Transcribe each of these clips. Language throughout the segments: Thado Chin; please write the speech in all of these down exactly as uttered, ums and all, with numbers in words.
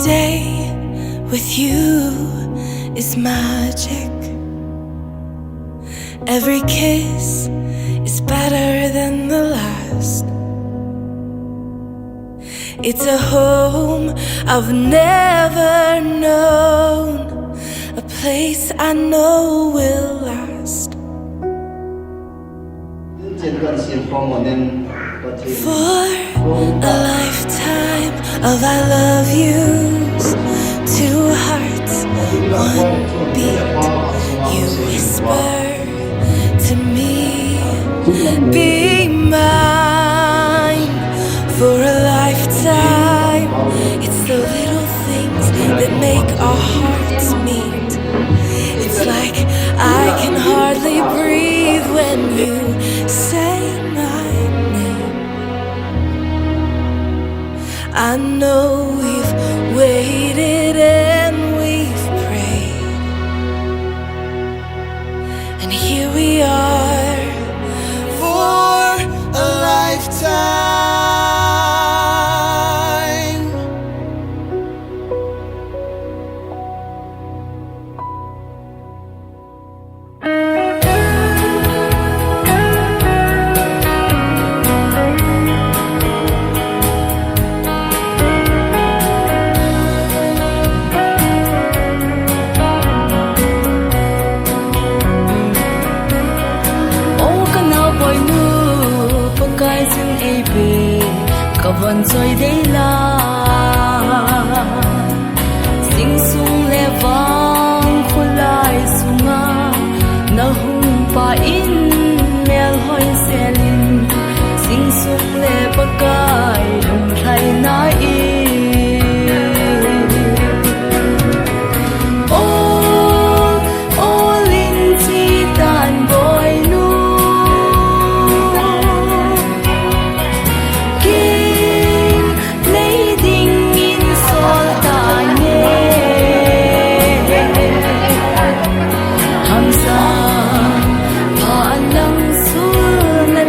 Day with you is magic. Every kiss is better than the last. It's a home I've never known, a place I know will last. For a lifetime of I love yous, two hearts, one beat, you whisper to me, be mine for a lifetime. It's the little things that make our hearts meet. It's like I can hardly breathe when you say my name. I know we've waited and we've prayed, and here we are for a lifetime. O ka naboinu, Pakaiyin eipe, ka von choi dei la. Sing sung le vang kholai sunga, na hung pa in melhoi selin, sing sung le Pakai lunglhaina in. O, o lin chi tan boinu. Kin nei dingin sol tange. Hamsa pha lang sul na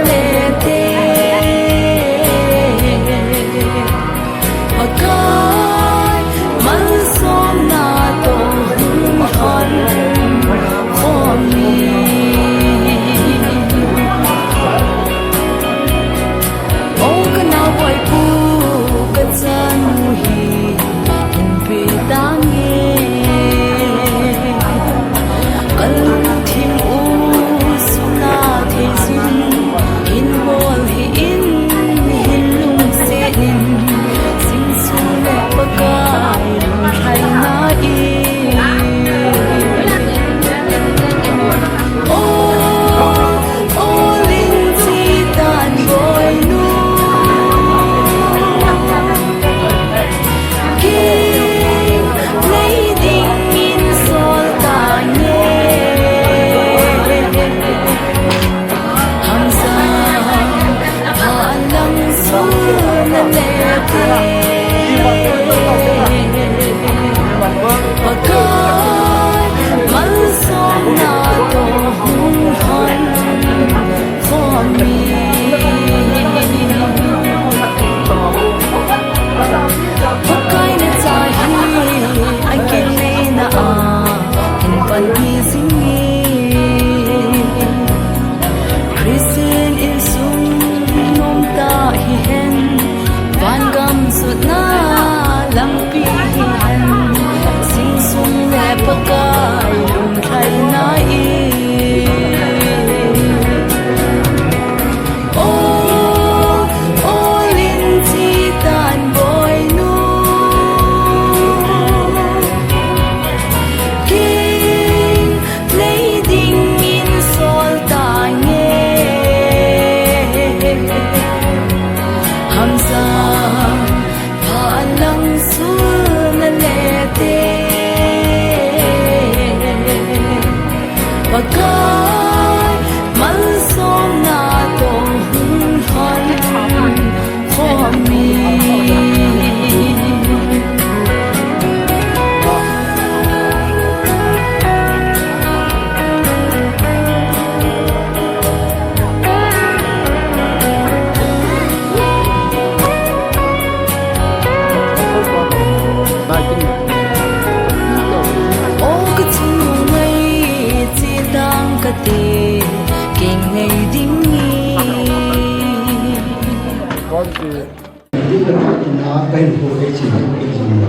Ina kahin po kei chin kei jing.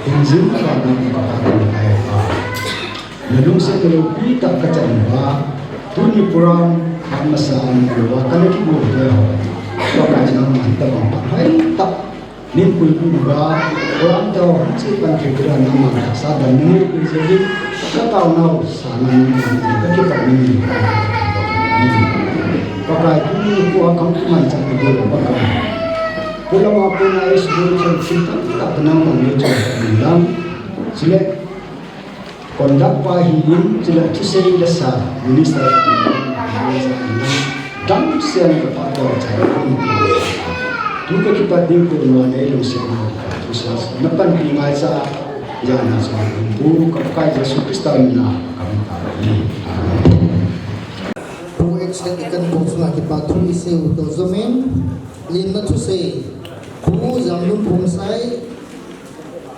Hinjing ka na ka ka ka ka. Na lungset loupi tah kachan uva. Tuni program amasa ana lou a kana kibol te ho. Pakai nangman tabang phat hoitah nin puipi uva. Program te ho hung che pan thei tira nangman tahsa dan nangin pui jeh in ka taonau sa nangin ka kipah nangin. Pakai tuni nikho a kakimanchah na ding Pakai. Pulama puna isu chang ching tamtah nangman neichon nang. Chule conduct pa hi in, chule thusei le sa minister damsel ka pha to cha. Tu ka kipat ding ko no nei lungset na. Tu sa na panpi ngaicha jana sa bu ka Pakai Jesu Christa mina ka ta ni. Amen. Pu Executive Convener chunga kipa thu isei u toh jomin, limna thusei, Pu Jamlun Phungsai,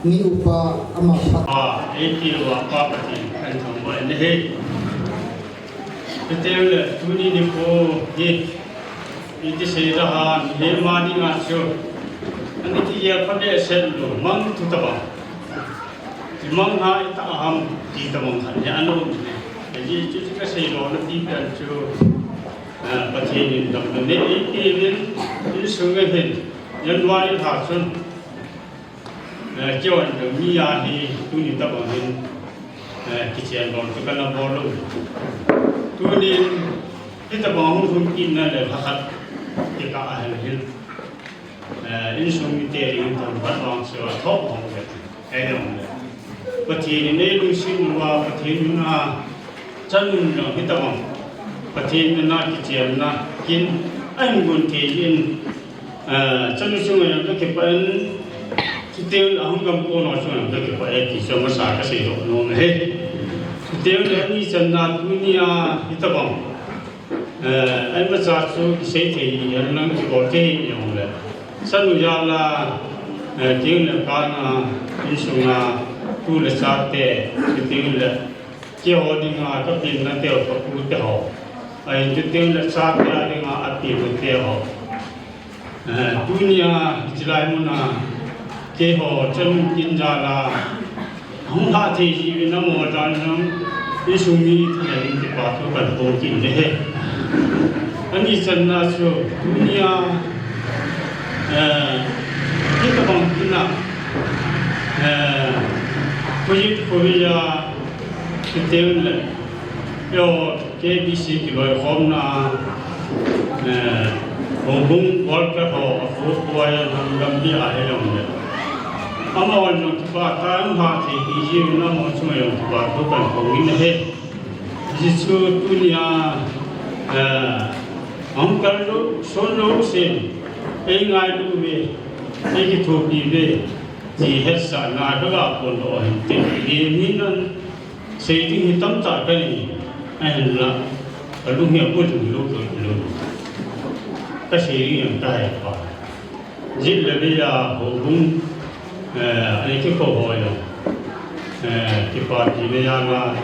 mi upa ama phat. A, eiti uva Pa Pathen kahin thangvah in ahi. Chuteng le tuni nikho hi, iti sei da ham, hi ma dinga chu, ani ti ya pha behseh lou, mang thu tabang. Imang ha ita ham ti tabang khat hi ana um e. Ajeh chu ka sei lona pi pen chu, ah, Pathen in damna nei eipe uvin, insung a hin, January lha chun, ah, keiho ding mi a hi tuni tabang hin, ah, kichen lon chu kana bol lou. Tunin hitabang hung hung kit na le lha khat kikah a hel hin. Eh, insung mite ding thangvah vang chu athoh hong le. Ahi jong le. Pathen in eilungset uva, Pathen in a chanu jong hitabang. Pathen in a kichenna kin ahin gon thei in, eh, chanu chunga jong kakipah in, chuteng le ahung gam kon ho chunga jong kakipah e ti chu amasa kasei doh nom e. Chuteng le ani channa tunia hitabang. Eh, imacha chu kisei thei, ilang kibol thei jong le. Chanu jal a, eh, teng le kan a, insunga, tu le chate, teng le, keiho dinga, kapinna te ho, kapu te ho. Ahin teng le chate a dinga, apinu te ho. Eh, tunia, hiche lai muna, keiho, chanu kin jal a, hung lha thei jiuvin amaho dan jong, insung mi thalheng in kipa thu kahin phong kit in ahi. Ani channa chu, tunia, eh, hitabang kin a, eh, Covid, Covid a, kiteng le, yo, K B C kiloikhomna, eh, Houbung World Cup ho, a football a nam Gambia a hi jong le. Amaho jong kipa tah in lha thei ti jeh in amaho chunga jong kipa thu kahin phong in ahi. Hichu tunia, eh, ahung kal lou, son lou sen, eingailu uve, eikithopi uve, ti hetsahna kaga phondoh u ahin tin, mi nan Sei ding hi tamtah kanei, ahinla, kalung hi abulhing lou, lou, lou. Kasei ding jong kahe pha. Jet le vei a houbung, eh, ani kikou ho jong, eh, kipatna jal a,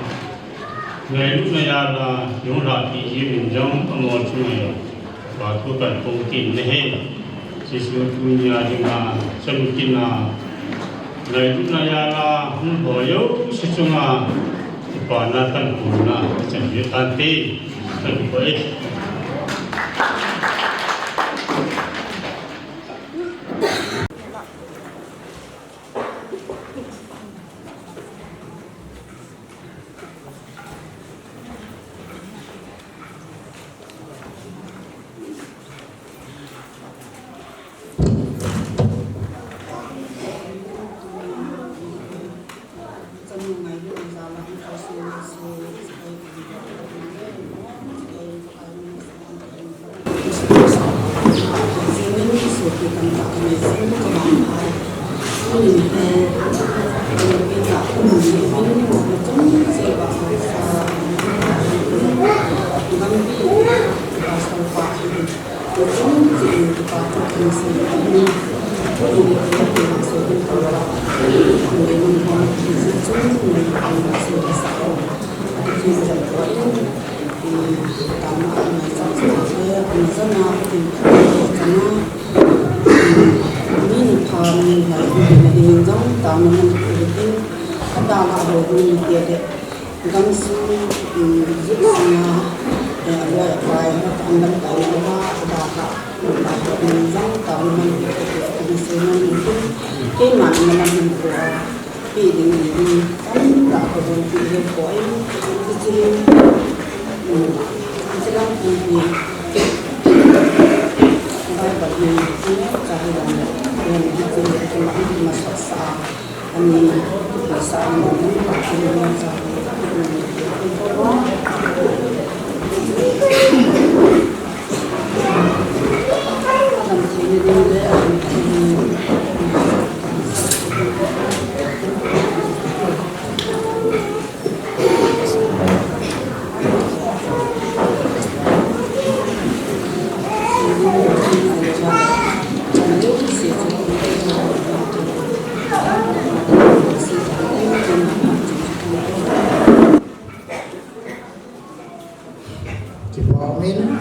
ngailutna jal a, jong lhapi jiuvin jong, amaho chunga jong. Kipa thu kahin phong kit in ahi. Jesu tunia dinga, chanu kin a, ngailutna jal a, hung ho jouse chunga, kipana kahin phong na, kachan jing tante, kahin phong e. Ni hoi, ni na ding jong, tao na man ko tin, a ta la ho ni te de. Gamsung, um, zuk sanga, eh, a loi a pai, an lam kai na ha, a ta ka, a ta ka, um, jang ta, um, man, um, um, um, um, keima na man, um, ko, ah, pi ding, um, um, tam ta ko, um, pi ding ko, um, pi ding, um, pi ding, um, pi. Bible ni, um, sa hi dang, um, pi ding, um, ma, ma sa sa. Kipa umin,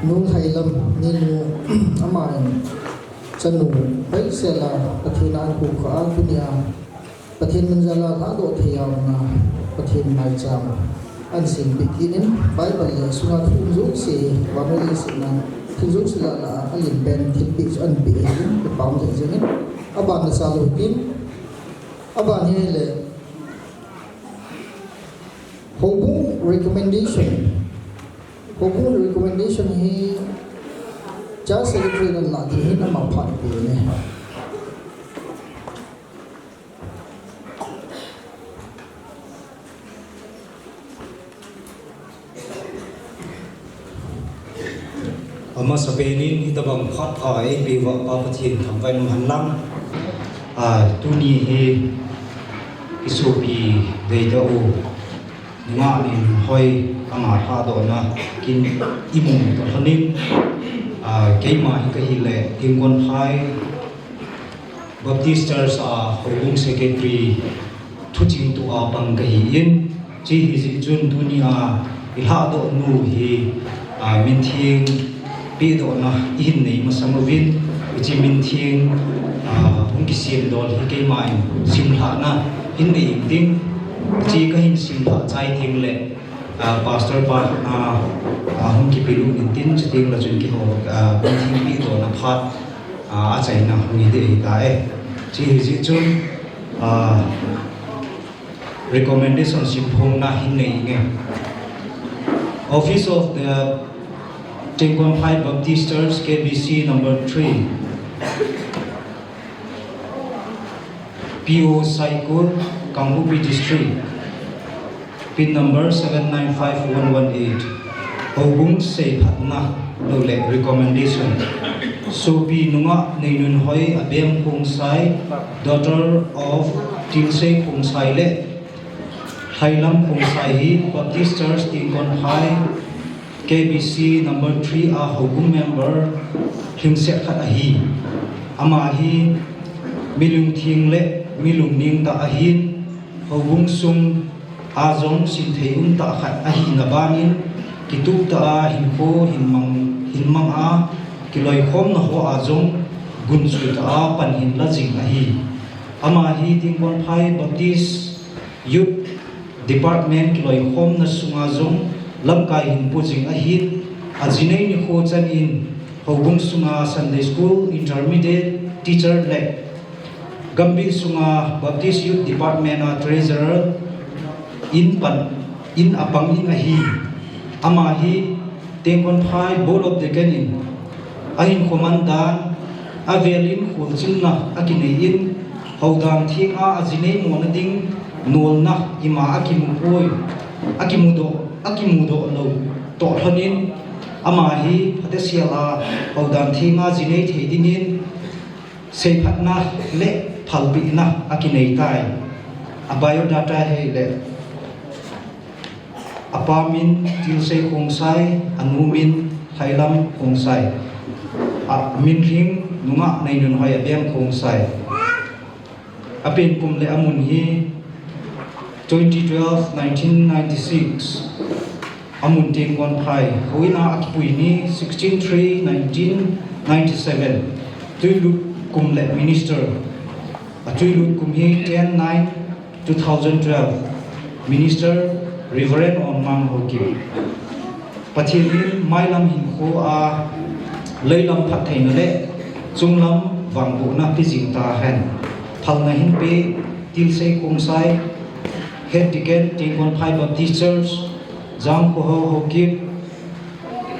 Nu Thailam, ni nu, ama in, chanu, pai sela, Pathen a an kum kha a, tunia, Pathen min jal a lhadoh thei a um na, Pathen maicham an sempeh kit in, Bible le sunga thu um jouse, vannoi leiset a thu um jouse lah a, a len pen thilpeh chu an pe in, kipa um jing jing in, aban na sa lou tin, aban hi le, Houbung recommendation, Houbung recommendation hi Church Secretary nan lah ding hin ama phat pe ne. Amasapen in hitabang phat pha eipeh uva Pa Pathen thangvah in um hen lang. A, tuni hi isopi deitah u Nungah Neinunhoi ama lhadohna kin imu toh lhonin, a, keima hi kahi le Tingkonphai Baptist Church a Houbung Secretary thuching tua pang kahi in, hiche hi jeh chun tunia ilhadoh nu hi, a, mintheng pehdohna ihin nei masang uvin, hiche mintheng, a, hung kisemdol hi keima in simlhahna hin nei intin, hiche kahin simlhah chai teng le, a, Pastor pa, a, a, hung kipelut intin, chuteng le chun keiho, a, mintheng pehdohna phat, a, achaina hung hi ding ahitai. Hiche hi jeh chun, a, recommendation simphongna hin nei inge. Office of the Tingkonphai Baptist Church, K B C number three, P O Saikul, Kangpokpi District, pin number seven nine five one one eight. Houbung seiphatna lou le recommendation. Sopi Nungah Neinunhoi Abem Khongsai, daughter of Tilsei Khongsai le Lhailam Khongsai hi Baptist Church Tingkonphai K B C number three a Houbung member lhingset khat ahi. Ama hi mi lungtheng le mi lungning tah ahin, Houbung sung a jong simthei umtah khat ahina banin, kitup tah a hinkho hin mang, hin mang a, kiloikhomna ho a jong gunchu tah a pan hin la jing ahi. Ama hi Tingkonphai Baptist Youth Department kiloikhomna sunga jong lamkai hin po jing ahin, ajinei nikho chan in Houbung sunga Sunday School, Intermediate Teacher le Gambih sunga Baptist Youth Department a Treasurer in pan in apang in ahi. Ama hi Tingkonphai Board of Deacon in ahinkho man dan, avel in kholchilna akinei in, houdan theng a ajinei mona ding nolna ima akimu poi, akimudoh, akimudoh lou toh lhonin, ama hi phatechan a houdan theng a jinei thei dingin seiphatna le phalpehna akinei tai. A biodata hi le, apa min Tilsei Khongsai, anu min Lhailam Khongsai, a min lhing Nungah Neinunhoi Abem Khongsai. Apen kum le amun hi twenty twelve, nineteen ninety-six. Amun Tingkonphai. Houin a akipui ni sixteen three nineteen ninety-seven. Tuilut kum le minister. Atuilut kum hi ten nine two thousand twelve. Minister Reverend Onmang Haokip. Pathen in mailam hinkho a leilam phattheina le chunglam vangbohna pejing tahen. Phalna hinpe Tilsei Khongsai, Head Deacon, Tengkonphai Baptist Church, Jangkhohao Haokip,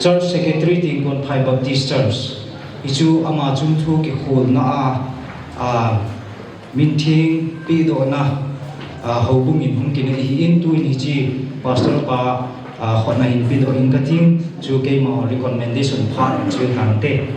Church Secretary, Tengkonphai Baptist Church. Hichu ama chungthu kikholna a, a, mintheng pedohna, a, houbung in hung kinei ahin, tuin hiche Pastor pa, a, khutna hin pedoh in kating, chu keima recommendation phat chu hinte.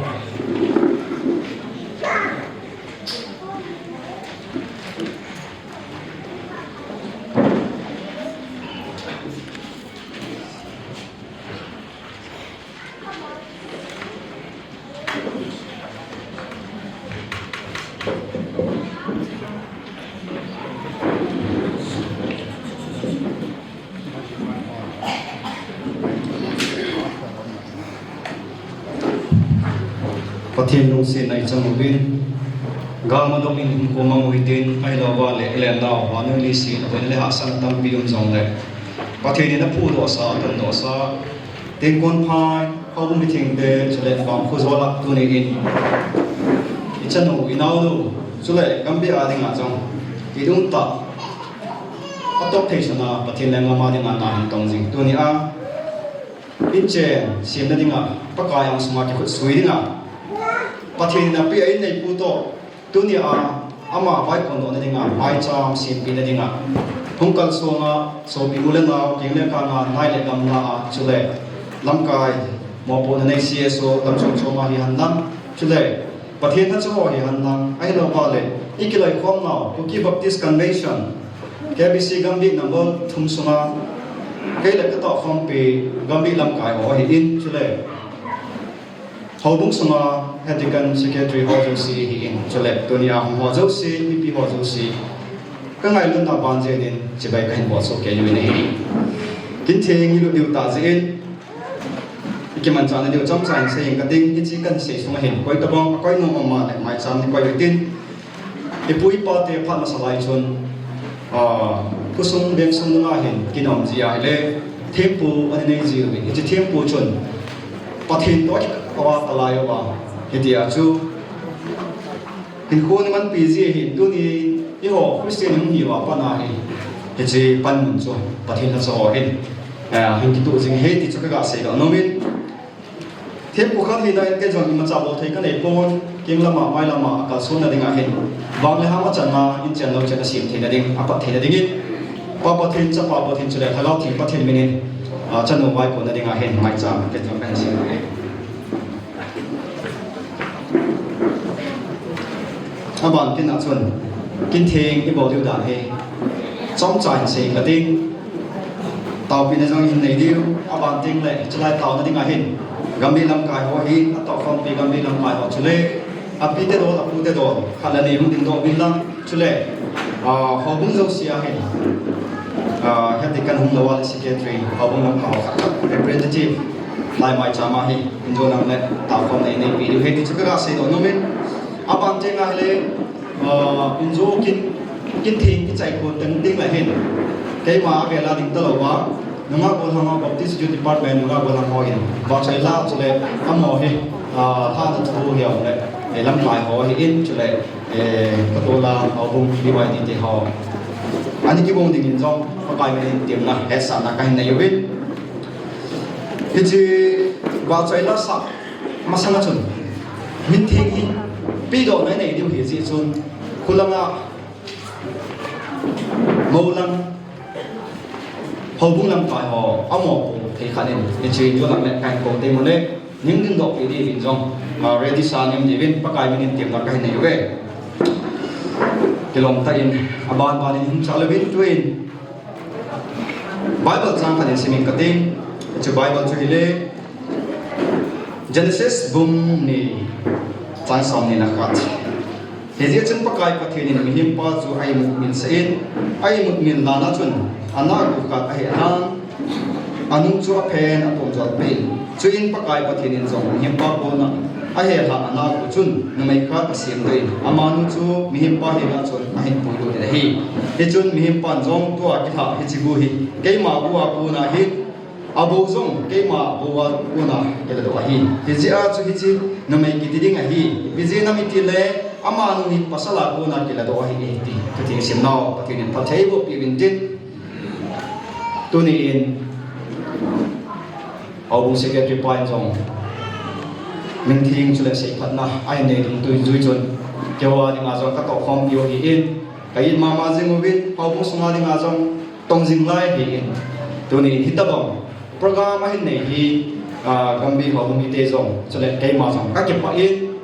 Pathen lungsetna ichan uvin, galmadon in hung komang u hitin, ahilouva le, ilen nau, vannoi leiset a boina le hahsatna tampi um jongle, Pathen in aphudohsa, atondohsa, Tengkonphai houbung mithengte, chule vangkho jol a tuni in ichanu, inaonu, chule gambih a dinga jong, idung tah, atop thei suna Pathen lenggam a dinga na hin tong jing. Tuni a, inchen semna dinga, Pakai angsunga kikhutsui dinga, Pathen in apeh a inneipu toh, tuni a, ama vaikon dohna dinga, maicham sempehna dinga, hung kalsonga, sopi u le nao, keng le kang a, nai le gam na a, chule lamkai mopohna nei C S O lam chom chom a hihen lang, chule Pathen lhacha ho hihen lang, ahilouva le, ikiloikhomnau, Kuki Baptist Convention, K B C gambih number thum sunga, kei le katohkhompi gambih lamkai ho ahin, chule houbung sunga Head Deacon, Secretary ho jouse ahin, chule tuni a hung ho jouse, mipi ho jouse, kangailutna ban jeh in chibai kahin bolsoh kei uvin ahi. Kin theng ilut diu tah jeh in, ikimanchah nadiu chomcha in seiyin kating, hiche kahin sei sunga hin, koi tabang, koi nom mama le, maicham nikoi utin, ipu ipa te phat masa lai chun, ah, khosung vengsung nunga hin, kin um ji ahile, thempu ana nei ji uvin, hiche thempu chun, Pathen toh akikah a kalai uva, hitia chu, hinkho ana manpi ji ahin, tuni, eiho, Christian hung hiuva pat ahi, hiche panmun chu, Pathen lhacha ho hin, eh, hin kituh jing ahi ti chu kaga seidoh nomin, thempu khat hina in kei jong imacha bol thei kanei pon, keng lama, mai lama, akalsonna dinga hin, vang le ham achan a, inchen louchen asem theina ding, apat theina dingin, Pa Pathen, Chapa Pathen, chule Lhagao Theng Pathen minin, ah, chanu vaikon na dinga hin, maicham kei jong kahin sem uve. Aban kin a chun, kin theng ibol diu dan hi, chomcha in sei kating, taopina jong hin nei diu, aban tengle, chulai taona dinga hin, gambih lamkai ho hin, atohkhompi gambih lamkai ho chule, api te dol, apu te dol, khat le ni hung dingdoh uvin lang, chule, ah, houbung jouse a hin, ah, Head Deacon hung louva le Secretary, houbung lamkai ho khat khat, representative, lai maicham a hin, injo lang le, taokhomna ineipi diu ahi ti chu kaga seidoh nomin, aban tenga hile, ah, injo kin, kin theng kichaikon teng tengle hin, keima avel a ding talouva, nungah gollhang ho, Baptist Youth Department nungah gollhang ho in, vahchoi la chule, amaho hi, ah, lhahna thu hijongle, eh, lamkai ho ahin, chule, eh, katol a houbung B Y D te ho, ana kibong dingin jong, Pakai minin temna, hetsahna kahin nei uvin. Hiche vahchoi la sah masanga chun, mintheng hi pedohna inei diu ahi jeh chun, khulanga moulang, houbung lamkai ho, amopo thei khat in, hiche injo lang le kahin kou teimole, ning dingdohpi diuvin jong, ah, ready sa ning diuvin, Pakai minin temna kahin nei uve. Kilom tah in, aban ban in hung chal uvin, tuin Bible chang khat in simin kating, hiche Bible chu hile, Genesis bung ni, chang somni le khat. Hijeh chun Pakai Pathen in mihempa chu a-imutmilsah in, a-imutmil lana chun, anah gu khat ahetan, anu chu aphen atomjol peh in. Chuin Pakai Pathen in jong mihempa koma, Ahe lhah ana gu chun numei khat asem doh in, amanu chu mihempa henga chun ahin puilut in ahi. Hichun mihempan jong tua kilhah hiche gu hi keima gu a kona hin, abou jong keima bou a kona kiladoh ahi. Hijeh a chu hiche numei kiti ding ahi. Ipi jeh inem itile amanu hi pasal a kona kiladoh ahi e ti. Thutheng simnau Pathen in phatthei boh peh uvin tin. Tuni in Houbung Secretary pa in jong mintheng chule seiphatna ahin nei ding tui jui chun, keiho a dinga jong katoh khompi u ahin, ka it mama jing uvin, houbung sunga dinga jong tong jing lai ahin. Tuni in hitobang program ahin nei hi, ah, Gambih houbung mite jong chule keima jong kakipah in,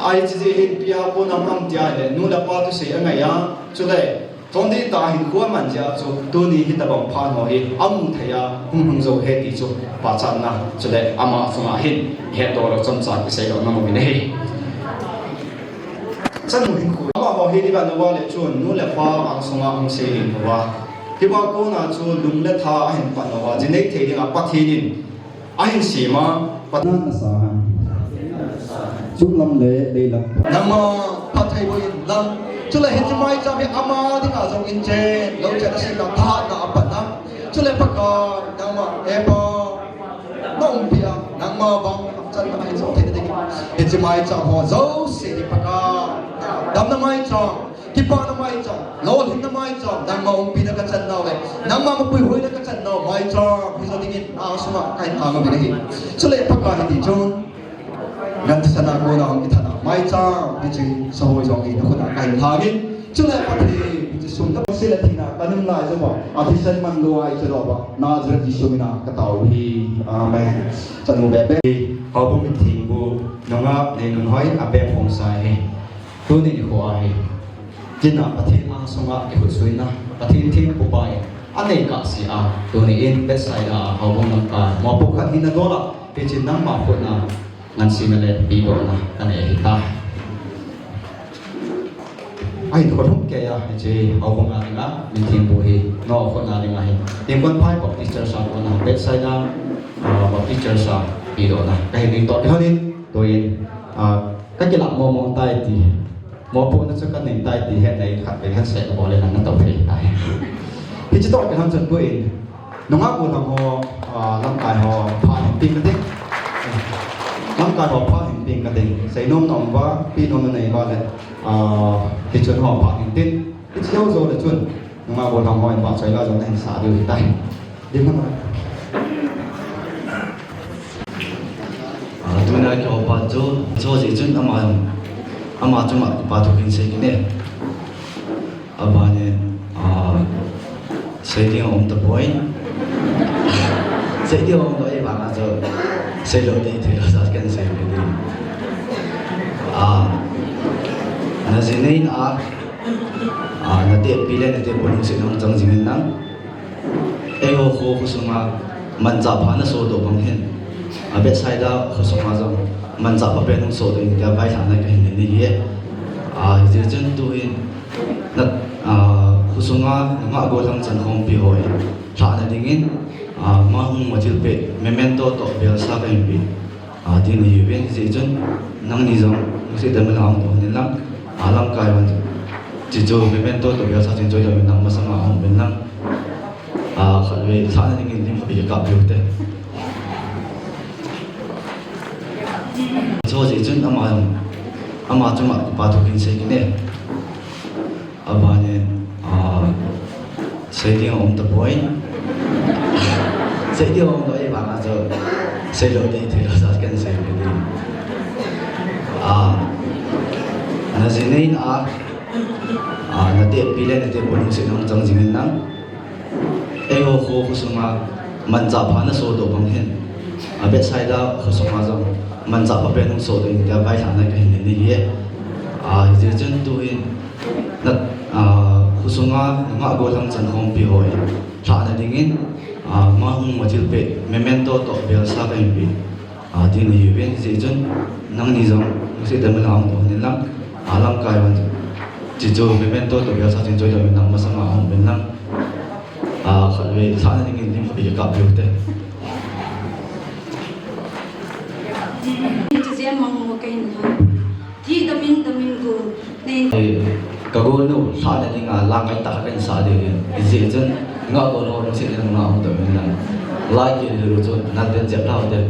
hiche jeh hin ipi a kona ham tia ahile, nu le pa thusei angai a, chule chondih tah a hinkho aman jeh a chu tuni hitobang phat ho hi amu thei a hung hung jou ahi ti chu pachatna, chule ama chunga hin hetdoh lou chomcha kisei lou nom uvin ahi. Chanu hinkho amaho hi ivet uva le chun nu le pa angsunga hung sei ding uva, hiva kona chu lung le tha ahin pan uva, jinei thei dinga Pathen in ahin sem a, Pathen in nasa han. Chunglam le leilam. Nangma phattheiboh in lang. Chule hiche maicham hi ama dinga jong inchen, louchen asemna, thahatna apanna. Chule Pakai, nangma, e Pa, na umpi a, nangma vang, hamchanna ahin jong theina dingin, hiche maicham ho jouse hi Pakai, damna maicham, kipana maicham, lolhinna maicham, nangma umpina kachan nau le, nangma mapuihoina kachan nau maicham hijo dingin, na sunga kahin ngah uvin ahi. Chule Pakai, hiti chun, gan thisan a kona hung kithat a maicham hiche sahoi jong hi na khut a kahin lhangin, chule Pathen hiche sum le pai le thina kanung lai jouva, athisan man lou a iche louva, Nazareth Jesu mina katao u ahi. Amen. Chanu bebe, houbung mintheng bu nunga neinun hoi a bep hung sa hi. Tuni nikho ahi. Tina Pathen angsunga kihutsuina, Pathen thempupa in anei kahsea, tuni in Bethsaida houbung lamkai mopo khat hina dola, hichun nangma khut a ngansena le pehdohna kanei ahitai. Ahin khollhum keiya hiche houbung a dinga mintheng bu hi nangho khut a dinga hin, Tingkonphai Baptist Church a kona Bethsaida, ah, Baptist Church a pehdohna kahin nei toh kilhon in, tun, ah, kakilah mong mong tai ti. Mopohna chu kanei tai ti hetna in khatvei handshake kabol le nang natou thei tai. Hiche toh kilhon chun tun, nungah gollhang ho, ah, lamkai ho phat hin peng kate. Lamkai ho phat hin peng kate. Seinom na um uva, pehnom nanei uva le, ah, hichun ho phat hin tin. Hiche jou jou le chun, nungah gollhang ho in vahchoi la jong nahin sah diu ahitai. Ding hon. Ah, tuna kihoupa chu, chu jeh chun ama, ama chunga kipa thu kahin sei kit e. Abanin, ah, sei ding aum tapoi. Sei ding aum tapoi, vang a chu sei lou ding, thei lou sa kahin sei ding. Ah, na ji nei na a, ah, na tehpi le na tehpu lungset hung chang jing in lang. Eiho kho, khosunga manchah pha nasodoh bang hin, a Bethsaida khosunga jong manchah pha pen hung sodoh in tia vailhahna kahin nei ahi. A, hijeh chun tuhin na, a, khosunga nungah gollhang chankhompi ho hi lhahna dingin, a, ama hung mo thilpeh memento toh belsa kahin pe. A, ti nahiuvin, hijeh chun nangni jong lungset tah in la hung doh in lang, a, lamkai hon, chuche memento toh belsa chun choi doh in lang, masanga hung uvin lang. A, khatvei lhahna dingin lim khatvei kap diu te. Chu jeh chun ama, ama chunga kipa thu kahin sei kit e. Abanin, ah, sei ding aum tapoi. Sei ding aum tapoi, vang a chu sei lou ding, thei lou sa kahin sei ding. Ah, na ji nei na a, ah, na tehpi le na tehpu lungset hung chang jing in lang. Eiho kho, khosunga manchah pha nasodoh bang hin, a Bethsaida khosunga jong manchah pha pen hung sodoh in tia vailhahna kahin nei ahi. A, hijeh chun tuhin na, a, khosunga nungah gollhang chankhompi ho hi lhahna dingin, a, ama hung mo thilpeh memento toh belsa kahin pe. A, ti nahiuvin, hijeh chun nangni jong lungset tah in la hung doh in lang, a, lamkai hon, chuche memento toh belsa chun choi doh in lang, masanga hung uvin lang. A, khatvei lhahna dingin lim khatvei kap diu te. Chuche ama hung Ka gonu lhahna dinga la ngaitah khat kahin sa ding ahi. Hijeh chun ngah gonu ho lungset in nunga hung dam in lang. Lai kile lou chun nal den jep lhau te.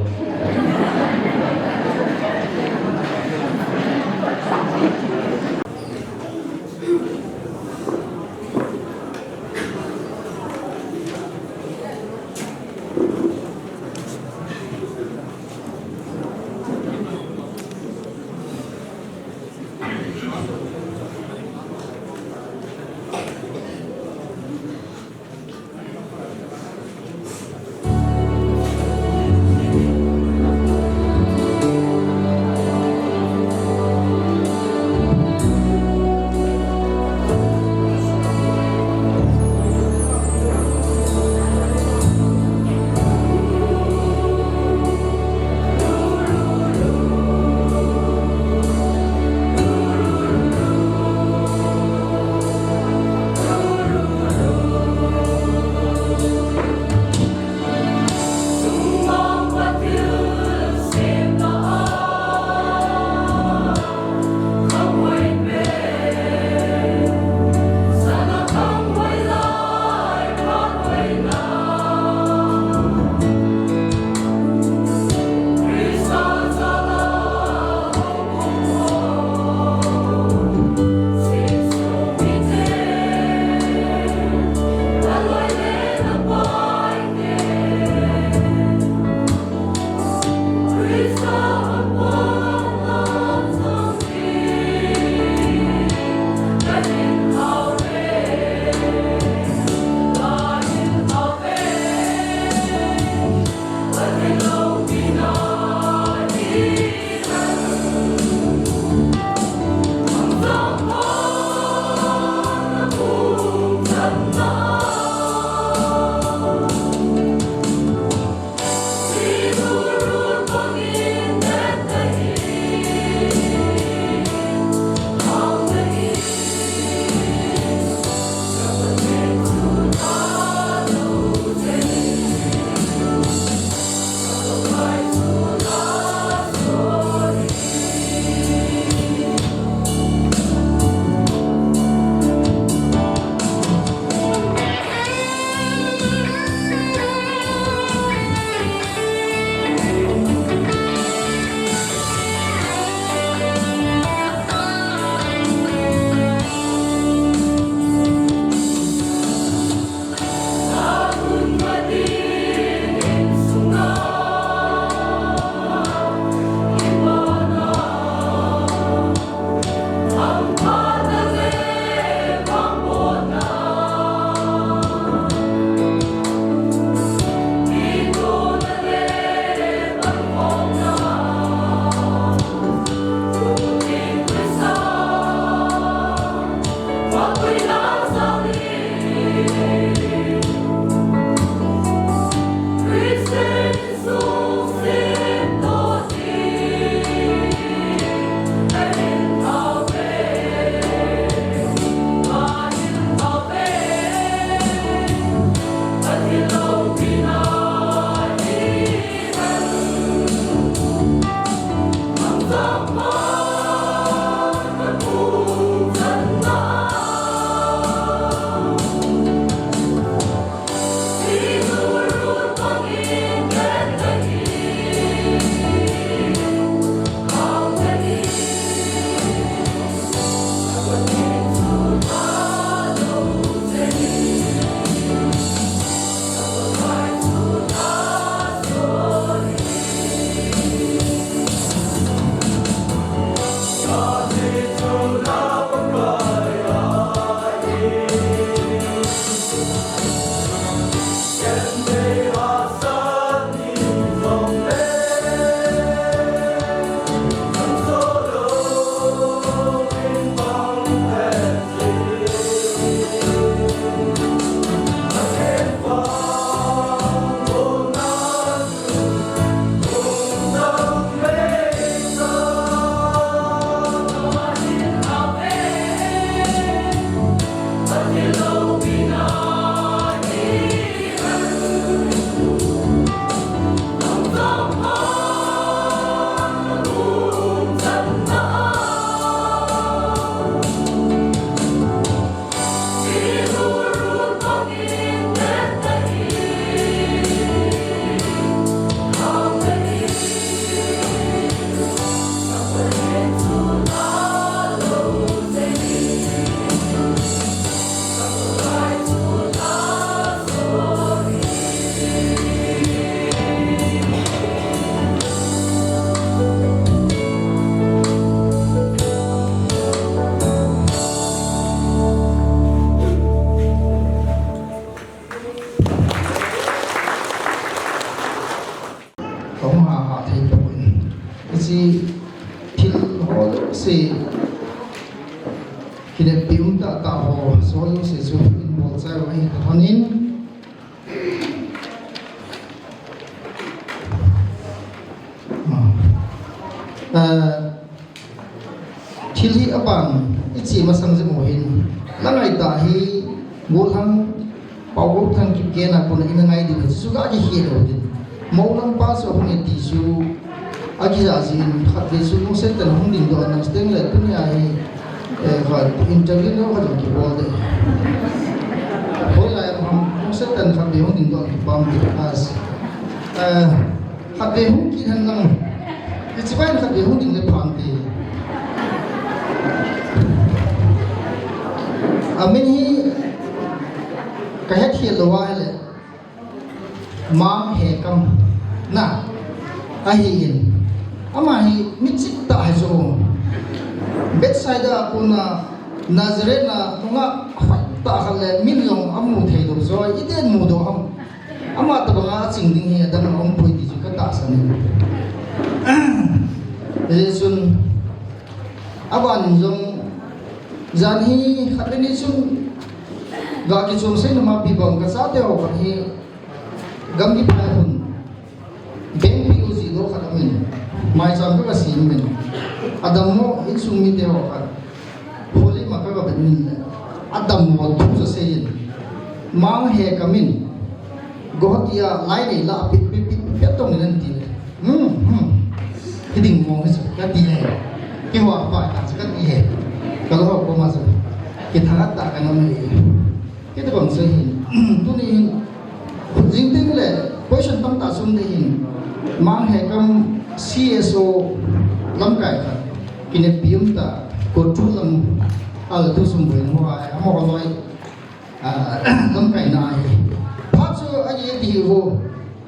Kahung ha ha thei poi. Hiche thil ho jouse, kineppi um tah tah ho, hiche ho jouse chu in bol chai u ahi kathonin. Ah. Eh, Thil hi aban, iche masang jing u hin. Langai tah hi, Golhang, Pau Golhang kikhen a kona ina ngai ding, chu ga kikhel lou ding. Moulam pa chu hung e ti chu, akija jin, khatvei chu lungset tah in hung dingdoh nang, chuteng le tunia hi, eh, khat interview lou khat jong kibol ding. Hoilai a hung, lungset tah in khatvei hung dingdoh kipah ding. As, eh, Khatvei hung kit hen lang. Hiche bang khatvei hung ding le pha inte. Amin hi kahet khel lou ahile. Manghekam. Na. Ahin. Ama hi mi chih tah ahi chu. Bethsaida a kona Nazareth a nungah hoitah khat le min jong amu thei lou chu. Iti mudoh ham. Ama tabanga aching ding hi adang a um poi ti chu katahsan e. Hijeh chun, aban jong, jan hi khat le ni chun, ga kichom sei nama pi bang kachate ho khat hi, gamgi phai hun, bengpi u ji lo khat amin, maicham ka kasem in, adammo insung mite ho khat. Holim a ka ga vet in le. Adammo thu chu asei in. Manghekam in. Guwahati a lai nei la pit pit pit pit tong in anti le. Hmm, hmm. Hiding mong hi chu kati le. Kihou pa ta chu kati le. Ka lou koma chu. Kithang ta ka nom le. Hitabang chu hin, tuni hin, jing teng le, question tamtah sung ding hin, Manghekam C S O lamkai khat, kineppi um tah, Kotru lam, a la thu sung boina hoa, amaho loi, ah, lamkai na hi. Phat chu agi ti ho,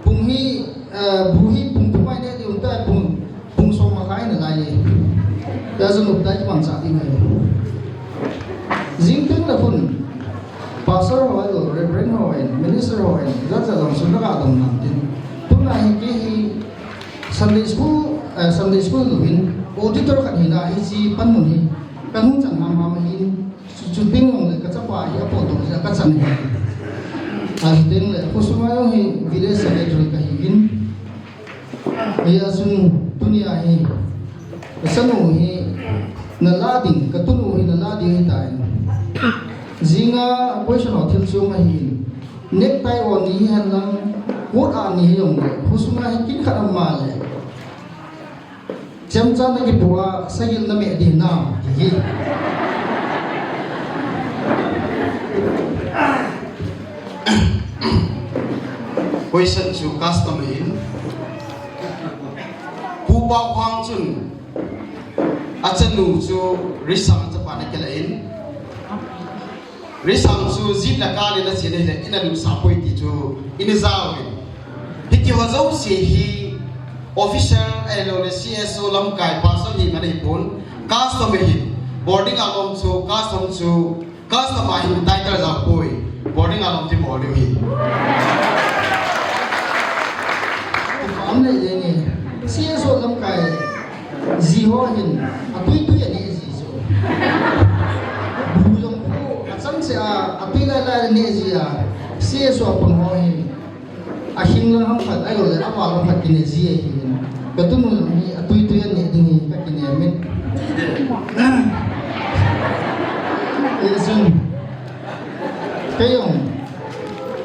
Pung hi, eh, bu hi pung thum a i neh diu ahitai, pung, pung som makhai nalai e. Tia jong nop tai kimangcha diu ahi. Jing teng le khun, pastor ho ahilouleh, reverend ho ahilouleh, minister ho ahilouleh, jat jat jong sun laka dong nam tin. Tuna hi kei hi Sunday school, eh, Sunday school lou hin, auditor khat hina hiche panmun hi, kahung chan ham ham ahin, Chu, chu ding long le kachapa hi apotdoh jeh a kachan ahi. Ahi teng le, khosunga jong hi village secretary kahi in. Hijeh chun tunia hi, kachanu hi nala ding, katunu hi nala ding ahitai. Jinga question ho thil chom ahin. Necktie on ni hihen lang, coat on ni hijong le, khosunga hi kin khat aum le. Chemcha nakipu a, sagil nameh ding hinam, ti hi. Question chu custom ahin. Pu Paokhang chun, achanu chu Risang chapa ana kilah in. Risang chu jeep le car in ache ahile, ina lut sah poi ti chu, ina jao in. Hiti ho jouse hi officer ahilouleh C S O lamkai pastor hi man ahipon, custom ahin. Boarding a um chu, custom chu, custom a hin title jao poi. Boarding a um ti boarding hi. Am le jeng e, C S O lamkai ji ho hin, atui tui aneh ji. Bu jong khu, achangseh a, atui lai lai aneh ji a, C S O a pang ho hin, ahing lang ham khat, ahilouleh, aval lang khat kineh ji ahi. Katunu jong hi, atui tui aneh ding hi, kakinem in. Hijeh chun, kei jong,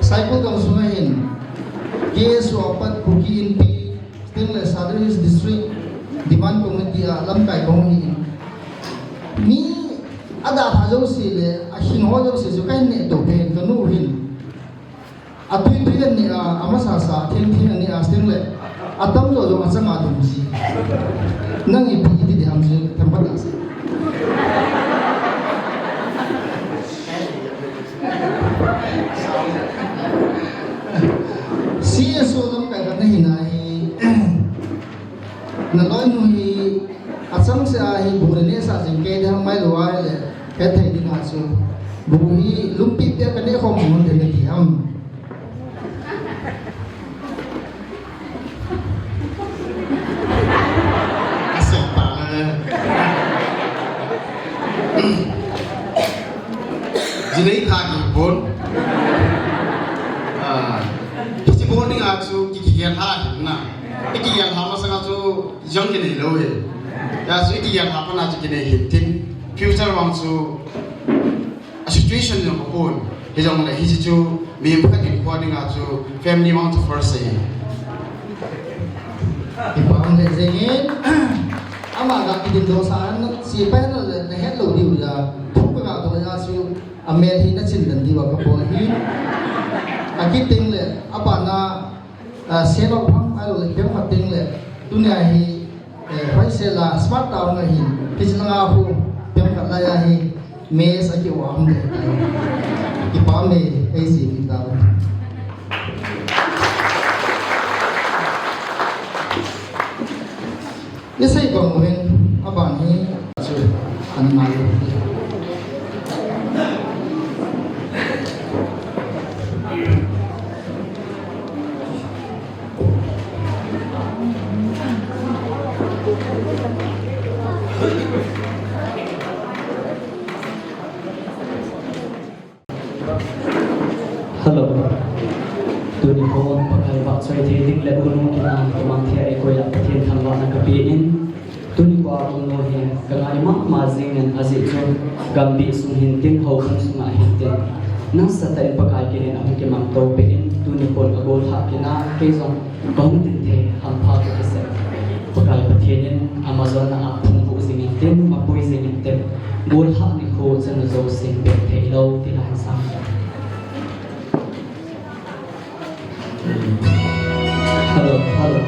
Saikul gamsunga hin, K S O a pat Kuki Inpi, Chuteng le Sadar Hills District Demand Committee a lamkai kahung hi in. Mi adalha jouse le, ahing ho jouse chu kahin neh to pen kanu hin. Atui tui aneh a, amasa sa, theng theng aneh a, chuteng le, atamjo jong achanga dum ji. Nang ipi iti ding ham chu, themkhat ase. C S O lamkai khat nahi nahi. Naloinu hi achangseh a hi bu naneh sah jing kei ding ham, ahilou ahile hethei ding a chu bu hi lungpipia kaneh khom jing un ding nati ham. Ikigel lha masanga chu jong kinei lou hi. Hijeh chun ikigel lha pana chu kinei hin tin. Future vang chu a situation jong kapon. Hijongle hiche chu mihem khat in pon dinga chu family vang chu first ahi. Kipah um lheh jengin. Ama ga kidin doh sa an si pa na le na het lou diu ja. Thum ka ga doh ja chu amel hi na chin dan diu a kapon hi. Akiteng le abana Ah, seno phang ahilou le peng khat teng le tunia hi, eh, hoisel a smart town a hin, hiche langa khu peng khat lai a hi mess a kiu a um le tai. Kipah me, ei ji mi ta. Isei bang uvin, aban hi chu an ngai u. Hello. Tuni khon Pakai vahchoi thei ding le unu kina kamang thei a eikoi a Pathen thangvahna kape in. Tuni khoa unu hi kangai mama jingin ajeh chu gambih sung hin tin houbung sunga hin tin. Nasatah in Pakai kinin ahung kimang to peh in tuni khon kagol lhah kina kei jong Kahung tin thei, hampha kakisah. Pakai Pathen in ama jona a phungvuh jing intin, mapui jing intin. Gollhah nikho chun ajo sing peh thei lou, ti lai sang. Hello, hello.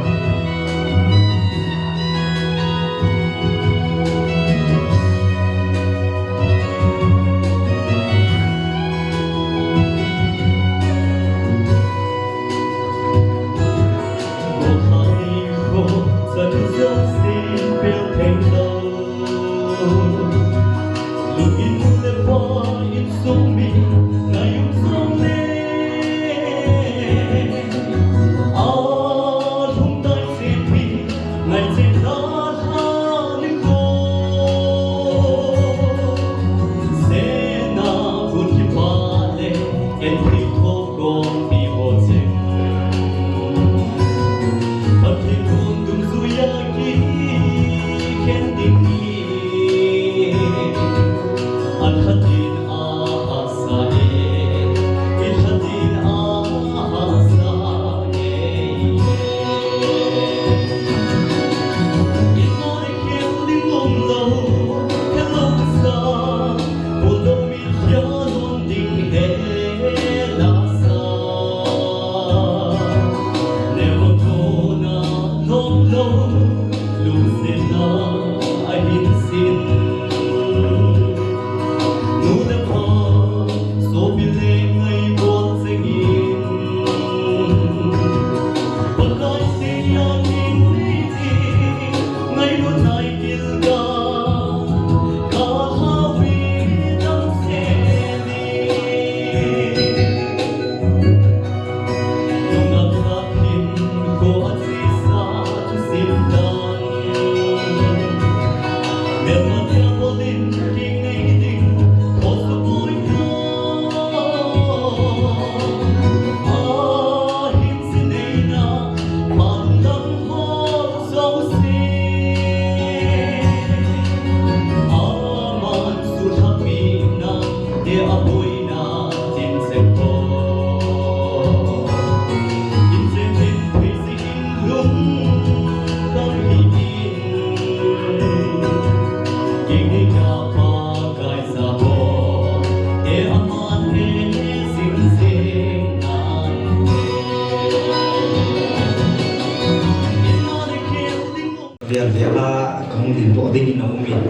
Vel vel a kahung din doh ding in aumin.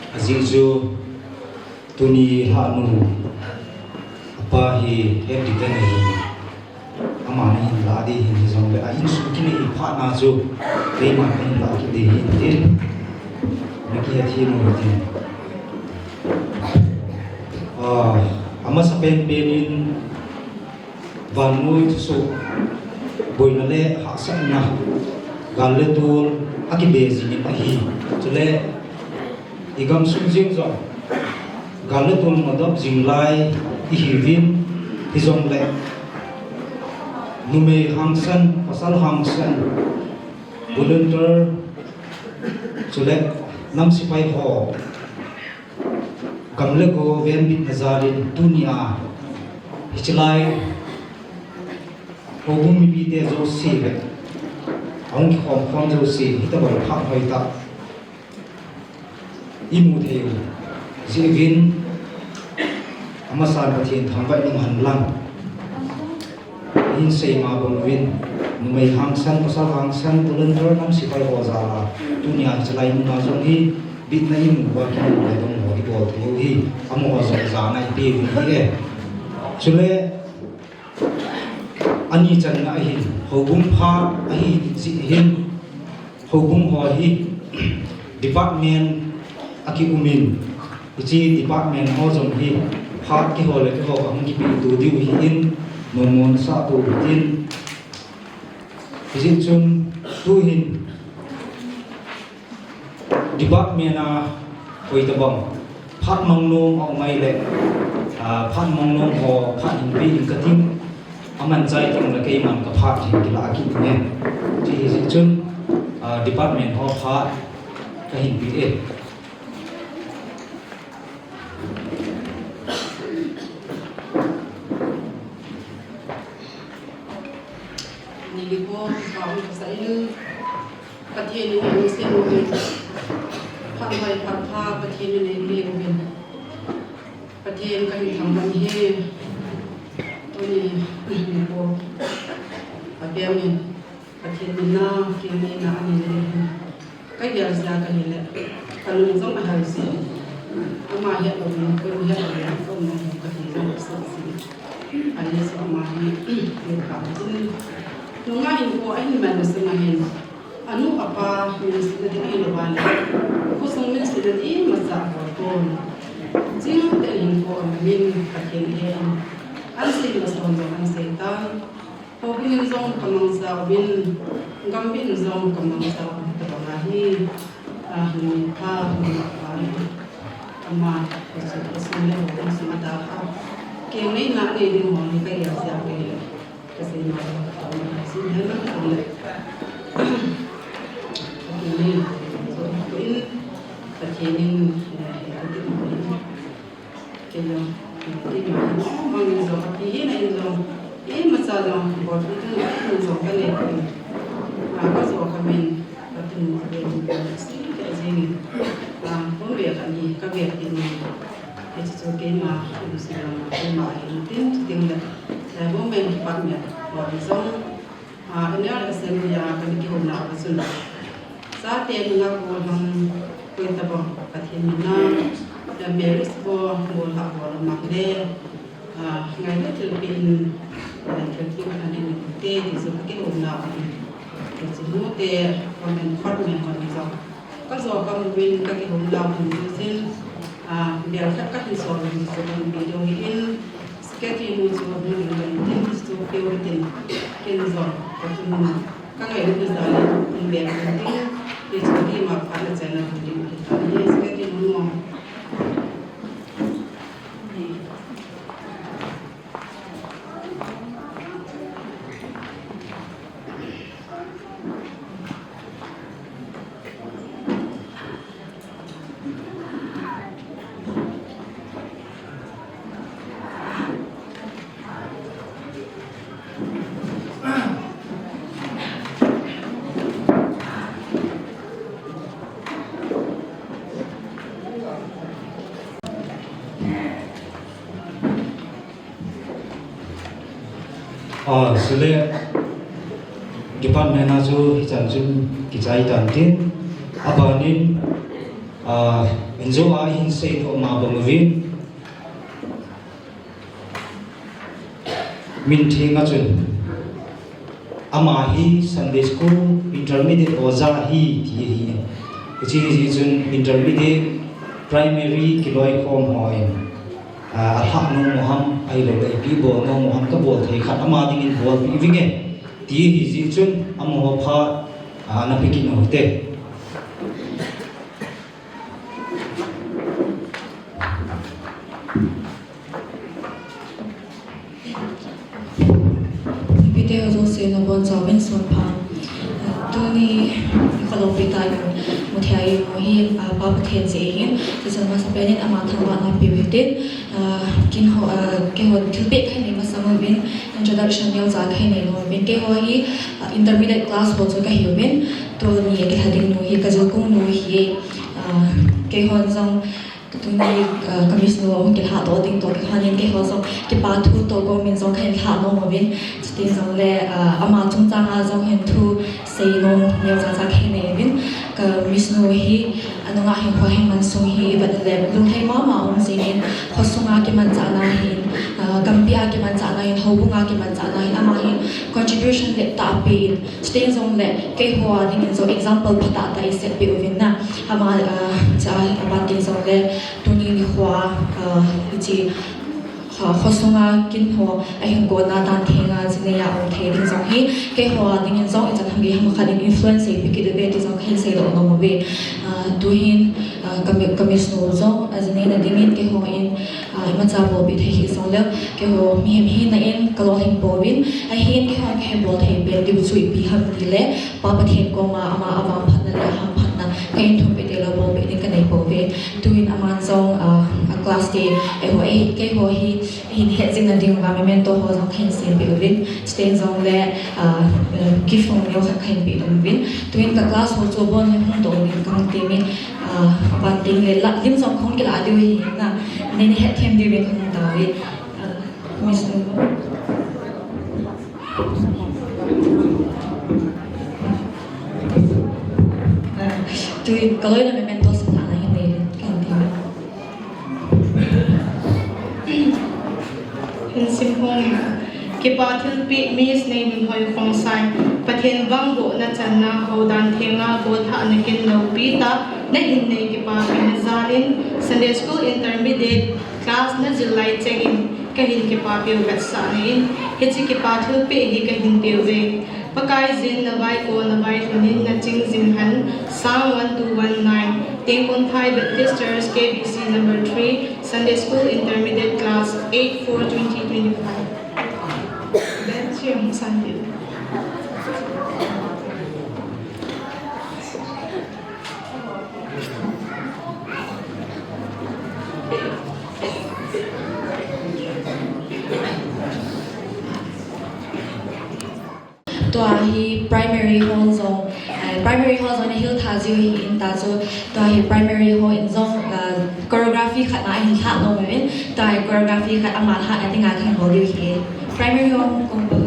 Ajing chu tuni lhahnu apa hi head deacon ahi. Amani hin la ding hin hijongle a insung kinei phat na chu keima hin la kit ding hin tin. Naki athi nu tin. Ah, amasa pen pen in vannoi thusoh boina le hahsatna gal le tol akibe jing in ahi. Chule i gamsung jeng jong gal le tol madop jing lai ihiuvin hijongle numei hangsan, pasal hangsan, Volunteer, chule nam sepai ho, gam le go venbitna jalin tunia hichilai houbung mipite jouse le ahung kikhom khom jouse hitabang phat hoitah imu thei u jeh uvin, amasan Pathen thangvah in umhen lang. Ihin seima bang uvin, numei hangsan, pasal hangsan, volunteer nam sepai ho jal a, tunia hichilai muna jong hi bitna imu uva kimu le dong ho ibol thei u hi, amaho jong jana ipe uvin ahi e. Chule ani channa ahin, houbung phat ahi jeh hin, houbung ho hi department akiumin, hiche department ho jong hi phat kihol le kihol ahung kipeto diu ahin, nommo nasah pou hitin. Hijeh chun tuhin department a hoitobang phat mang nom aum ahile, ah, phat mang nom ho phat hin pe in kating, aman chai teng le keiman kaphat hin kilah kit inge. Hiche hijeh chun, ah, department ho phat kahin pe e. Ni kipo, kipa um kasa in, Pathen in eilungset uvin, phat hoi phat pha Pathen in eipeh uvin, Pathen kahin thangvah e. Tuni, ni kipo, apiamin, Pathen mina, kei mina ani le hin. Kagel jeh a kahile, kalung jong ahel jin. Ama het louvin, koi het louvin, kaumna hi kathi jong asah jin. Ahile chu ama hi, hi kha jin. Nungah hinkho ahin man masang ahin, anu apa min setna ding ahilou vale, khosung min setna ding imacha abol pon. Jing tah in hinkho amamin, Pathen ahen. Ahin sei masa jong ahin sei tan. Houbung in jong kamangcha uvin, gam in jong kamangcha uvin, tabang ahi, a, hin pha, hin pha, ama, kasu, kasu le houbung sung a da kha. Keng neina anei ding ho hi kagel jeh a kei le. Kasei ma, kasei ma, kasei ma, kasei ma. Keng nei, so, in, Pathen in, eh, Pathen in. Kei jong, keima hin, mong in jong, kapi hina in jong, imacha jong, bolpi ding in jong kanei poi. A, kajo kamin, katun, kasin, kajing. A, pon be kani, kabe tin. Hichu chu keima, in si jong, keima hin tin, tin le. Eh, women department, bol jong. A, Annual Assembly a kana kihouna uva chun, chate nungah bol ham, koi tabang Pathen mina, a, marriage bol, bol ham bol ham le, a, ngailut thilpeh in, a, thilpeh in ana nei ute ti chu kakihouna uva, hichu nute, comment, comment hon jong. Kajo kamu uvin kakihouna u hin, a, bel khat kahin sol u hin, so kan video hi in, secretary nu chu hung ding kahin tin, chu peh u hitin, ken jong, katun, kangailutna jal in, hung bel kahin tin, hichu keima phat na chaina hung ding kahin tin, secretary nu mo. A, chule department a chu hichan chun kichai tan tin, abanin, a, injo a hin seidoh ma bang uvin, Mintheng a chun, ama hi Sunday School Intermediate oja ahi ti ahi. Hiche hi chun Intermediate, Primary kiloikhom hon, a, alhah nom u ham, ahilou le ipi bol nom u ham kabol thei khat ama dingin bolpeh vinge. Ti ahi jeh chun amaho phat, a, ana pe kit u hite. Nupite ho jouse nabonchauvin sompha. Tu Ni kholopita in muthei a imu hi, ah, Pa Pathen jeh ahin, tichun amasapen in ama thangvahna peuhitin, ah, kin ho, ah, keiho thilpeh kahin nei masang uvin, introduction neocha kahin nei nom uvin, keiho hi, ah, intermediate class ho chu kahiuvin, tuni a kilha ding nu hi kajilkung nu hi, ah, keihon jong Tuni, ah, ka Miss nu ahung kilhah toh ding toh kilhonin keiho jong kipa thu toh gomin jong kahin lhah nom uvin. Chuti jongle, ah, ama chungchanga jong hin thu seinom neocha cha kahin nei uvin. Ka Miss nu hi anunga hin khoheng mansung hi vet le lunglhai mama um jingin, khosunga kimanchahna hin, ah, gampi a kimanchahna hin, houbunga kimanchahna hin, ama hin contribution letah apen. Chuti jongle keiho a dingin jong example phatah tah eisetpeh uvin na. Ama, ah, cha, aban ding jongle tuni nikho a, ah, hiche, ah, khosunga kin ho ahin gonna dan thenga chinei a um thei ding jong hi keiho a dingin jong ichan ham gei ham khat in influence eipe kit uve ti jong kahin seidoh nom uve. Ah, tuhin, ah, ka Miss nu jong ajineina dingin keihon, ah, imacha bolpeh thei hih jongleu, keiho mihem hina in kalolhing pouvin, ahin keihon kahin bol thei pen diu chu ipi ham tile, Pa Pathen koma ama avangphatna le ahangphatna kahin thumpeh teng lou bolpeh ding kanei pouve. Tuin aman jong, ah, a class te, eiho, ei, keiho hi, hin het jing na diuva memento ho jong kahin sempeh uvin, chuti jongle, ah, gift ho neokhat kahin peh uvin. Tuin ka class ho chu abon in hung doh ding kahung temin, ah, aban tengle la, lim jong kahung kilah diu ahi na, nei hetthem diuvin kahung tauve. Ah, Miss nu. Ah, tui kaloina memento sa thana hin nei le kahin ti. Hin sim hong. Kipa thilpeh Miss Neinunhoi Khongsai, Pathen vangbohna channa hou dan thenga gollhahna kin loupi tah nahin nei kipapina jalin Sunday School Intermediate class najil lai chengin kahin kipapeu vetsahna in hiche kipa thilpeh hi kahin peuve. Pakaiyin navaikon navailhunin naching jing hen, Psalm one two one nine, Tengkhonphai Baptist Church, K B C number three, Sunday School Intermediate class, eight four twenty twenty-five. Then, Sri Hong Santi. Tua hi primary ho jong, eh, primary ho jong nahil tha jiu ahin, ta chu tua hi primary hon jong, eh, choreography khat na ahin lhah nom uvin, tua hi choreography khat ama lhahna dinga kahin bol diu ahi. Primary ho kong bol.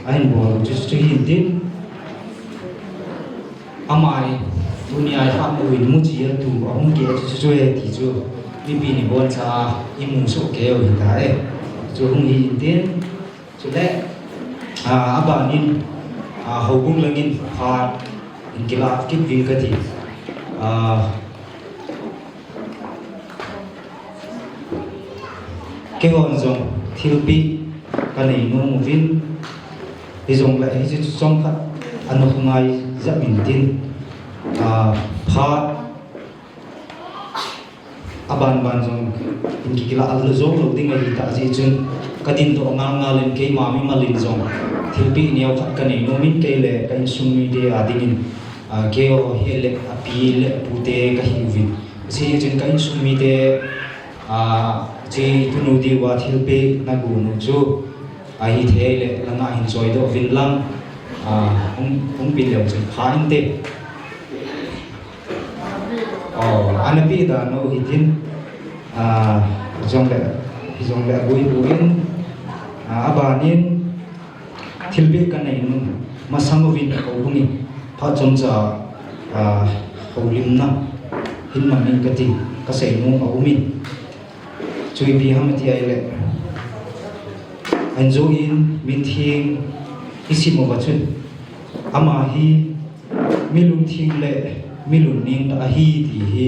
Ahin bol chu chu hin tin. Amai, tunia i khat mu in mu chi a tu ahung ke chu chu chu e ti chu. Mipi ni bol cha i mu so ke u hi ta e. Chu hung hi in tin. Chule, a, abanin, a, houbung langin phat in kila kit vin ka ti. A, Keihon jong thilpeh ka nei nom uvin, hijongle hiche chu chomkhat ana hung ngai jep in tin, a, phat aban ban jong in kikila al jou lou ding ahi tah jeh chun ka dindoh ngal ngal in keima mimal in jong thilpeh neo khat ka nei nom in kei le ka insung mite a dingin, a, keiho hi le api le apute ka hi uvin. Hiche hi chun ka insung mite, a, hiche tunu diuva thilpeh na gon u chu, a, hithei le langa hin choidoh uvin lang, a, hung, hung peh leu chun pha inte. O, ana peh dan u hitin, a, hijongle, hijongle aboi boi in, a, abanin, thilpeh ka nei nom masang uvin ka houbung in phat chomcha, a, houlimna hin mang in ka ti, ka sei nom a um in. Chu ipi ham ati ahile, anjo in mintheng i sim uva chun, ama hi mi lungtheng le mi lungning tah ahi ti hi,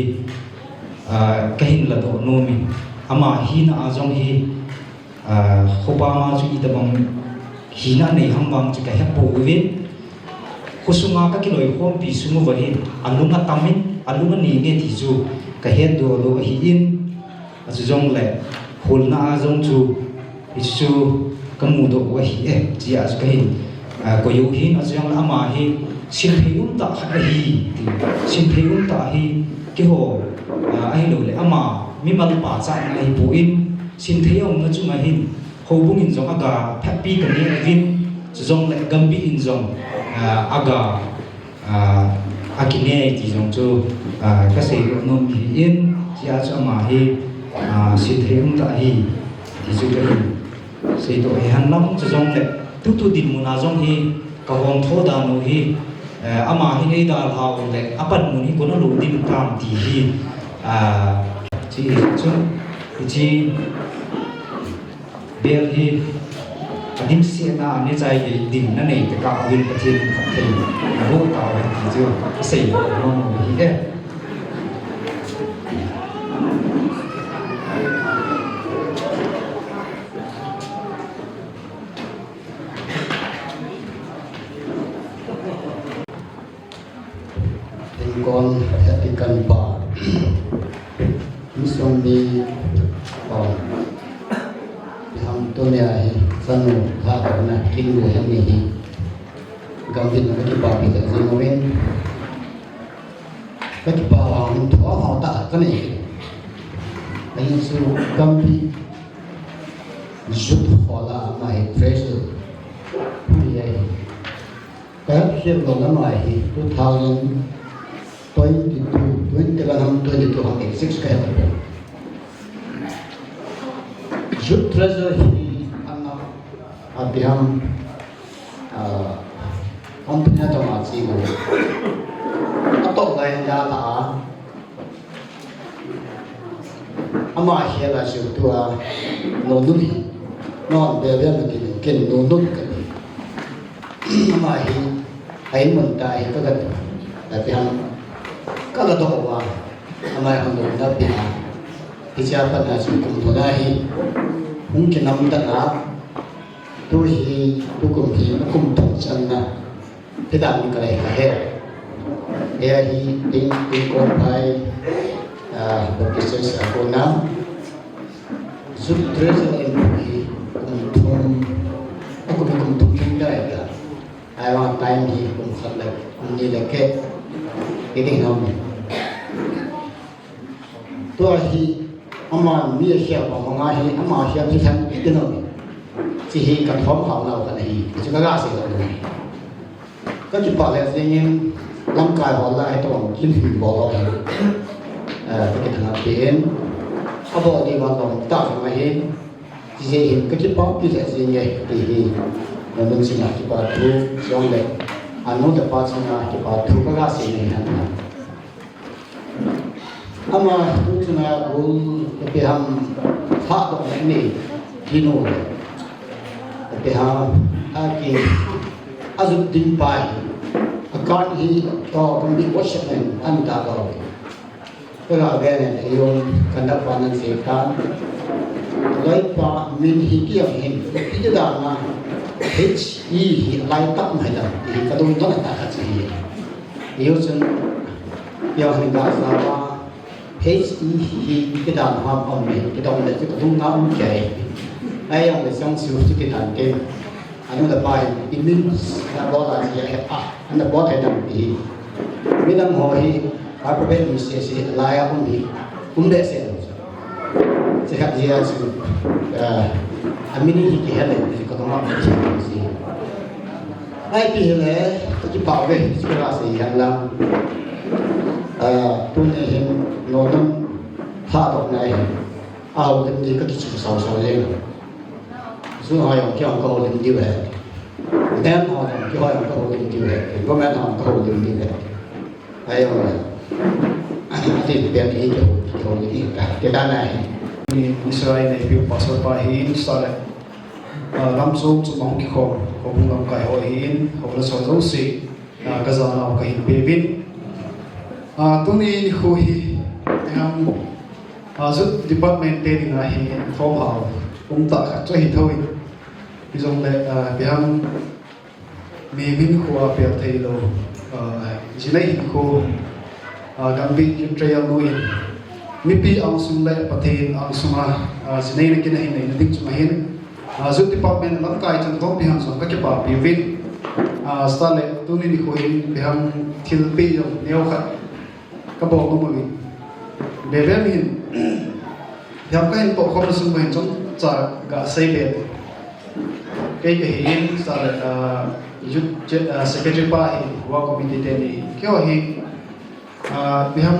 a, ka hin ladoh nom in. Ama hina a jong hi, a, khopa ma chu itobang hina nei ham vang chu ka hepoi. Khosunga ka kiloikhompi sung uva hin, alung atam in, alung aneng e ti chu ka hetdoh lou ahi in, achu jongle, holna a jong chu, hichu chu ka mudoh u ahi e, hichea chu ka hin, a, koi u hin, achu jongle ama hi, simthei umtah khat ahi, ti, simthei umtah hi, keiho, a, ahiloule, ama, mimal pachatna ahipoi, simthei aumna chunga hin, houbung in jong aga phatpi ka nei uvin, chujongle gambih in jong, a, aga, a, akinei ti jong chu, a, ka seidoh nom ahi in, hichea chu ama hi, a, simthei umtah ahi, ti chu ka hin seidoh ahi henlang chujongle, tutu dinmun a jong hi, ka hung tho dan u hi, eh, ama hin eidalha u le, apanmun hi kona lo dim tam ti hi, a, hiche hi chu, hiche, Bel hi adimsetna a nechai gei dinna nei tah a houin Pathen in phatthei naboh tauhen ti chu kasei nom u ahi e. Hinkho heti kan pa. Insung mi, o, iham tunia hi, chanu, lhakona, kin lu hemi hi. Gambihna kakipapi jing uvin. Kakipa vang, thua hao tah kanei. Ahin chu gambih, youth hola ama hi treasure. Hui ahi. Ka het lou lama hi two thousand twenty-two, twenty-one ham, twenty-two ham, exact ka het lou. Youth treasure hi ana, ipi ham, ah, company a chama chi mo. Atoh lai da ta. Ama hi ala siu tua, nunun hi, non bebe ma ti ken nunun kati. Ama hi, ahin mun tah hi ka gat, ati ham, ka gat ho wa, ama hi hon na pi ha. Hiche a pat na chu kum thum na hi, hung kinam ta na, tu hi, tu kum hi, kum thum chan na. Hidan kalei kahe. Hiche hi tin, tin kong pai, ah, Baptist Church a kona. Youth treasure in hi kum thum, a kum, kum thum thum dai da. Ahivang time hi kum khat le, kum ni le keh. Hiti ham. Tua hi, aman mi akhel pa manga hi, ama akhel hi than kit ding ahi. Hiche hi kathom hao nau khat ahi, hichu kaga sei lou ahi. Kakipah lheh jengin, lamkai ho lah a hitobang kin hin bol lou ahi. Eh, kakithangvah pen. Abol ding vang lom tah jong ahi. Hiche hin kakipahpi lheh jenge, ti hi. Nalung sina kipa thu, jongle, anu le apa chunga kipa thu kaga sei nei hen. Ama tu chunga gul ipi ham thadoh nei, kinu. Ipi ham, aki, ajut ding pa hi. A card hi, to, kan bi WhatsApp nen, an ta ko. Kaga ve nen, ei um, kan dak pa nan sei tan. Loipa min hi ki am hin, ki da na. H E hi lai tak mai da, hi ka dum don ta ka chi. Ei u chun, yo hin ga sa wa, H E hi, hi ki da na ham am min, ki dong le, ki dum na um ke. Ai ang le song su ki tan ke. Anu le apa hin, i min, na bol a chi a, a, na bol thei dam ti. Midang ho hi, alphabet mi se se, lai a um hi, um behseh lou. Chi khat jeh a chu, eh, a min hi kihel le, ti ka tong a, si. Ai pi le, ka kipah ve, chu ka sei hen lang. Eh, tuni hin, nodam, thadoh na hin. A houlim di ka kichu sau sau jeng. Sun ho jong kihou lim diu ahi. Ten ho jong kihou lim diu ahi. Government ho jong kihou lim diu ahi. Ahi jong le. Ati pen hi kihou, kihou lim diu ahi. Kei dan ahi. Ni Israel neipiu pastor pa hin sa le. Ah, lam chom chom a hung kikhom, houbung lamkai ho hin, houna chom jouse. Ah, ka janau ka hin pe uvin. Ah, tuni nikho hi, em, ah, youth department te dinga hi, thom hao, um tah khat chu ahi thou in. Hijongle, ah, ipi ham, mi min kho a pel thei lou, ah, jinei hinkho, ah, Gambih Youth Trail nu in, mipi angsung le Pathen angsunga, ah, jinei na kin ahin neina ding chunga hin, ah, youth department lamkai chun thom ipi ham jong ka kipapi uvin. Ah, chutah le, tuni nikho hin ipi ham thilpeh jong neo khat ka bol nom uvin. Bebe min, ipi ham ka hin tohkhom na sung uva hin chomcha ga sei be. Kei ka hin, chutah le, ah, youth che-, ah, secretary pa hin, work committee te ni, keiho hi, ah, ipi ham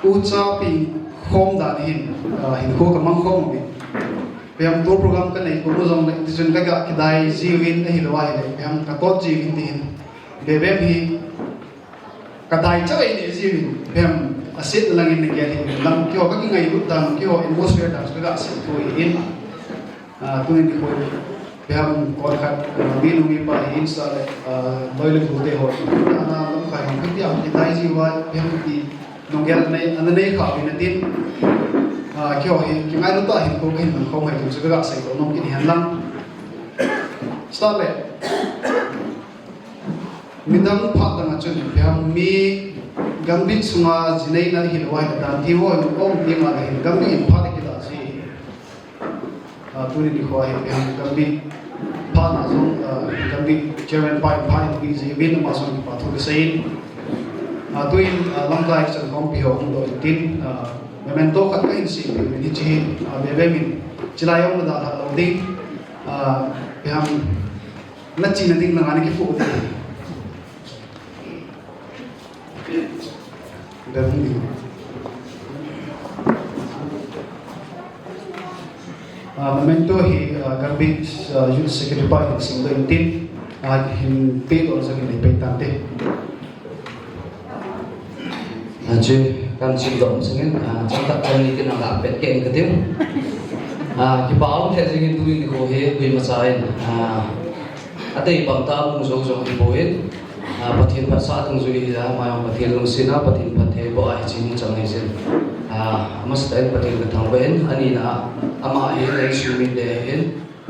ucha pi khom dan hin, ah, hinkho ka mang khom uvin. Ipi ham tour program ka nei kum u jongle, tichun ka ga kidai ji uvin ahilou ahile, ipi ham ka tot ji uvin ti hin. Bebe min hi, ka dai chauve ne ji uvin, ipi ham aset lang in na gel hin, lang keiho ka kingailut dan, keiho atmosphere dan, ka ga sei thou in. Ah, tuni nikho, ipi ham kon khat, ah, mi nung mipa hin sa le, ah, loi le gol te ho. Ah, na lamkai hung kiti ham, kidai ji uva, ipi ham kiti, nung gel nei, ana nei kha uvin atin. Ah, keiho hin, kingailut tah hinkho ka hin mang khom u ahi ti chu ka ga sei to nom kit hen lang. Chutah le. Midang phat dang a chun, ipi ham mi Gambih sunga jinei na hilou a hin dan ti ho, um ti ma le hin Gambih in phat kila ji. Ah, tuni nikho hi ipi ham Gambih phat na jong, ah, Gambih chairman pa in phat in pi ji uvin ama jong kipa thu ka sei in. Ah, tuin, ah, lamkai chan khompi ho hung doh in tin, ah, memento khat ka hin sei pi min hiche hi, ah, bebe min chilai jong na dalha lou ding, ah, ipi ham Na china ding langa na kipoh ding. Bel hung ding. Ah, memento hi, ah, Gambih, ah, Youth Secretary pa hin simdoh intin, ah, hin pedoh jong hin nei peh tante. Ah, chu, kan simdoh masangin, ah, changkhat chang ni kin aga pet kei in katiu. Ah, kipa um lheh jengin tuni nikho hi, koima cha in, ah, adei bang tah a hung jou jong hipon, ah, Pathen phatsah dungjuiya, ama jong Pathen lungsetna, Pathen phattheiboh a hiche hung chang ahi jeh in. Ah, amasatah in Pathen kathangvah in, anina a, ama hi, insung mite hin,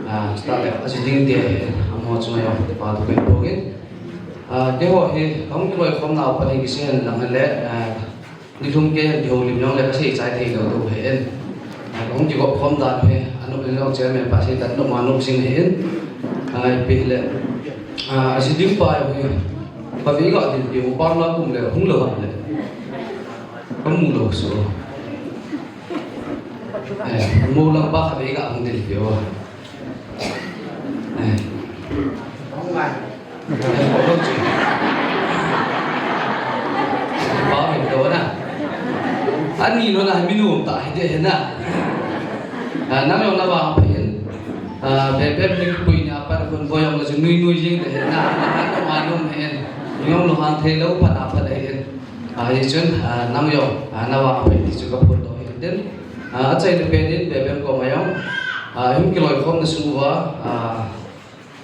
Ah, chutah le, aji ding te, amaho chunga jong kipa thu kahin phong in. Ah, keiho hi, kahung kiloikhomnau pat hi kisei hen lang hile, ah, nilhum kei hin kihoulim jongle kasei chai thei lou diu ahin. Ah, kahung kigop khom dan hi, anop in jong chairman pa sei dan nop ma nop jing ahin. Ah, ipi hile, ah, aji ding pa jong hi, kave ga ding diu, pam la kum le, hung lou ham le. Kamu lou so. Eh, mu lang pa kave ga hung ding diu. Eh. Ba min to na. Ani lo na mi nu ta hi de na. Ah, nang lo na ba pa hin. Ah, be be mi pui na pa Kon boyong le chu nui nui jing le hin na, ma ma nom hin. Yong lo hang thei lo pa na pa le hin. A, hichun, a, nang jong, a, na vang pai ti chu ka phondoh hin tin. A, achaina pen in Bebem koma jong, a, hung kiloikhomna sung uva, a,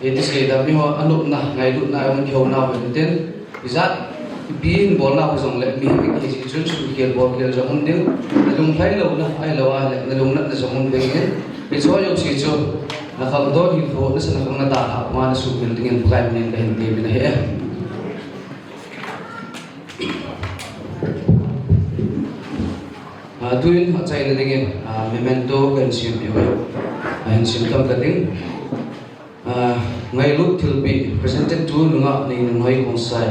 iti sei da mi ho anopna, ngailutna, hung kihouna hin tin. Ijat, ipi hin bolna ho jong le, mi hi ki ji chun chu kel bol kel jong um ding. Na lunglhai louna, ahilou a le, na lungnatna jong um ding hin. Hiche ho jouse chu, na khangdon hinkho, na sa na khang na dalha, ma na sumil ding in Pakai min in ka hin temin ahi. A, tuin achaina dingin, a, memento kahin sempeh uve. A, hin sem tam ka ding. A, ngailut thilpeh, presented to Nungah Neinunhoi Khongsai.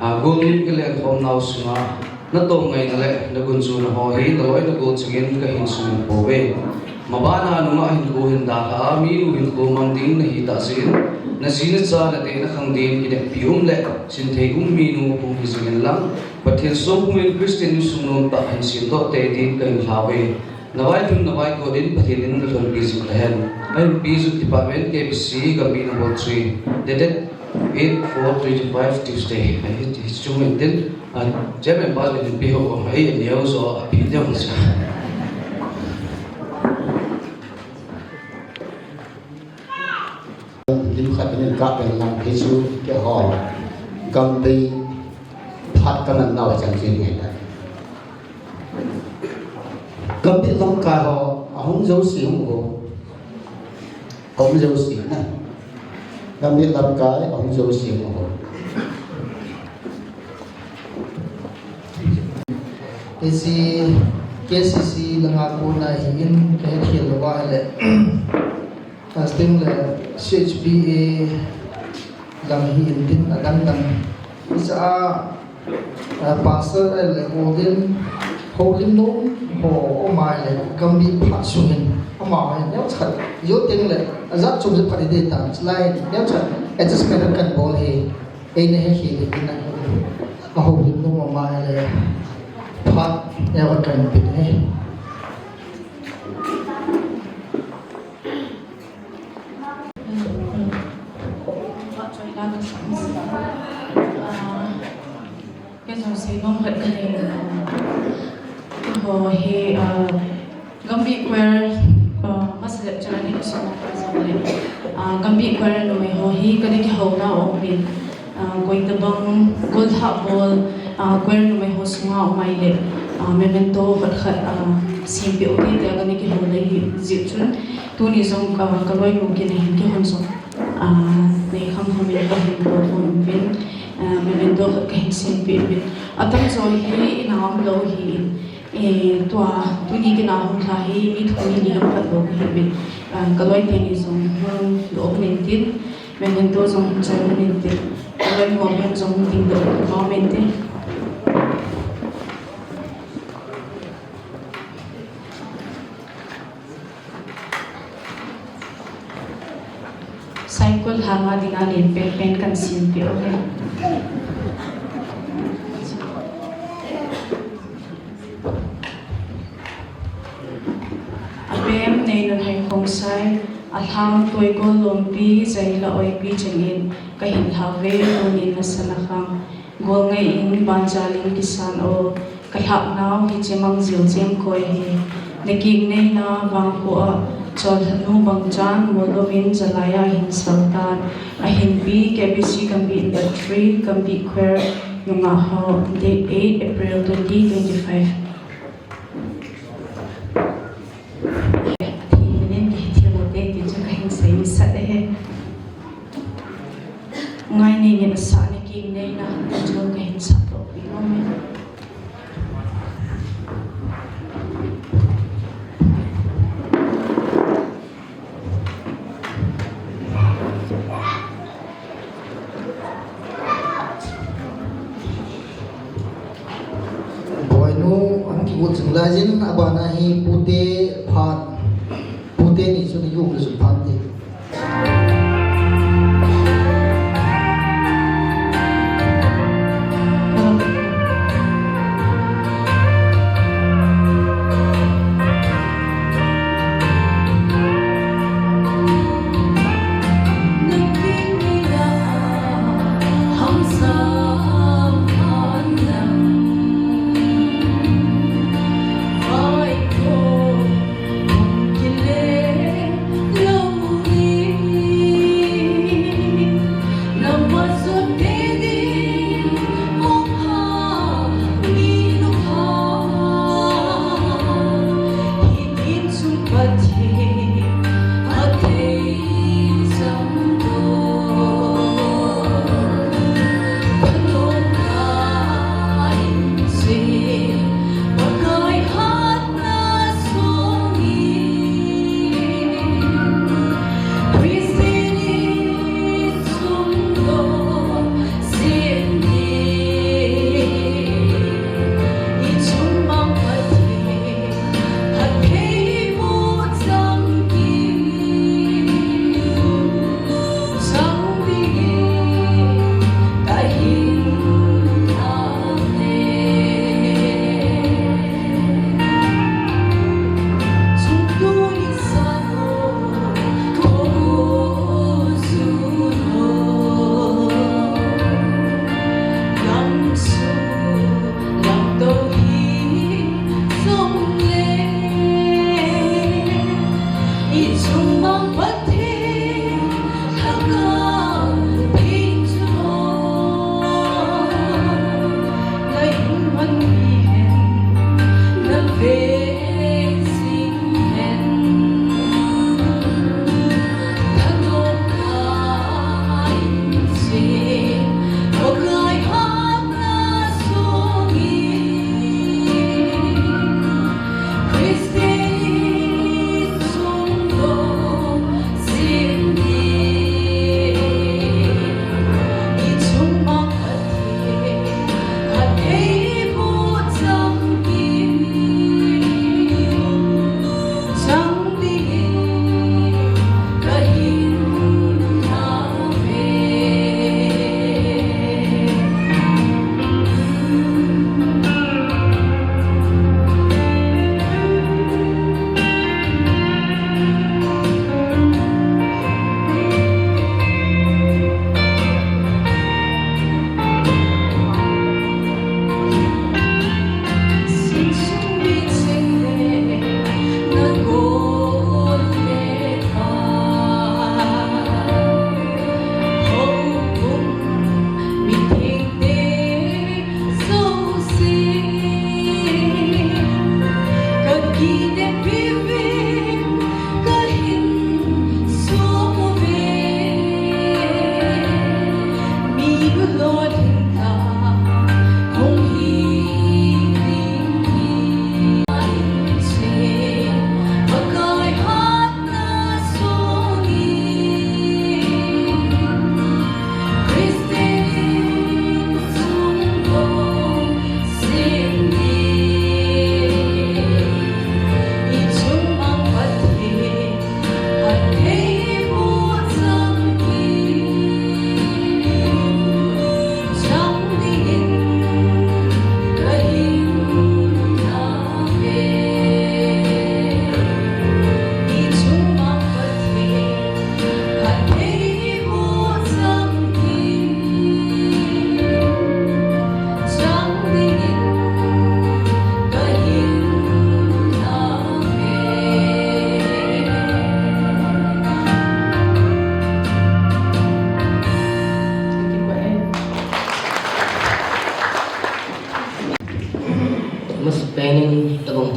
A, golnung kilenkhom nau sunga, na tolngaina le na gunchuna ho hi na loina gol chengin kahin sumil pouve. Mabana nungah hinkho hin dalha a, minu hinkho mang ding nahi tah jeh in, na ji na cha na teh na khang din kineppi um le, sinthei um minu hung hi jing in lang, Pathen songpum in Christian insung nom tah hin semdoh tei din kahin lhau ve. Na vailhun na vaikhot in Pathen in na lhonpi jing tahen. Ahin pi jut department K B C Gambih number three, dated eight four twenty-five Tuesday. Ahi, hi chung in tin, a, chairman pa jong hin pi ho, ahi, neo jo, a pi neo jo. Lim khat in ka pen lang, hichu keiho Gambih phat ka man nau chan chin ngai ta. Gambih lamkai ho, ahung jouse hung ho. Ahung jouse na. Gambih lamkai, ahung jouse hung ho. Hiche K C C langa kona hi in ka het khel lou va le. Fasting le C H P A lam hi in tin adang dang. Hiche a, a, pastor le houlim, houlim nom ho um a le Gambih phat sung in. Ama hi neocha khat. Jou teng le, ajat chom jeh phat hi ding tan. Chulai neocha khat adjustment kan bol hi. Eina he hi le ina. A houlim nom ama le. Phat neocha kan pe hi. Kei jong seinom khat ka nei. Keiho hi, ah, Gambih Choir, ah, masa le chun ani ka song ka jong le. Ah, Gambih Choir numei ho hi ka dei kihouna um in. Ah, koi tabang golhah bol, ah, choir numei ho sunga um ahile, ah, memento khat khat, ah, sempeh u hite tia ka nei kihou lei hi jeh chun. Tuni jong, ah, ka loinu kine hin kihon jong, ah, nei kham kham in ka hin bol hon uvin, ah, memento khat ka hin sempeh uvin. Atamjo hi ina um lou hi in, eh, tua, tuni kina hung lha hi mi thum ni ni jong phat bou ka hi uvin. Ah, ka loi teni jong hung doh uvin tin. Memento jong chai uvin tin. Loi mo ben jong ding doh mo men tin. Cycle hanga dinga len pen pen kan sempeh uve. Abem Neinunhoi Khongsai, alhang Toigol Lompi, Jaila Oipi chengin, ka hin lhau ve, tunin nasa na khang. Gol ngei in, banjal in kisan o, ka lhah nau hiche mang jil jeng koi hi. Na kingneina vangkho a, cholhanu bangchan, molom in jalai a hin sal tan. Ahinpi, K B C Gambih number three, Gambih Choir, nungah ho, date eight April twenty twenty-five. Athi hinin kithi lote ti chu kahin sei masat e. Ngai nei ngen sa ni kingneina ti chu kahin sap lou pi nom e. Boinu, hung kigot jing laijin, abana hi pute phat, pute ni chu ni um le chu phat ti.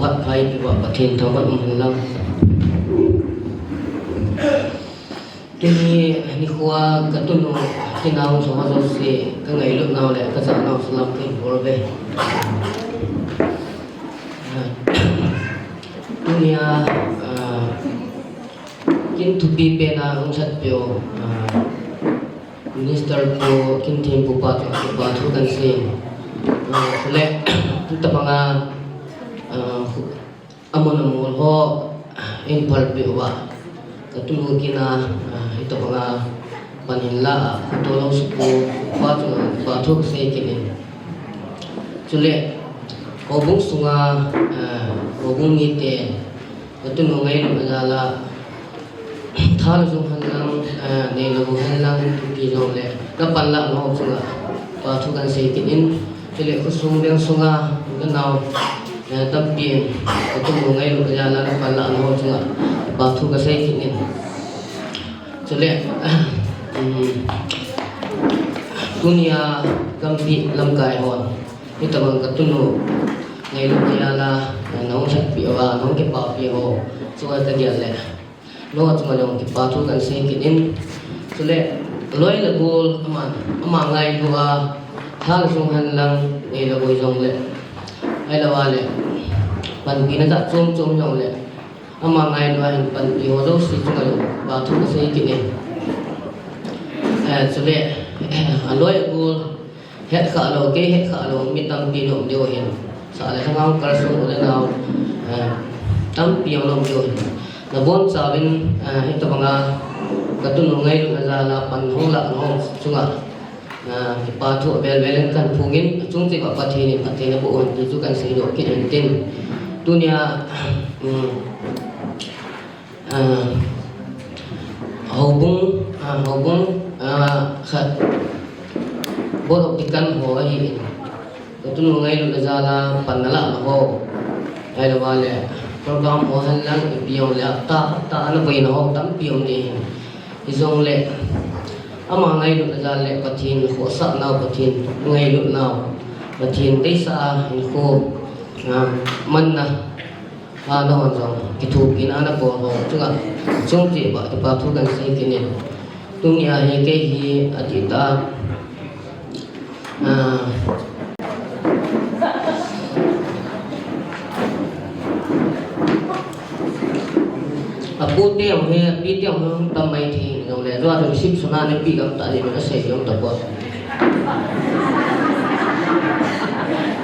Phat phai pi ba Pathen thangvah um hen lang. Tuni nikho a ka tunu kin a hung song ho jouse ka ngailut nau le ka chah nau salam ka hin bol uve. Tuni a, ah, kin thupi pen a hung lhatpeh u, ah, Minister Pu Kimthempu pa chu kipa thu kan sei. Ah, chule, tabang a, ah, amun amol ho in phalpeh uva, ka tunu kin a, ah, hitabang a pan hin la a, ka tolou supu pa chu kipa thu ka sei kit in. Chule, houbung sunga, ah, houbung mite, ka tunu ngailutna jal a, tha le jung hen lang, eh, nei le gou hen lang, thupi jong le, na panlah nau chunga, kipa thu kan sei kit in, chule khosung veng sunga, ka nau, eh, tampi in, ka tunu ngailutna jal a, na panlah nau chunga, kipa thu ka sei kit in. Chule, um, tuni a gampi lamkai hon, hitabang ka tunu ngailutna jal a, eh, na hung lhatpeh uva, na hung kipapeh u, chunga ka gel le. Nangho chunga jong kipa thu kan sei kit in. Chule, loi le gol, ama, ama ngailu a, tha le jung hen lang, nei le gou jong le. Ahilou le, panpina jat chom chom jong le. Ama ngailu a hin panpi ho jouse chunga jong kipa thu ka sei kit in. Eh, chule, a loi a gol, het kha lou, kei het kha lou, mi tampi na um diu ahin. Sah le lhangau kalsong u le nau, eh, tampi na um diu ahin. Na bonchauvin, eh, hitabang a, ka tunu ngailutna jal a pan hung lah nau chunga, eh, kipa thu avel vel in kan phong in, achung cheh uva Pathen in phatthei naboh un ti chu kan seidoh kit in tin. Tuni a, um, Ah, houbung, ah, houbung, ah, khat. Board of Deacon ho ahin. Ka tunu ngailutna jal a pan na lah nau ho. Ahilou le, program ho hen lang ipi jong le, hapta, hapta a na boina ho tampi um ding ahin. Hijongle, ama ngailutna jal le Pathen khohsah nau, Pathen ngailut nau, Pathen deisah a hinkho, ah, manna, a, nahon jong kithopina nabol ho chunga, chung cheh uva kipa thu kan sei kit in. Tuni a hi kei hi adih tah a, ah, apute jong hi, apite jong hi hung tam mai thei jongle, tua chu sim suna ni pi gam tah le, na sei jong tapoi.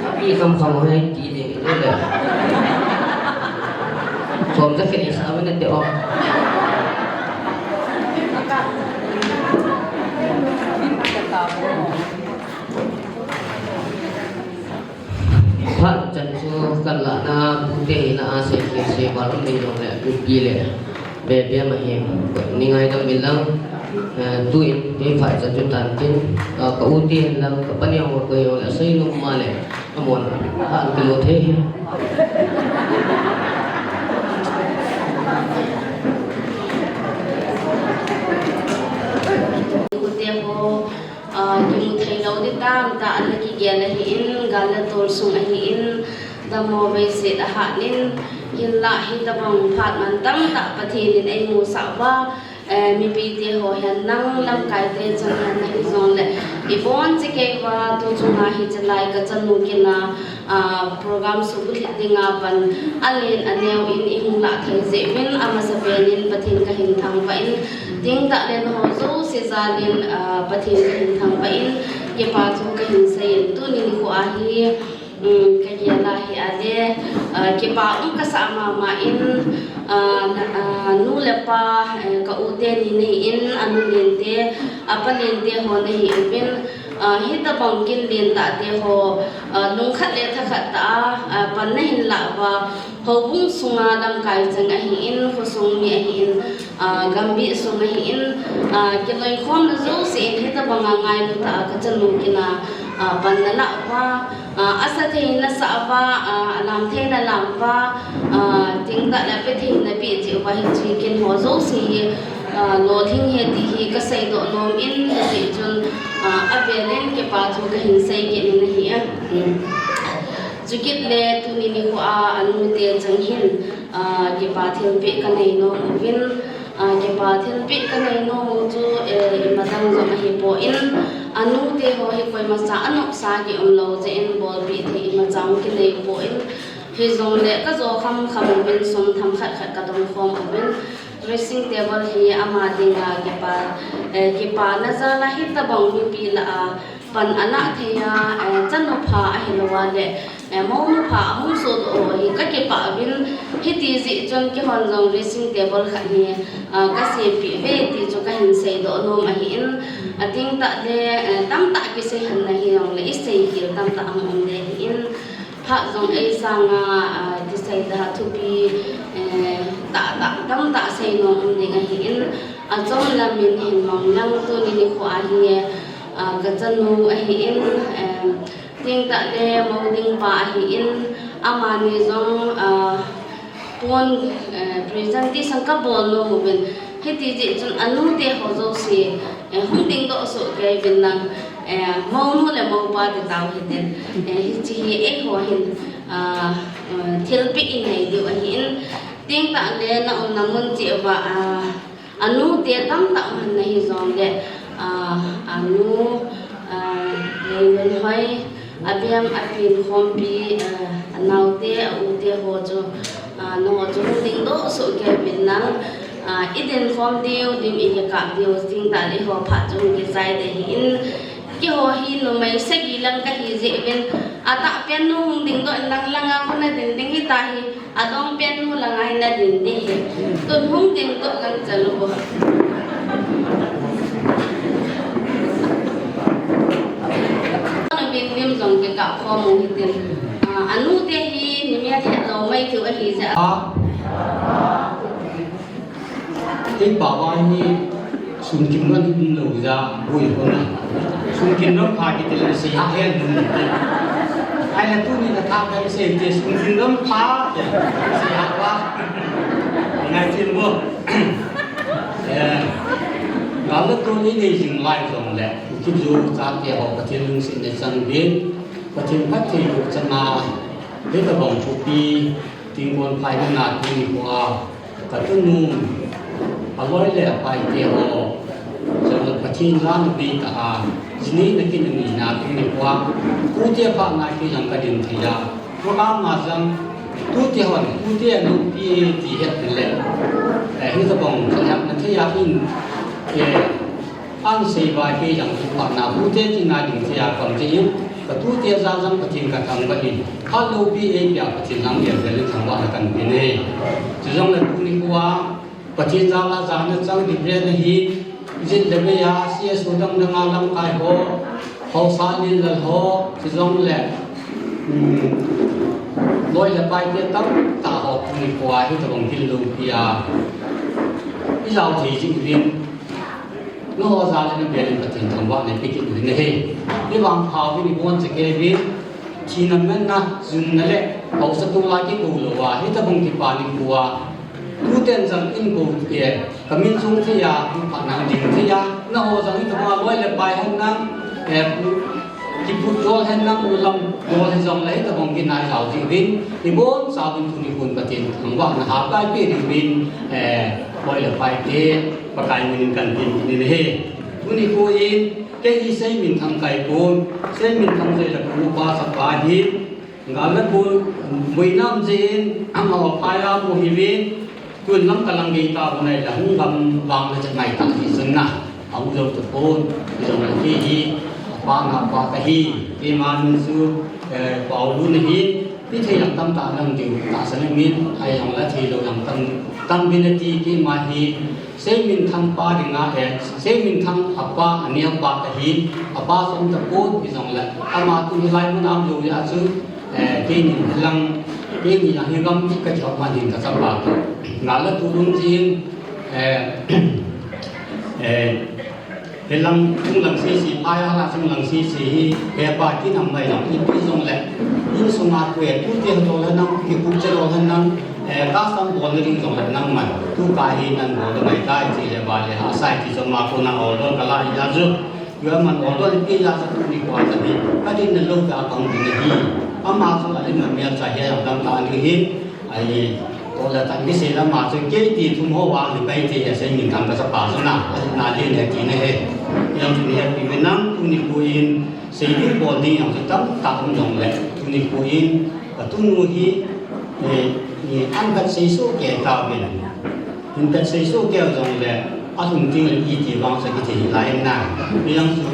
Api kham kham ho hi ti ding le. Som ja khen sa mane te o. Phat chan chu kan lah na, pute hi na a sei kit se, balum ni jongle, pi le. Be, be ma hi, ni ngaidam uvin lang, eh, tuin, kei phat chan chu tan tin, ah, ka u te hin lang, ka pa ni jong koi jong le, asei nom ma le, amon, han kilo thei hi. U te ho, ah, kimu thei lou ding tamtah ana kigel ahin, gal le tol sung ahin, dammo vei set ahat in, hinlah hitabang phat mantam tah Pathen in eimusah uva, eh, mipi te ho hen lang, lamkai te chang hen lang, hijongle, ibon chekei uva, tu chunga hiche lai ka chanu kin a, ah, program suhbulhit dinga pan alen aneo in ihung lah thei jeh uvin, amasapen in Pathen kahin thangvah in, ding tah le nangho jouse jal in, ah, Pathen kahin thangvah in, kipa thu kahin sei in, tuni nikho a hi, um, ka gel a hi ale, ah, kipa um kasah mama in, ah, na, ah, nu le pa, eh, ka u teni nahin, anu lente, apa lente ho nahi uvin, ah, hitabang kin lentah te ho, ah, lungkhat le thakhat tah a, ah, pan nahin lah uva, houbung sunga lamkai cheng ahin, khosung mi ahin, ah, gambih sung ahin, ah, kiloikhomna jouse in hitabang a ngailu tah a ka chanu kin a, ah, pan nalah uva, ah, asa thei nasah uva, ah, alam thei nalam uva, ah, ding tah le ape thei napeh cheh uva hiche kin ho jouse hi, ah, lolhing e ti hi kaseidoh nom in, hijeh chun, ah, avel in kipa thu kahin sei kit in ahi. Hmm. Chukit le tuni nikho a anu te chang hin, ah, kipa thilpeh kanei nom uvin, ah, kipa thilpeh kanei nom u chu, eh, imadang jong ahipon, anu te ho hi koimacha anopsa kium lou jeh in bolpeh thei imacha kinei pon, hijongle kajo khamkham uvin sum themkhat khat kadong khom uvin, dressing table hi ama dinga kipa, eh, kipana jal a hitobang mipi lah a pan alah thei a, eh, chanu pha ahilou a le, eh, mounu pha ahung sodoh ho hi kakipah uvin, hiti jeh chun keihon jong dressing table khat hi, ah, kasempeh uve ti chu kahin seidoh nom ahin, ating tah le, eh, tamtah kisei hon na hijongle isei hih tamtah ahung um le hin, phat jong eisanga, ah, kisei da thupi, eh, tahtah tamtah sei nom um ding ahin, achom lam in hin mong lang tuni nikho a hi, ah, kachanu ahin, eh, ting tah le mou ding pa ahin, amani jong, ah, pon, eh, presentation kabol nom uvin, hiti jeh chun anu te ho jouse, eh, hung dingdoh soh kei uvin lang, eh, mounu le moupa ti tau hitin, eh, hiche hi eiho hin, ah, eh, thilpeh inei diu ahin, ting tah le naumna mun cheh uva, ah, anu te tamtah um na hijongle, ah, anu, ah, Leinunhoi, Abem, Apen, Khompi, ah, anaote, a-u te ho chu, ah, nangho chu hung dingdoh soh kei uvin lang, ah, idin khom diu, dim ikikap diu, ting tah le eiho phat chu hung kichai ding ahin, keiho hi numei sagi lang kahi jeh uvin, atahpen nu hung dingdoh in lang langa khu nadin ding hita hi, adongpen nu langa hi nadin ding hi. Tun hung dingdoh lang chalou. Nabin lim jong kikap khom u hitin. Ah, anu te hi nimel hetlou mai thei u ahi jeh a. Kei pa va hi sum kim lam hi umlou jeh a boi hon a. Sum kim lam pha kiti le seihah hen hon ti. Ahile tuni na tha ka sei te sum kim lam pha seihah va. Ngai tin mo. Eh, gal le tuni nei jing lai jongle, kijo chate ho Pathen lungsetna chang uvin, Pathen phattheiboh changa, hitobang thupi, Tingkon phaina tuni nikho a, katunu, aloi le apai te ho, chule Pathen jana bei tah a, jini nakin ani na tuni nikho a, tute phatna kei jong kadin thei a, program a jong, tute hon, tute anupi ti het le, eh, hitobang, kajam na thei a hin, eh, An sei va kei jong tu phatna bu te tina ding thei a kam thei in, katute ja jong Pathen kathangvah in, phat loupi eipea Pathen lam gel gel in thangvahna kahin pe e. Chujongle tuni nikho a, Pathen jal a jana chang ding le nahi, jin le mei a, C S O dang dang a lamkai ho, haosa lin lal ho, chujongle, um, loi le pai te tamtah ho tuni nikho a, hitobang gil loupi a, ijao thei jing uvin, Nangho jal in nabel in Pathen thangvahna ipe kit uvin ahi. Ivangpha uvin iboncha kei uvin. Thina manna, jumna le haosa tol a kikou lou a, hitobang kipa nikho a, tuten jong in kou e, kamin jong thei a, tu phatna ding thei a, nangho jong hitobang a loi le pai hen nang, eh, Kiput jol hen nang ulam jol hen jong le hitobang kin nai jao jing uvin, iboncha uvin tuni khun Pathen thangvahna ha kai pe ding uvin, eh, loi le pai te, Pakai min in kahin tin kit in ahi. Tuni nikho in, kei hi Seiminthang kahi pon, Seiminthang jeh le ka upa sapa hi, Gal le boi, boina um jeh in, amaho phai a mu hiuvin, tun lam kalang gei ta u nai le hung gam vang le chet mai ta hi chun na. Ahung jou tapon, hijongle kei hi, apa ngapa kahi, keima min chu, eh, Paolu nahi, ti thei jong tamtah nang diu, tahsan in min, ahijongle thei lou jong tam, tam uvin ati, keima hi, Seiminthang pa dinga, eh, Seiminthang apa, aneopa kahi, apa jong tapon, hijongle, ama tun hilai mun a um jou jeh a chu, Eh, keini hilang, keini lang hi gam kiti kati ho man hin kachapa. Gal le tu lung jin, eh, eh, hilang chunglang sese, phai a la chunglang sese hi, hepa kinam mai lang, ipi jongle, insunga tu e, tute ho le nang, kikupcha ho le nang, eh, kasam bol na ding jongle nangman, tu kahi nan bol mai tai, ti le ba le ha sai, ti jong ma ko na ol don kala ija ju. Tua man ol don pi la sa tuni nikho a sa hi, kadinna lou ta pang ding ahi. Ama chu alim a melchah hi a jong tamtah ahi. Ahi, toh le tah kisei le ama chu kei ti thum ho vang hi pai ti hi asei min thang kachapa chu na, ahi na lin he ti na he. Jong chu ni he pi min nang tuni khu in sei ding bol ding jong chu tamtah um jong le tuni khu in ka tunu hi, eh, ni an khat sei so ke ta bin. Hin pet sei so keu jong le, a lhung ting le iti vang sa kiti hi lai na. Ni jong chu,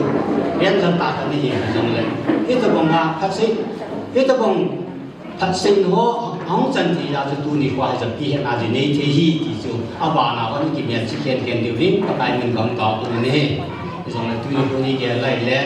rian sa ta ta ni hi jong le. Hitabang a phat sei, hitabang phat sei ho, hung chan ti la chu tuni khua hi sa pi hi na ji nei thei hi ti chu. A ba na wan ki mian chi ken ken diu ring, Pakai min gam ka pu ni. Jong le tuni khu ni ke lai le,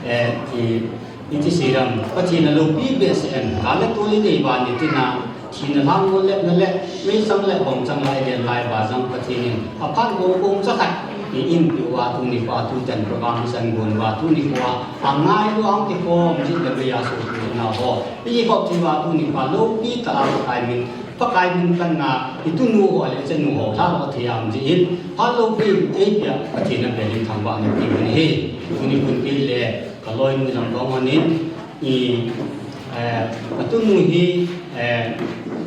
eh, ti Iti sei ram, Pathen a loupi behseh in, ka le tol i nei uva ni tina, thina lhang ngol le, na le, mei chang le, bong chang lai, len lai uva jong Pathen in, aphat gong gong cha khat, i in pi uva tuni khua tu ten program i san gon uva tuni khua, a ngai lou ang ti khom, jin le mei a so tu na ho. I khop ti uva tuni khua loupi tah a Pakai min, Pakai min pan na, i tunu ho le chanu ho, tha lo thei am ji in, ha loupi, ei pia, Pathen a bel in thangvah na ti u ni hi, tuni khun pi le, Ka loinu jong kong anin, i, eh, ka tunu hi, eh,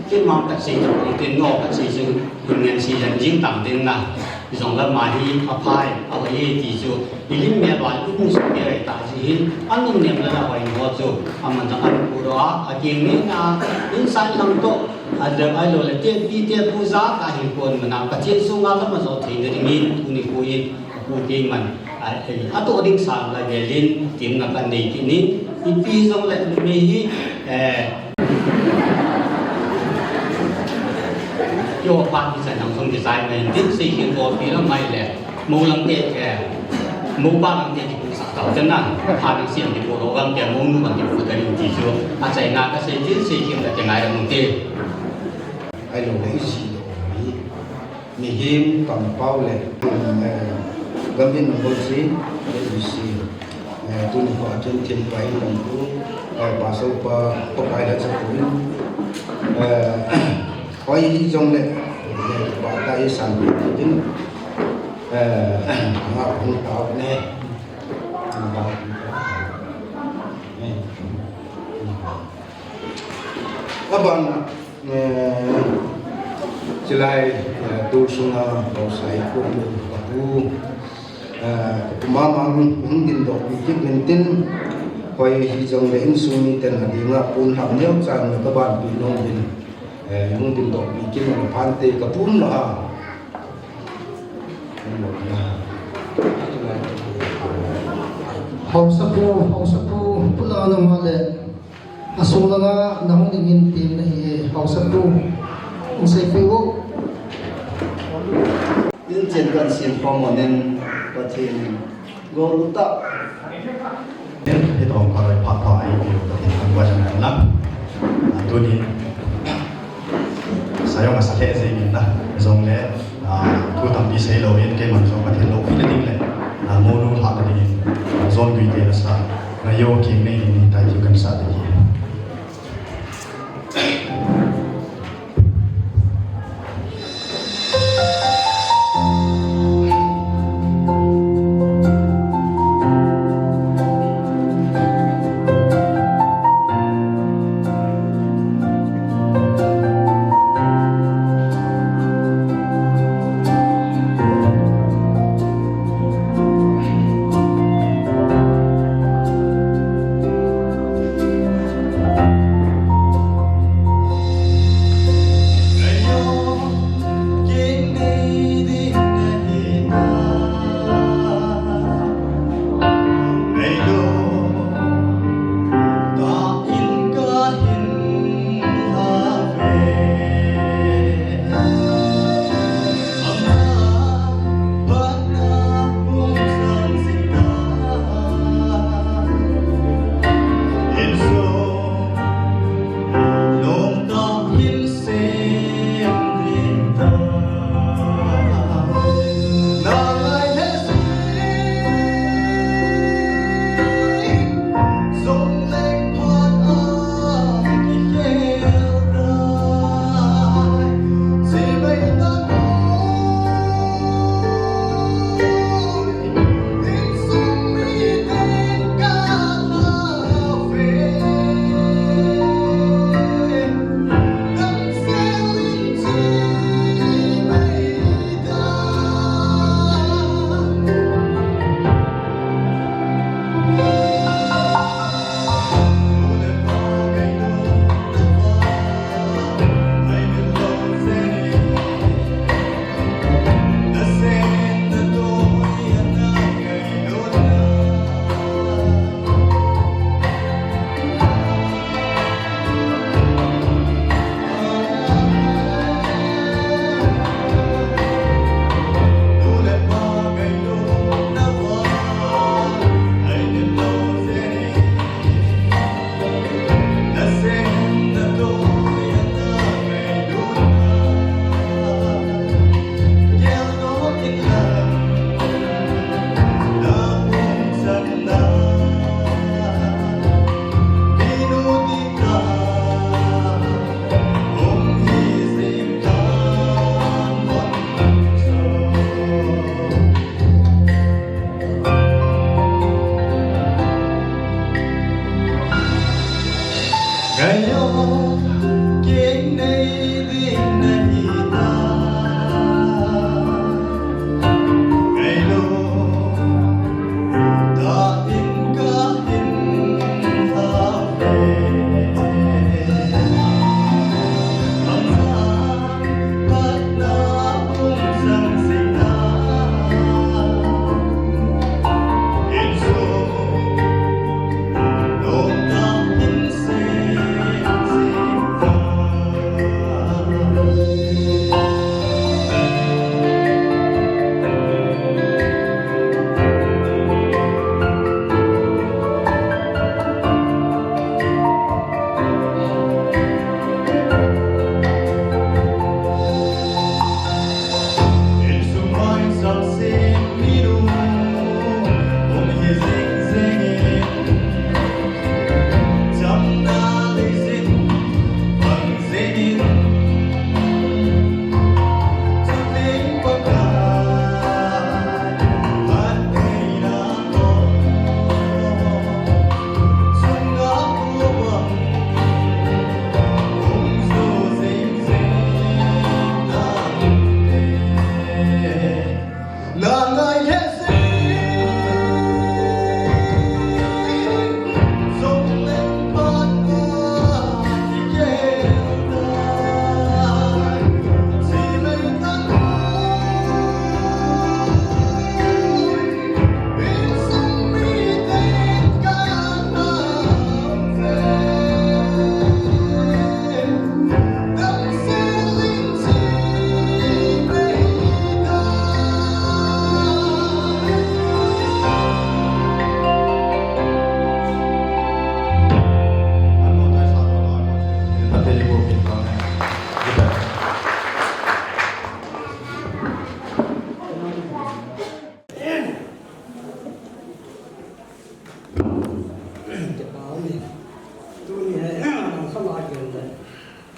keima ka sei jong kong tin no, ka sei jong hin ngen sei jong jing tam tin na. Jong le ama hi aphai, aphai ti chu, i lim mel uva, i hung suk mel ta ji hin, anung nem le na hoi ho chu, aman jong anung pu doh a, akeng ni na, inside lang toh, a deu ai lo le, te pi te pu ja, ka hin kon mana, Pathen sunga lam a jo thei na ding in, tuni khu in, Pu Keiman, a, eh, atoh ding sang la velin, timna kan nei kit in, ipi jong le numei hi, eh, kio phat hi chan jong jong kisai mai, tin sei khin ko pi la mai le, mo lang te, eh, mo pa lang te kipu sa tau chan na, phat lang siam kipu lo gam te, mo nu bang kipu ta ding ti chu, achaina kasei tin sei khin la te ngai lang te. Ai lo le isi lo ni. Mihem kampau le, eh, gam in nabol si, le isi, eh, tuni pa tun tin pa in lam tu, eh, pa so pa, pa kai la sa tu. Eh, hoi hi jong le, eh, pa ta i san tin, eh, nga hung tau ne. Aban, Eh, chilai, eh, tu sunga, Pausai kum, ka pu, eh, ka pu mama hung, hung din doh pi kit min tin, hoi hi jong le insung miten a dinga pun ham neo chan na ka ban pi nom din, eh, hung din doh pi kit na phante ka pum la ha. Hausapu, Hausapu, pula na ma le. Asung langa nahung dingin tin nahi e, Hausapu. Hung seipi u. Tin chen kan sim khom monin Pathen gol u ta. Hitong ka roi pha pha ai u Pathen kan wa jang lang. Tuni. Sayong asa le jeng in na. Jong le. Ah, thu tampi sei lou in, keiman jong Pathen loupina ding le, ah, monu lhahna ding in, ah, jon gui te la sa, na yo king nei ding in, tai thu kan sa ding hi.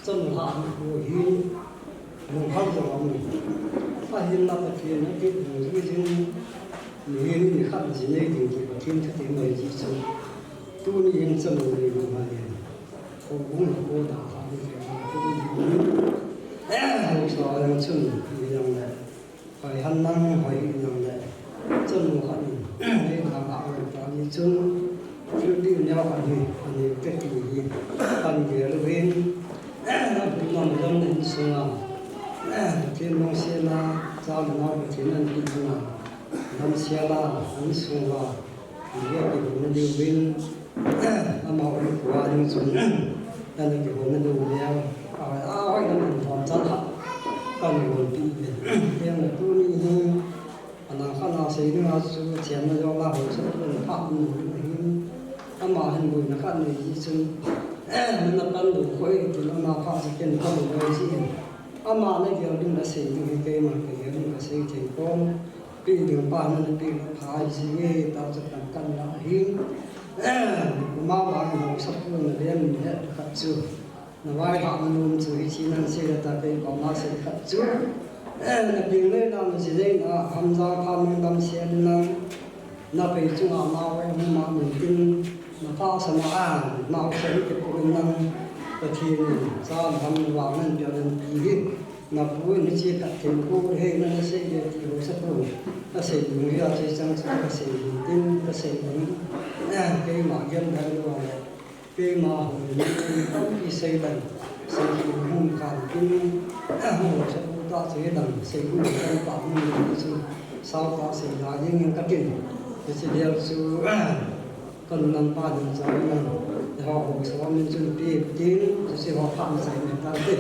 Chanu hah ni ko hin, nung hal jong aum. Ahinla Pathen a kit nung jui jing, ni hin ni khat ji nei ding ti Pathen khat in mai ji chu. Tuni hin chanu nei nung hal in. Ko bung ko da ha ni ke ha ko ni. Eh, ho sa ang chun ni yang le. Hoi han lang hoi in jong le, chanu khat in, ei, lang a hoi ta ni chun, thil dih neo khat hi, ani te ti hi, kan gel uvin, a pi nam lam in sunga, Pathen lungsetna, cha le nao Pathen an pi sunga, lam sia la, an sunga, India kihonna diuvin, amau in kua ding chun, ana kihonna diu leh, a, a, hoi lam in thom chan ha, kan hon pi uvin. Hiang le tuni hi, ana khat na sei ding a chu, chian na jong la hoi sa, kan pha mun hin. Ama hin buina khat nei ji chun, na pan lu khoi, tin ama pha ji ken pan lu khoi ji. Ama na gel ding na sei ding hi keima, ka gel ding ka sei thei pon. Pi ding pa na pi na pha ji nge ta cha kan kan la hi. Kuma ba na sa pu na lian ni he khat chu. Na vai ha na num chu hi chi nan se ta kei ko ma se khat chu. Na pi le na na ji le na ham ja pha mun dam se na. Na pei chunga mau e, mu ma mun tin, na pa sa ma a, mau sa ni ke pu in nang, Pathen in, cha lam vang nan pia len pi hi, na pu in chi khat thei ko he na na sei le ti ho sa ko, ka sei dung hi a chi chang chu ka sei dung tin, ka sei dung, eh, keima gen dai lo le. Keima hung ni, tampi sei dan, sei hung hung kan kin, hung sa pu ta sei dan, sei hung kan ta hung ni chu, sao ta sei la jing in ka kin. Ti si dia chu, kan nang pa ding cha nang, ha hung sa min chun pi tin, ti si ho pha sai ni ta te.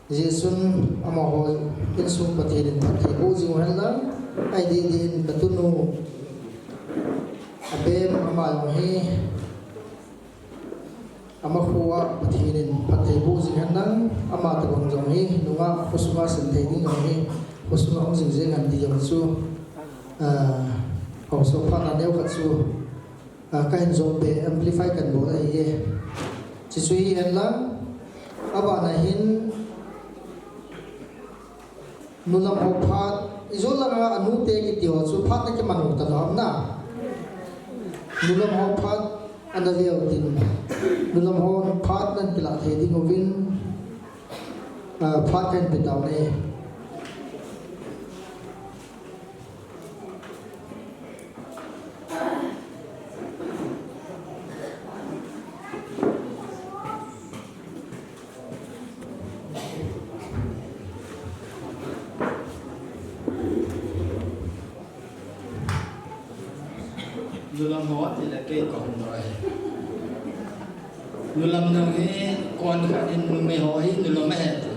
Jesun amaho insung Pathen in phatthei boh jing hen lang, ahi deh deh in ka tunu Abem ama jong hi, ama khu a Pathen in phatthei boh jing hen lang, ama tabang jong hi, nungah khosunga sem thei ding jong hi, khosunga um jing jeng hen ti jong chu, ah, haosa phat na neo khat chu, Ah, ka hin jom pe amplify kan bol ahi e. Chuchu hi hen lang, abana hin nulam ho phat, ijol langa anute kiti ho chu phat na kiman u ta lou ham na. Nulam ho phat ana leu tin. Nulam ho phat nan kilah thei ding uvin, ah, phat kan pe tau ne. Nulam ho ti le kei ka hung rai. Nulam nung hi kon khat in numei ho hi nulam ahi ti.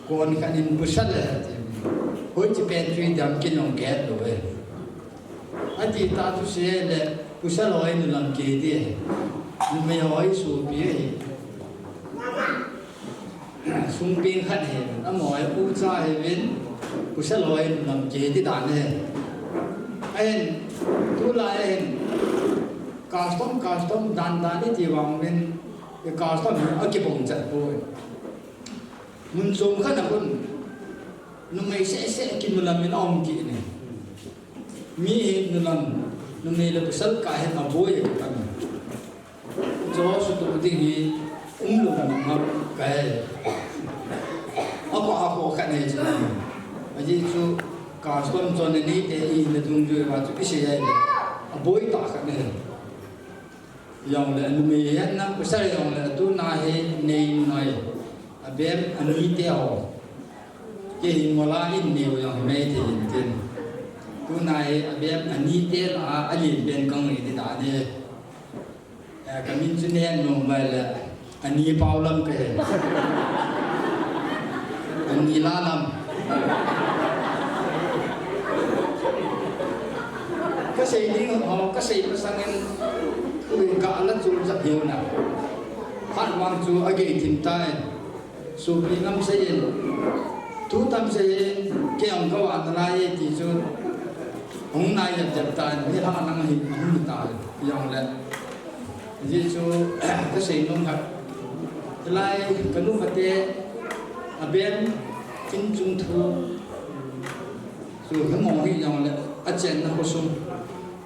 Kon khat in pasal ahi ti. Hoiche pantry dam kin jong kihet lou e. Ati ta chu se le pasal ho hi nulam kei ti. Numei ho hi sopi ahi. Sungpeng khat ahi, amaho hi ucha ahiuvin, pasal ho hi nulam kei ti dan ahi. Ahin, tulai ahin, custom, custom dan dan iti vang uvin, custom hi akibang chat poi. Mun chom khat a khun, numei seh seh kinulam in aum kit in. Mi hi nulam, numei le pasal kah hin aboi a kipan. Chu sutoh ding hi umlou mama kahi. Akhoh, akhoh khat nei chu. Ajeh chu custom chon nei te i na dungjui uva chu kisei ahi. Aboi tah khat nei. Jongle numei hi nang pasal jongle tuna hi nei ngai. Abem ani te ho. Kei hi mola in neiu jong himai thei in tin. Tuna hi abem ani te lah a alen pen kang nei ti dan ahi. Eh, ka min chu nei nom bai le. Ani pau lam kahe. Ani la lam. Kasei ding ho, kasei masangin, ui, ka la chul jat hiu na. Phat vang chu agei thim tai. Supi ngam seiyin, thu tam seiyin, kei jong kava nalai e ti chu, hung nai jep jep tan, hiha nang hi, hung tai, jong le. Ji chu, kasei nom khat. Lai, kanu kate, aben, kin chung thu, chu hemo hi jong le, achenna khosung.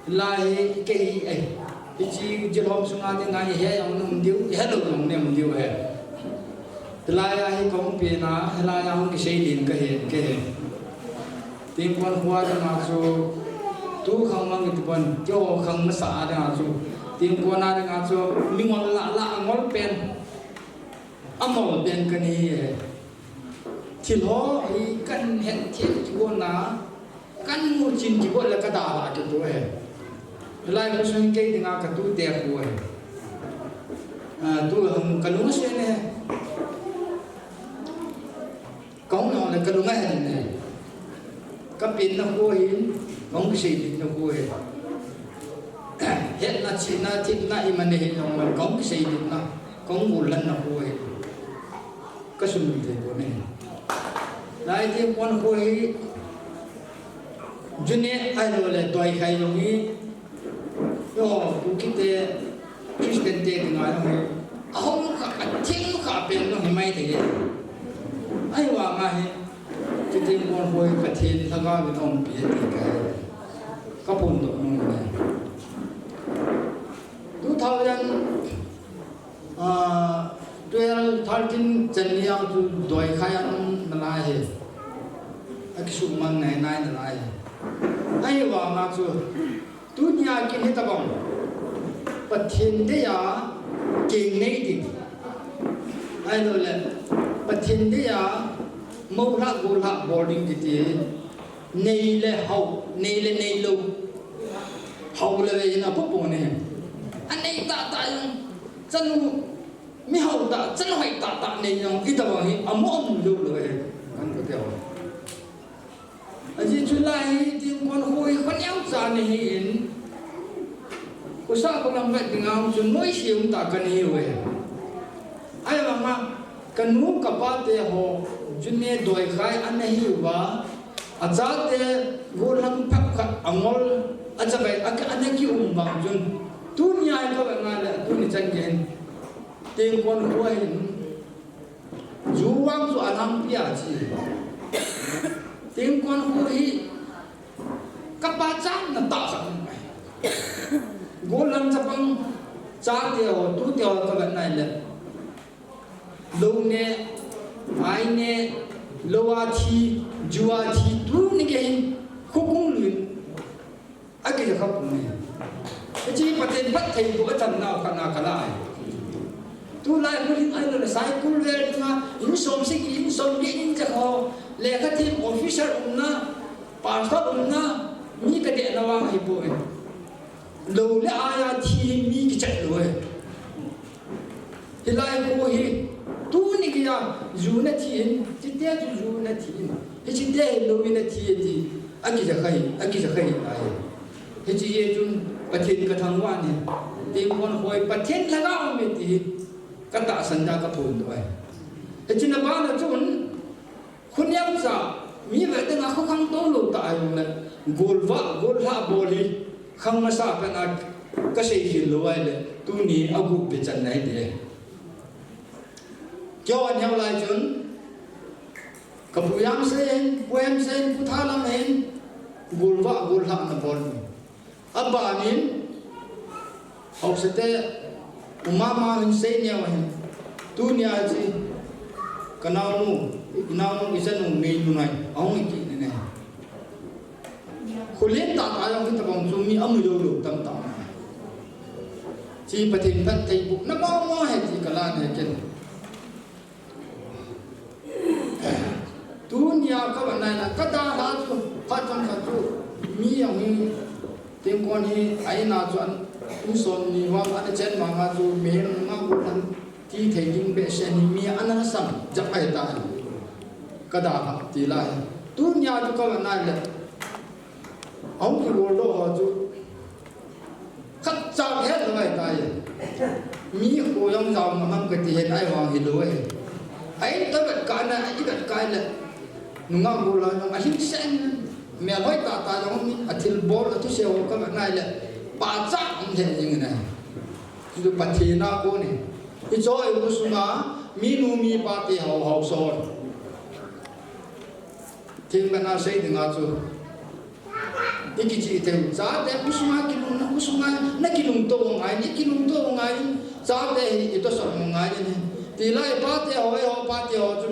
Lai, kei hi, eh, hiche jilhom sunga dinga, ihe jong um diu, ihe lou jong um diu, eh. Hilai a hi kahung pen a, hilai a hung kisei din kahe, kahe. Tingkon kho a dinga chu, tu khang mang kiti pon, keiho khang masa a dinga chu, Tingkon a dinga chu, mingol lah lah a ngol pen, amol pen kana hi e. Thil ho hi kahin het them kibol na, Kahin mu chin kibol le kadalha kit u ahi. Hilai khosung kei dinga katute kho ahi. Ah, tu hung kalung ase ne. Kahung jong le kalung ahen ne. Kapenna kho ahin, kahung kiseipehna kho ahi. Hetna, chihna, themna imacha nei hih jongle, kahung kiseipehna, kahung gollhanna kho ahi. Kasumil thei pon ahi. Lai Tingkon kho hi, June ahilouleh Doikhai jong hi, eiho Kukite Christian te dinga jong hi, ahom kha, atheng kha pen jong hi maithei e. Ahivanga hi, Tingkon kho hi Pathen lhagao vin aumpi e ti kahe. Kaphondoh nom e. Two thousand Ah, twelve, thirteen chan ni a chu Doikhai a um nalai e. Akisumang nai nai nalai e. Ahivanga chu, tunia kin hitobang Pathen deiya keng nei ding, ahilouleh Pathen deiya moulhah gollhah bol ding kiti, nei le hao, nei le neilou, hao le vei in apopo ne. Anei tahtah jong, chanu, mi hao tah, chanu hoi tahtah nei jong, hitobang hi amu amu joulou e, kan kati ho. Ajeh chu lai hi Tingkon kho hi khoneocha ana hin, khosa kholam vet dinga chu noise umtah kana hiuve. Ahivanga kanu kapa teho, June Doikhai ana hiuva, achate gollhang phabep khat angol, achavai, a, ana kium vang chun, tunia hi kavet ngai le, tuni chan geiyin, Tingkon kho hin, ju vang chu alhangpi a che. Tingkon kho hi, kapa channa tah khat um ahi. Gollhang chapang chateho, tuteho kavet nai le, lou ne, ai ne, lou a thi, ju a thi, tuni geiyin, khokong lui in, akija khapon e. Hiche Pathen phattheiboh achamnau khat na kala ahi. Tulai kho ding ahilouleh Saikul vel dinga, in som sagi, in som get, in ja kho, lekha them officer umna, pastor umna, mi kadehna vang ahipoi. Lou le ai a thi hi mi kichat lou e. Hilai kho hi, tuni geiya, ju ana thi in, chite chu ju ana thi in, hichete hi lou in athi e ti, akija khai, akija khai ahi. Hiche jeh chun, Pathen kathangvah in, Tingkon kho hi Pathen lhagao um e ti hi, katahsan dia kaphondoh ahi. Hichena bana chun, khoneocha, mi vet dinga kho khangtou lou tah ahijongle, golvah, gollhah bol hi, khang masa pen a kaseikhel lou ahile, tuni agup be channa hite. Keiho aneo lai chun, kapu Jamsei hin, Pu Hemsei hin, Pu Thalam hin, golvah, gollhah ana bol u. Abanin, haosate, umama hin seineo hin, tunia hiche, kanaonu, inaonu, ichanu, neinunai, ahung ikit nene. Kholen tahtah jong hitobang chu mi amu joulou tamtah. Hiche Pathen phattheibohna mama ahi ti kalan ahi ken. Tunia kavet nai na, kadalha chu, phat chomkhat chu, mi jong hi, Tingkon hi, a-in a chu an, in som ni vang, ana chen vanga chu, mihem nga gu an, Ti thei ding behseh hi mi ana lhasam jep ahi tai. Ka dalha ti lai. Tunia chu ka va nai le. Ahung kigol doh ho chu. Khat cha het lo ahi tai. Mi kho jong jao ngam ham ka ti het ahi vang hi lo e. Ahin ka vet ka na, i vet kai le. Nungah gollha jong ahing seng. Melhoi tah tah jong a thilbol a thusei ho ka vet nai le. Pachat um thei jing e. Chu Pathen a kon e. Hiche hi khosunga minu mipa te ho ho son. Thil bana sei dinga chu. I kichih thei u. Chate khosunga kilungna, khosunga na kilungto u ngai, i kilungto u ngai. Chate hi i tosot u ngai ni. Ti lai pate ho, i ho pate ho chu.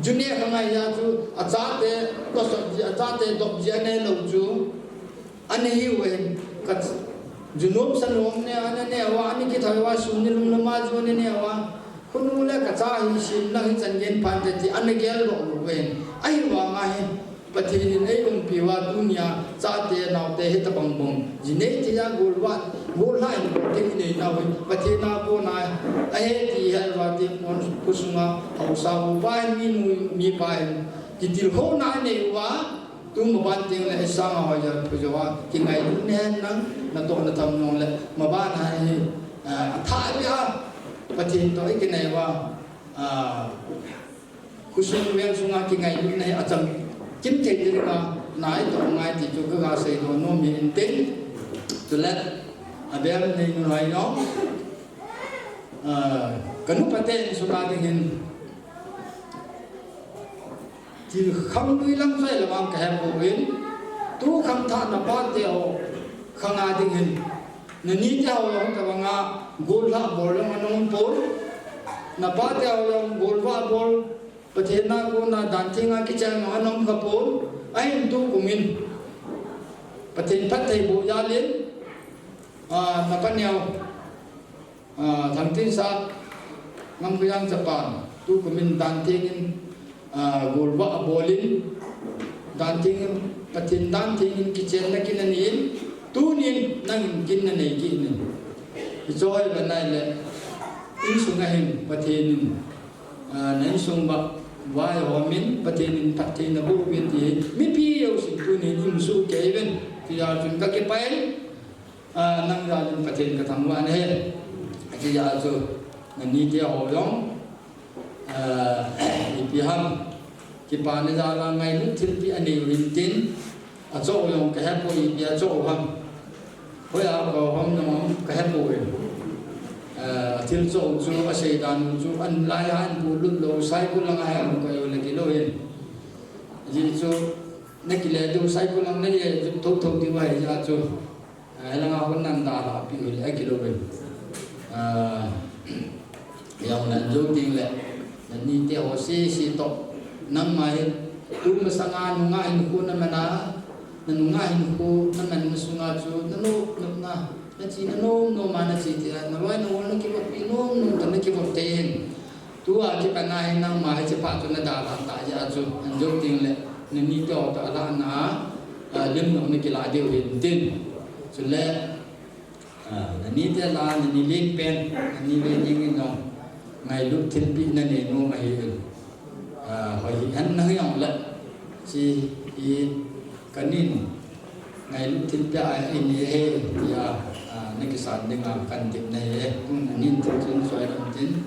Ju neh kha ngai a chu. A chate tosot ji, a chate dop ji a nei lou chu. Ana hiu ahin, ka ju nom sa nom ne, ana neh uva, ana kithoi uva, sun nilum lama ju ana neh uva. Khonu le ka cha hi sim lang hi chan gen phan te ti ana gel doh lou ahin. Ahivang a hi, Pathen in ei umpi uva tunia, chate naote hitabang bang. Ji nei thei a gollha, gollha in bol thei i nei nau hi. Pathen a kon a, ahi ti hi uva ti kon khosunga, haosa upa hin minu, mipa hin. Kitilkhouna nei uva, Tu maban teng le, i sanga hoi ja, phu jo a, kingailutna hen lang, natoh natham nong le, maban a hi, ah, athah beh a, Pathen toh i kinai uva, ah, khosung veng sunga kingailutna hi achamkim thei ding a, nai toh ngai ti chu ka ga seidoh nom hi inte, chule, abem nei nu hai no, ah, ka nu pa te in sunga ding hin, Thil khangdui lang chai lamang ka he pouvin, tu khangthah na pate ho khang a ding hin, na nite ho jong tabang a gollha bol jong ana um pon, na pate ho jong golvah bol, Pathen a kona dan theng a kicheng jong ana um kha pon, ahin tukum in Pathen phattheiboh jal in, a, na pa neo, A, Thangtinsat, Ngamkhoiang chapan, tukum in dan theng in, a, golvah abol in, dan theng in, Pathen dan theng in kichenna kin anei in, tunin nangin kin nanei kit in. Hiche hi va nai le, insung a hin Pathen in, a, na insung uva vaihom in, Pathen in phatthei naboh uve ti hi, mipi jousen tunin imu soh kei uvin, tia chun ka kipah in, A, nang jal in Pathen ka thangvah nahi. Ati jeh a chu, na nite ho jong, a, ipi ham, kipana jal a ngailut thilpeh anei u hin tin, achoh u jong ka hepoi, ipi achoh u ham. Hoiya akou ham jong ka hepoi. A, thil choh u chu, asei dan u chu, an lai a an bu lut lou, Saikul lang a hi amu kei u le kilou hin. Ajeh chu, na kile diu Saikul lang na le thotho diu ahi jeh a chu. A, hilanga hon nan dalha peh u le akilou ve. A, jong nan jou ding le, na nite ho sese toh. Nangma hi, tu masanga nungah hinkho na man a, na nungah hinkho na man na sunga chu, na nop nopna, na chena nom nom a na che thei a, na loi na gol na kivop pi nom nom toh na kivop thei in. Tua kipat na hi nangma hiche pa chu na dalha tah jeh a chu, an jou ding le, na nite ho toh alhahna a, a, lim nong na kilah diu hin tin. Chule, a, na nite lah a, na ni lin pen, na ni ve ding in jong, ngailut thilpeh na nei nom ahi in. A, hoi hi hen na hi jong le, chi hi ka nin, ngailut thilpeh a in hi he, tia, a, na kisan ding a kan tip na hi he, kun na nin thil chun soi lam tin.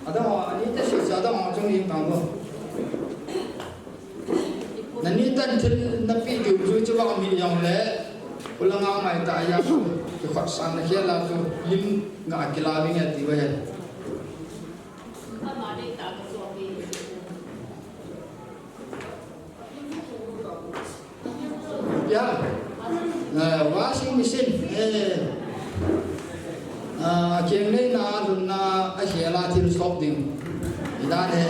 Adang ho, ani ta sese adang ho chung in pang bo. Nani tan thil na peh diu chu chu bang mi jong le. Kula nga mai ta ya chu. Ki khot san na khel a chu lim nga kila ving e ti ve. Ya. Eh, washing machine. Eh. Ah, keng nei na lhun na a khel a thil sop ding. Idan he.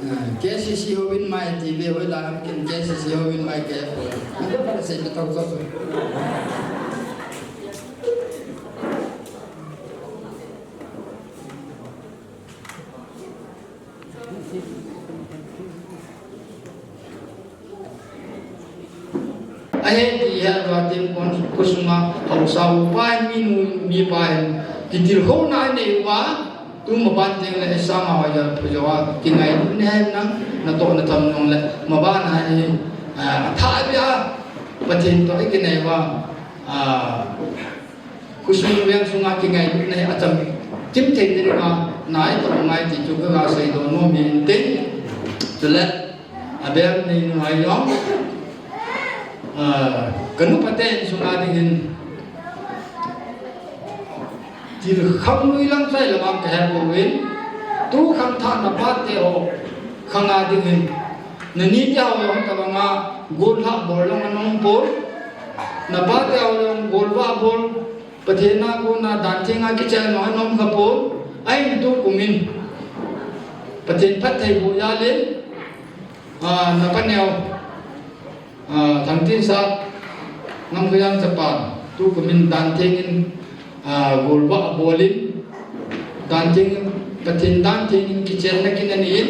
Eh, K C C ho in mai ti ve hoi la kin K C C ho in mai ke. Ande pa se me tau so. Ahi ti hi ava tin kon khosunga haosa upa in, minu mipa in kitilkhouna anei uva, tu maban teng le isanga hoiya phujoa kingailutna hen nang, natoh natam nung le maban a hi, ah, athah bia Pathen toh ikinei uva, ah, khosung veng sunga kingailutna hi achamkim thei dinga nai toh ngai ti chu kaga seidoh nom in tin. Chule, abem neinu hai jong, ah, kanu Pathen sunga dingin, til khang lui lang chai lama kahe pouvin, tu khangthah napa teho khanga dingin, nani teho jong tabanga golvah bol jong ana um pon, napa teho jong golvah bol, Pathen a kona dan thenga kichai jong ana um kha pon, ahin tukum in Pathen phattheiboh jal in, ah, napa neo, ah, Thangtinsat, Ngamkhoyang chapa, tukum in dan theng in, ah, golvah abol in, dan theng in, Pathen dan theng in kichenna kin anei in,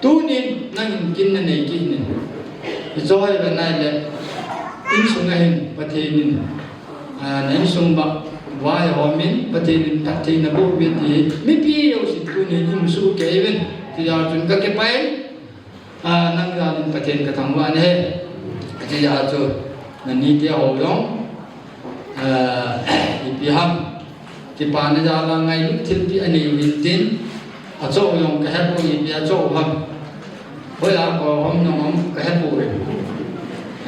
tunin nangin kin nanei kit in. Hiche hi ve nai le, insunga hin Pathen in, ah, na insung bah vaihom in, Pathen in phatthei naboh uve ti mipi jousen tunin imu soh kei uvin, ti jal chun kakipah in, ah, nang jal in Pathen kathangvah nahi. Ti jal chu nani teho jong, ah, ipi ham, kipana jal a ngailut thilpeh anei uvin tin, achoh u jong kahe poi, ipi achoh u ham, hoiya koi ham jong ham kahe poi.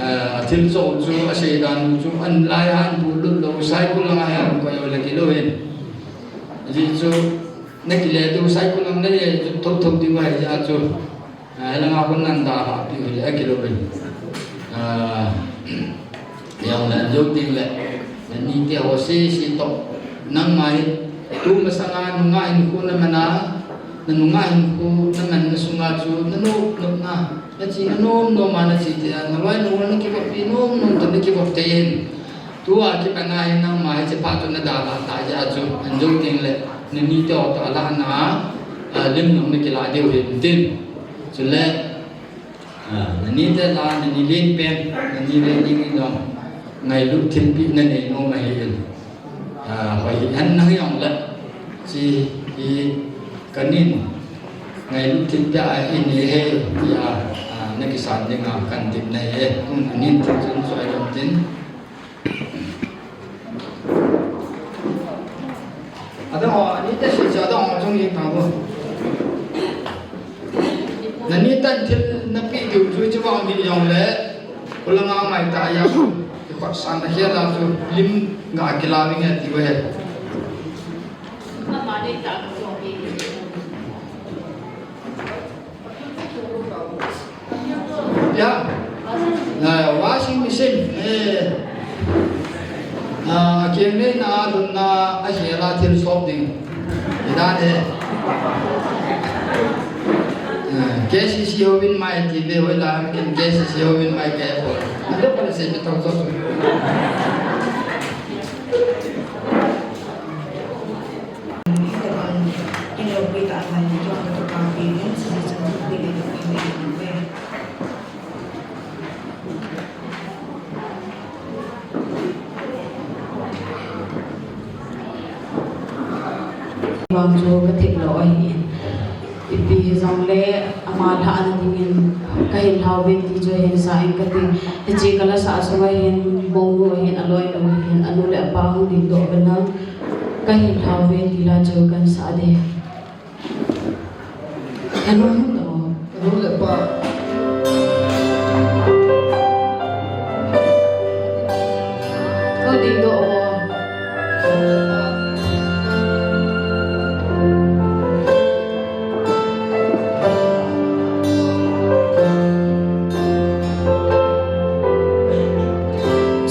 Ah, athil choh u chu, asei dan u chu, an lai a an bulut lou, Saikul langa hi an koi u le kilou in. Ajeh chu nakile diu, Saikul lang nale thotho diu ahi jeh a chu, ah, hilanga kon nan dalhah peh u le akilou in. Ah, Hijongle, jou tengle, nani teho sese toh, nangma hi, tu masanga nungah hinkho naman a, nanungah hinkho namanna sunga chu, nanop nopna, nachena nom nom a nache thei a, naloi nangol nakivoppi nom nom toh nakivop thei in. Tua kipana hi nangma hiche phat chu nadalhah tah jeh a chu, ahin jou tengle, nani teho toh alhahna a, ah, lim jong nakilah diu ahi tin. Chule, ah, nani te lah a, nani lenpen, nani le ding in jong, ngailut thilpeh nanei nom ahin. Ah, hoi hen nang hijongle, hiche hi kanin, ngailut thilpeh a inei ahi, tia, ah, nakisan dinga kandip nahi e, tun anin thil chun choi lom tin. Adang ho, ani te sese adang ho chung hi tang bo. Nani tan thil napeh diu chu hiche vang hijongle, khulanga mai tah a, ikhohsahna khel a chu lim ga kilah vinge tiu ahi. Ya. Ah, washing machine. Eh. Ah, akeng neina a lhunna a khel a thil sop ding. Idan e. Ah, K C C houin mai ti ve, hoilai a ken K C C houin mai kahe poi. Alo pala sei pe tho tho. Vang chu kathip lou ahin. Ipi hijongle ama lhahna dingin kahin lhau ve ti chu ahin sa in kati. Hiche kala sa sunga hin, mounu ahin, aloinu ahin, anu le apa hung dingdoh uvin lang. Kahin lhau ve ti la chu kahin sa ding. Hello, hello. Hello, le pa. Ko dingdoh o.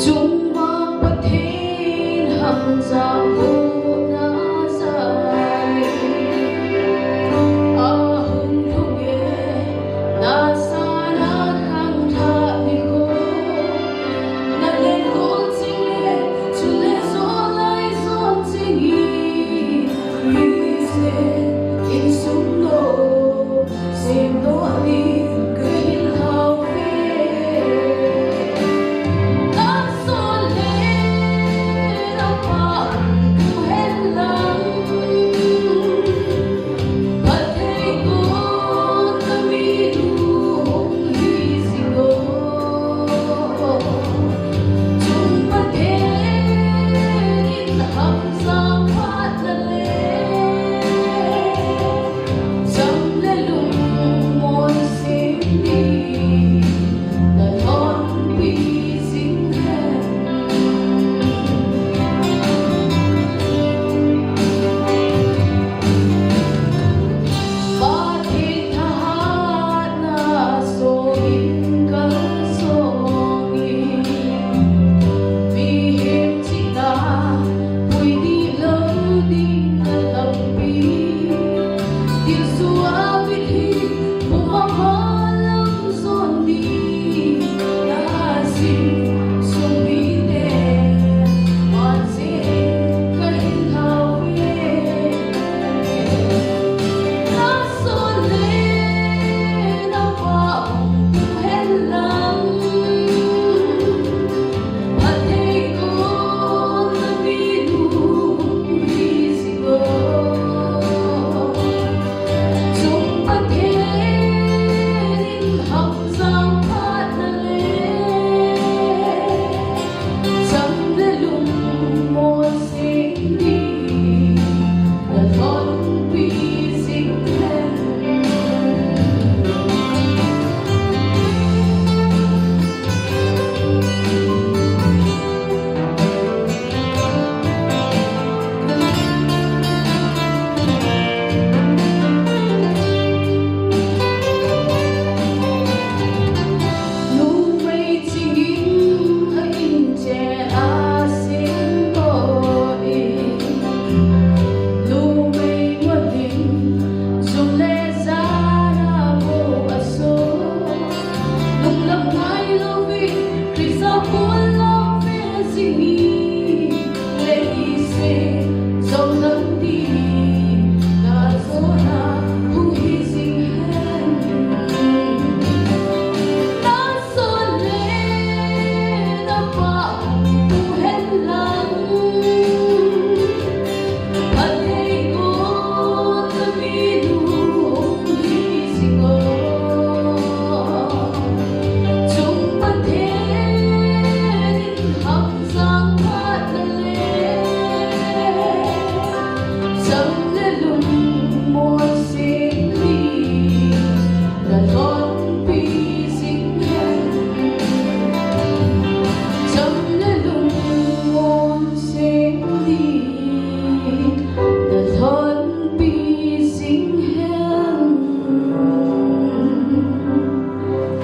Chungvang Pathen hangsan gotna jal in, ahung lhung e, na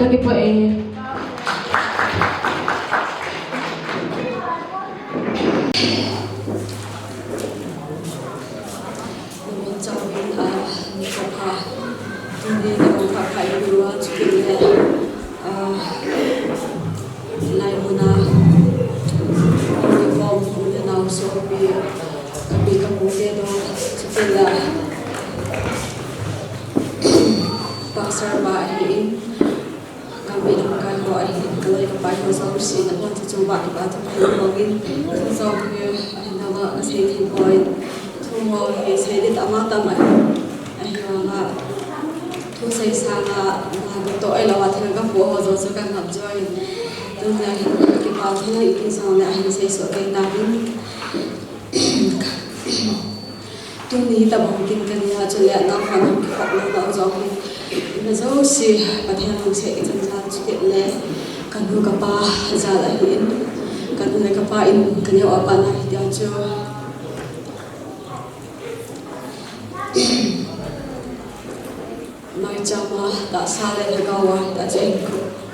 Kakipah e. Nabonchauvin, ah, nikho pha. Tuni nabonphat pha ihiuva, chukit le, ah, hilai muna, uniform, u le nao sopi, kapi kapu te toh, chukit le, Pastor pa ahin, Gambih lamkai ho ahin, kaloi kapai ho jouse, nabonchauvin kipathu kahin phong in, thu jouse ahin, ama kasei thei poi. Thu ho hi sei ding tah ama tam ahi, ahivanga thu sei sanga, na katoh ahilou a thil kapoh ho jouse kangap joi. Tunia hin kipathu na ipi jongle ahin seisoh kei tauvin. Tuni hitobang kin kanei a, chule nangho nahung kikhop louna jong hi, ima jouse Pathen lungset ichan jal, chukit le kanu kapa jal ahin, kanu le kapa in kaneo a pat na hitia chu maicham a, tahsa le lhagao a hitia chu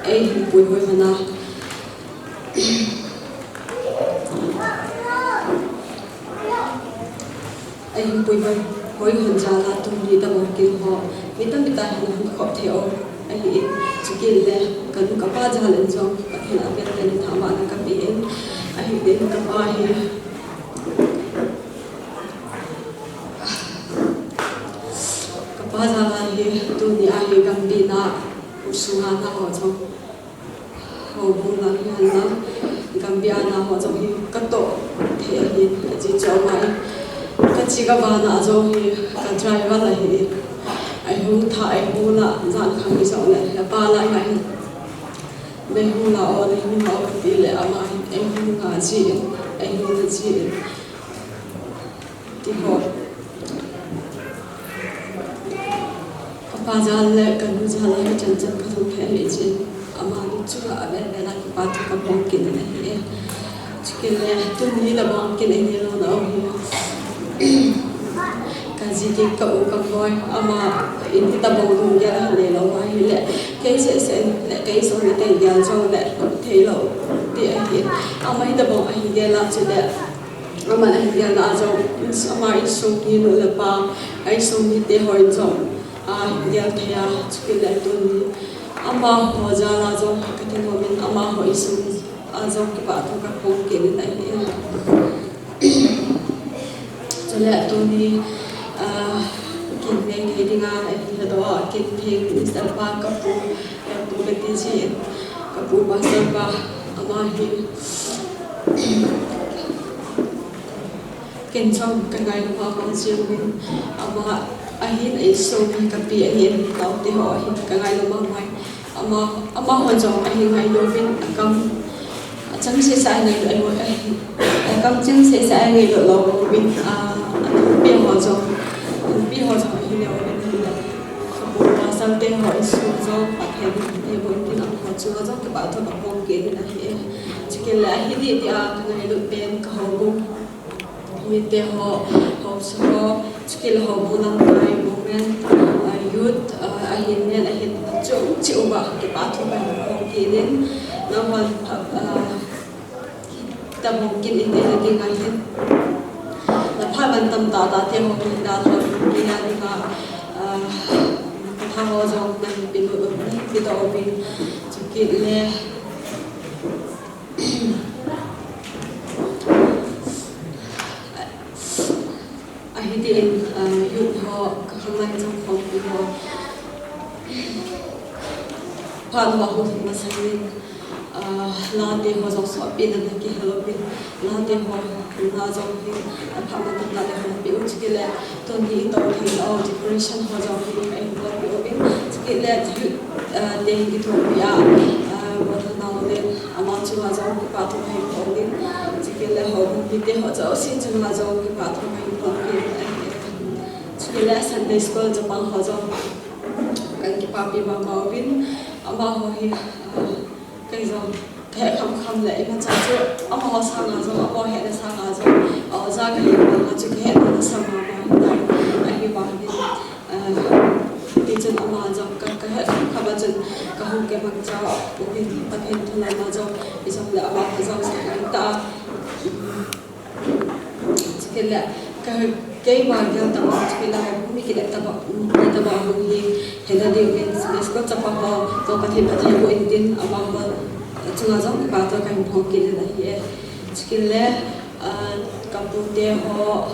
eihin puihoi lhon a. Eihin puihoi, hoi lhon jal a tuni hitobang kin ho, mi tampi tah hin ahung kikhop thei u ahin, chukit le kanu kapa jal in jong Pathen a pen pen in thangvahna kape in, ahin kapa hi, kapa jal a hi, tuni a hi Gambih na, u sunga na ho jong, houbung lang hihen lang, Gambih a na ho jong hi katoh thei ahi, ajeh chu ama in, kache kavana jong hi ka driver ahin, eihung thah, eihung lah, jan khang hijongle, apa lah ahin, neihung lah o, neihung lah o katile ama hin, eihung lah jin, eihung lah jin. Tiho. Kapa jal le kanu jal a hichan chan kalhung lheh jin. Amani chunga avel vel a kipathu kaphong kit in ahi e. Chukit le tuni hitobang kin einei louna u hi, kaji kit ka u kaboi, ama in hitobang lunggel ahin neilou ahile, kei seh seh in le kei song le kei gel jongle theilou ti ahi. Ama hitobang ahin gel a chule, aman ahin gelna a jong, ama insung mi nu le pa, a insung mite hon jong ahin gel thei a, chukit le tuni amaho jal a jong kathangvah in, amaho insung a jong kipathu kaphong kit in ahi. Chule tuni, ah, kin nei thei dinga ahi, lhadoh a kin theng Mister pa kapu, kapu kati jin, kapu Pastor pa, ama hi ken jong kangailu mama jeh uvin, ama ahin, insung mi kapi ahin, taote ho ahin, kangailu mama e. Ama, amaho jong ahin ngailu uvin, akam, achang seh seh a ngailu, ahi, ahi, akam chang seh seh a ngailu lou uvin, a, athilpi ho jong, thilpi ho jong ahin ngailu uvin, kapu Pastor te ho insung jong Pathen in eiboh in tin, amaho chunga jong kipathu kaphong kit in ahi e. Chukit le ahi ding tia kangailut pen kahoubung mite ho, haosa ho, chukit le houbung lamkai, women, ah, youth, ah, ahin nen, ahin chom cheh uva kipathu kahin phong kit in, nahon, ah, hitobang kin einei na dinga hin, na phat man tam tah tah te ho hin dalha kit na dinga, ah, katha ho jong nahin pelut uvin, nahin pedoh uvin, chukit le In, ah, youth ho, ka khanglai chang khompi ho. Phat ho hung masang in, ah, late ho jong sopina na kihel uvin. Late ho, na jong hi, aphat ma tamtah le hung pe u chukit le, tuni i tou thei u, decoration ho jong hi, ka hung pe uvin. Chukit le, youth, ah, te hi kithopi a, ah, Ronald Naole, ama chunga jong kipa thu ka hung pe uvin. Chukit le, houbung mite ho jouse chunga jong kipa thu ka hung pe uvin. Chule Sunday School chapang ho jong kan kipapi mama uvin, amaho hi, ah, kei jong kahet khamkham le imacha chu amaho sanga jong, amaho hetna sanga jong, ah, oja kahi vanga chu kahetna nasat mama ahi vangin, ah, tichun ama jong ka, kahet khamkham a chun kahung kimangcha uvin, Pathen thu lama jong, ijongle amaho jong sanga ta. Chukit le, ka, keima gel tobang, chukit le, mi kidem tobang, mi tobang hung hi, hena diuvin, Sunday School chapang ho, to Pathen, Pathen ko in tin, amaho chunga jong kipa thu ka hung phong kit in ahi e. Chukit le, ah, ka pute ho,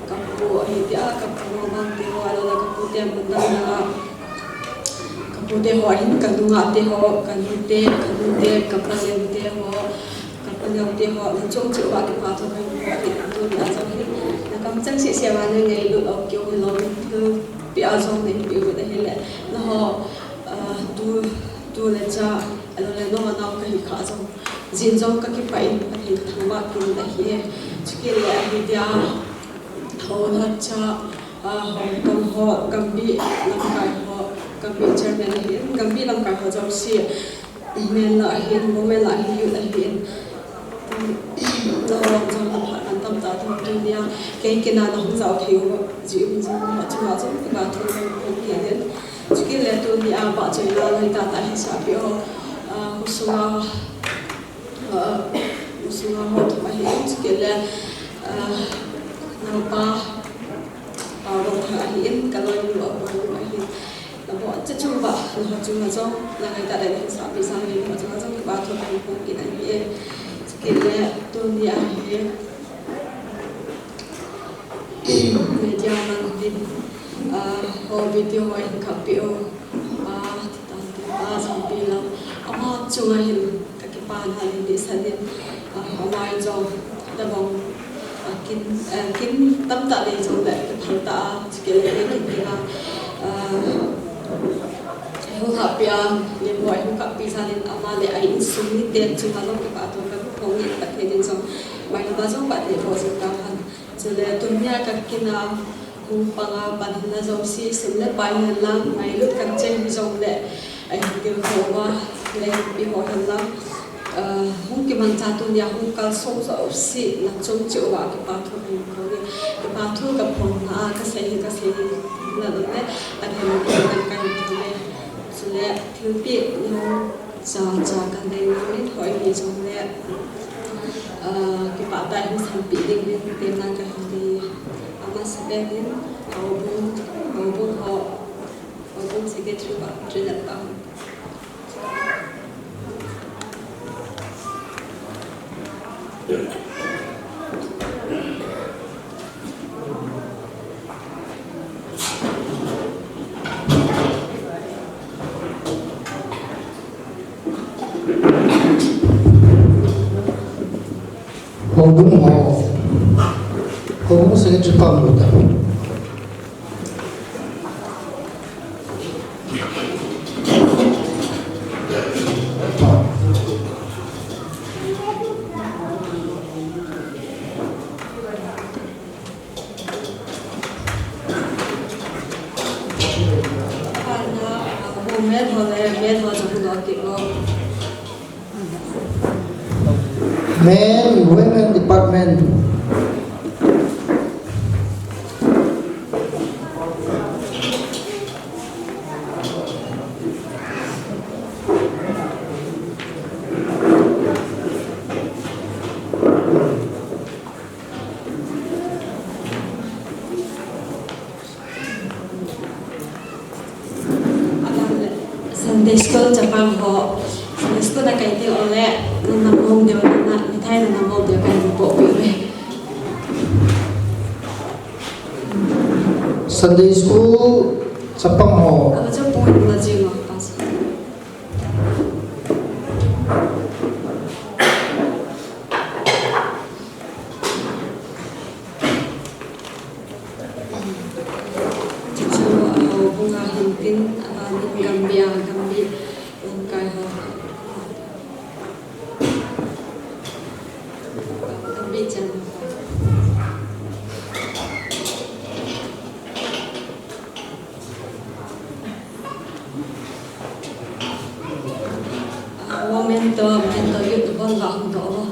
ka pu ahi tia, ka pu ho bang te ho, ahilou le ka pute mun dang dang a, ka pute ho ahin, ka nungah te ho, ka nu te, ka nu te, ka pa lem te ho, ka pa lem te ho, na chung chu ba kipa thu ka hung phong kit in, tuni a jong hi, na kamchang seh seh uva na ngailut u keu hilou, thilpeh a jong na hin pe u ahile, nangho, ah, tu, tu le cha, ahilou le nangho nao kahi kha jong, jin jong ka kipah in, Pathen ka thangvah kit in ahi e. Chukit le ahi tia, Hou lhacha, ah, Hou tong ho, Gambih lamkai ho, Gambih chairman ahin, Gambih lamkai ho jouse, men la ahin, women la ahin, youth ahin. Nangho jong na phat man tamtah thu tunia, kei kin a na hung jao thei u, ji um jing ho chunga jong kipa thu ka hung phong kit in. Chukit le tunia, Bah Choila, ngai tah tah hi sapi ho, ah, husunga, ah, husunga ho thum ahin, chukit le, ah, naopa, Pa Rongthang ahin, ka loinu, Aponu ahin. Nabonchauva chu ba, nangho chunga jong, na ngai tah le na hin sapi jing in, nangho chunga jong kipa thu ka hung phong kit ahi e. Chukit le, tunia hi, media man hin, ah, ho video ho hin kap peh u, ah, tante, ah, Jangpi Lam. Ama chunga hin ka kipana lenteh san in, ah, ama in jong, tabang, ah, kin, ah, kin tamtah nei jongle, kiphal tah a, chukit le, kin, kin a, ah, hung kap peh a, le mo, hung kap peh jal in, ama le a insung mite chunga jong kipa thu ka hung phong in, Pathen in jong, mai lama jong Pathen in jong tahen. Chule tunia ka kin a hung pang a pan hina jouse, sum le pai hen lang, ngailut kan cheng hijongle, ahin tilkhou uva, le hinpi ho hen lang, ah, hung kimangcha tunia hung kalsong jouse, na chung cheh uva kipa thu ka hin phong e, kipa thu ka phong na a, ka sei hi, ka sei hi, na le, Pathen in ka hin phong e. Chule thilpeh ni hung cha cha ka nei nau in hoi hijongle, ah, kipah tah in hung sanpeh ding in temna ka hin nei e. Amasapen in, houbung, houbung ho, houbung secretary pa, Trinidad pa. Houbung ho, houbung secretary pa mu ta. Men, Women Department. Sunday school chapang ho, Sunday school a kai teng uleh, nana mong deu, nana mithai nana mong deu kai po pi le. Sunday school chapang ho. Acha point la jing a, pastor. Chuchu a houbung a hintin, abanin Gambih a, Gambih lamkai ho. Gambih chan. Ah, mentor, mentor youth bol la hung doh.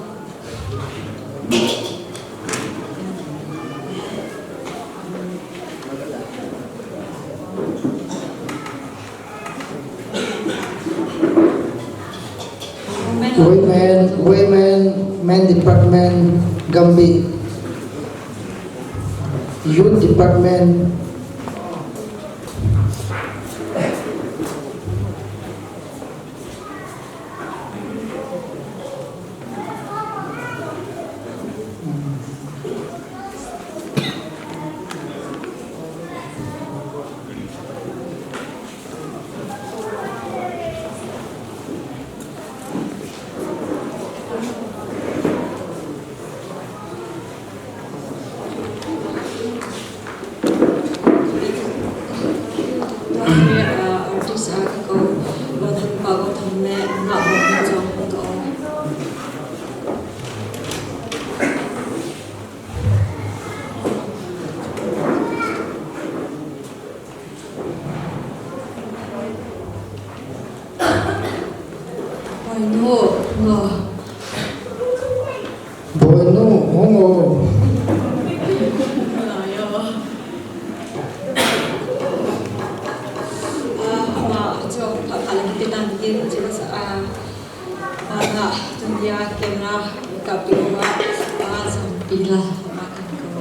Women, women, men department, Gambih. Youth department. Boinu, ngo. Boinu, ngo, ngo. Ayo. Ah, ma, jo, pa, pa, lagi kita bikin, coba sa, ah, ah, tu dia camera, makeup di rumah, ah, sampai lah, makan kau.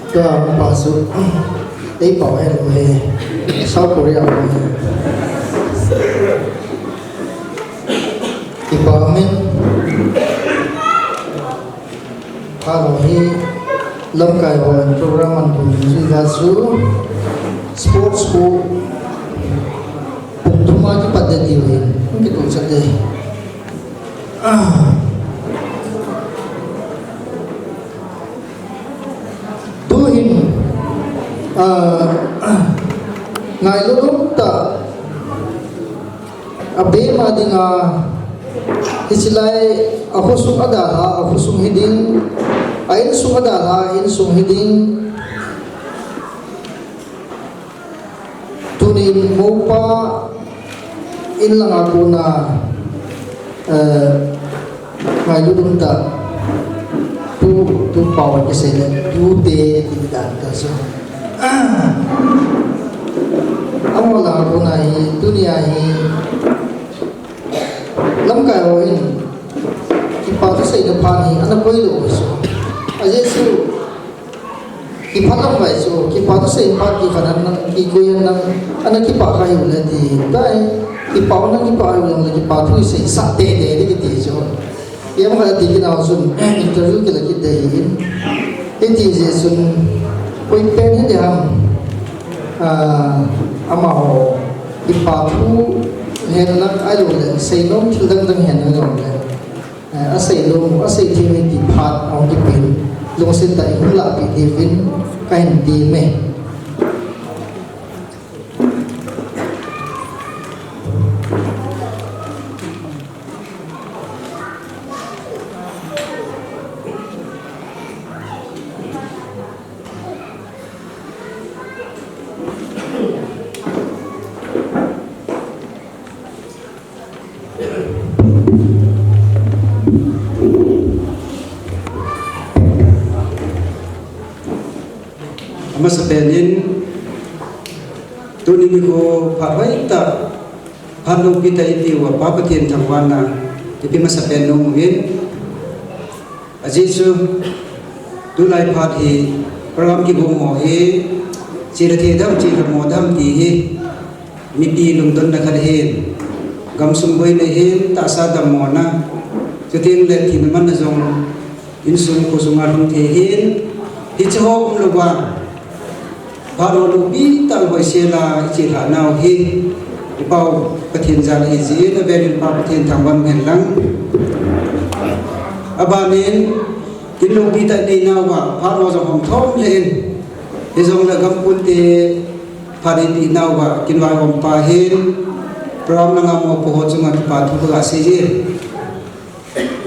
Ka pa su, ei pa hai lo he, South Korea lo he. Ipa min. Hello, hi lamkai hon program an kum jui ga chu sports khu pung thum a kipat ding ti hin kitoh chat ding. Ah. Tuhin, ah, ngailut um tah. Abeh ma dinga, hiche lai, akhosung adalha, akhosung hiding, a insung adalha, a insung hiding. Tunin mopa in langa kona, eh, ngailut um tah, tu, tu pao kisei le, tute, ti dan ta so. Amaho langa kona hi, tunia hi, lamkai hon, kipa thu seina phat hi, ana koi lou so. Ajeh chu, Kipah lam vai chu, kipa thu sei phat kikhat nan, kikoi nan, ana kipah kha hiu le ti. Tua, kipa thu na kipah hiu le, kipa thu sei sah tete ding kiti chu. Iam khat ti kit nau chun, interview kila kit ding ahi. Hiti jeh chun, koi pen hi ding ham. Ah, amaho, kipa thu hen lang ahilou le, seinom thil dang dang hen lang ahilou le. Eh, asei lou, asei thei ti phat ahung kipen, lungset tah in hung lahpeh diuvin kahin tem e. Masapen in, tuni nikho phat hoitah, phat loupi tah ipi uva Pa Pathen thangvahna ipi masapen nom uvin. Ajeh chu tulai phat hi program kigong ho hi, chule thei dam, chule mo dam ti hi mipi lungtonna khat ahin, gamsung boina ahin, tahsa dammona, chuteng le thina manna jong insung khosunga lhung thei ahin, hiche ho umlouva, phat ho loupi tah hoisel a ichelhah nau hi, i Pau Pathen jal ahi jeh in, avel in Pa Pathen thangvah hen lang. Aban in, kin loupi tah nei nauva, phat ho jong hom thom le in, hijongle gam pun te phat eipeh nauva, kin vaihom pa hin, program langa mopo ho chunga kipa thu kaga sei jin.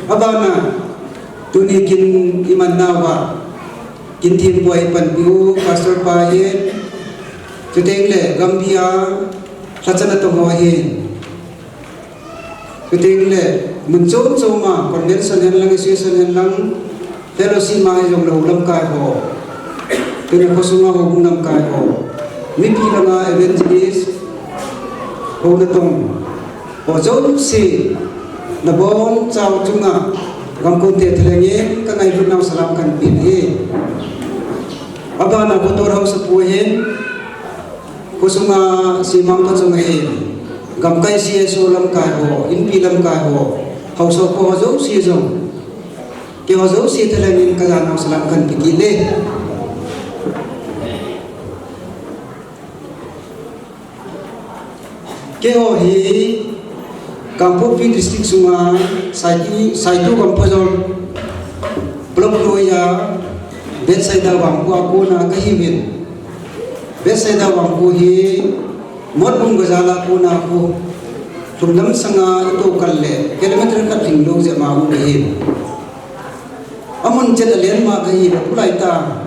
Abana, tuni kin iman nauva, kin thempu a ipanpi u, Pastor pa hin, chuteng le gampi a lhacha natong ho hin, chuteng le mun chom chom a, convention hen lang, association hen lang, fellowship ma hijongle hou lamkai ho, tuni khosunga houbung lamkai ho, mipi langa evangelist, hou natong ho jouse, nabonchau chunga, gamkon te thalheng in kangailutnau salam kahin pe ahi. Abana Kotor haosapu hin, khosunga Simang phachunga hin, gamkai C S O lamkai ho, inpi lamkai ho, haosa kho ho jouse jong, keiho jouse thalheng in kajanau salam kahin pe kit e. Keiho hi Kangpokpi District sunga Saitu, Saitu Gamphajon Block loiya Bethsaida vangkho a kona kahiuvin. Bethsaida vangkho hi Motbung bazar a kona khu, lhumdam sanga itoh kal le kilometer khat lhinglou jep ma um ahin. Amun chet a len ma kahi le tulai ta,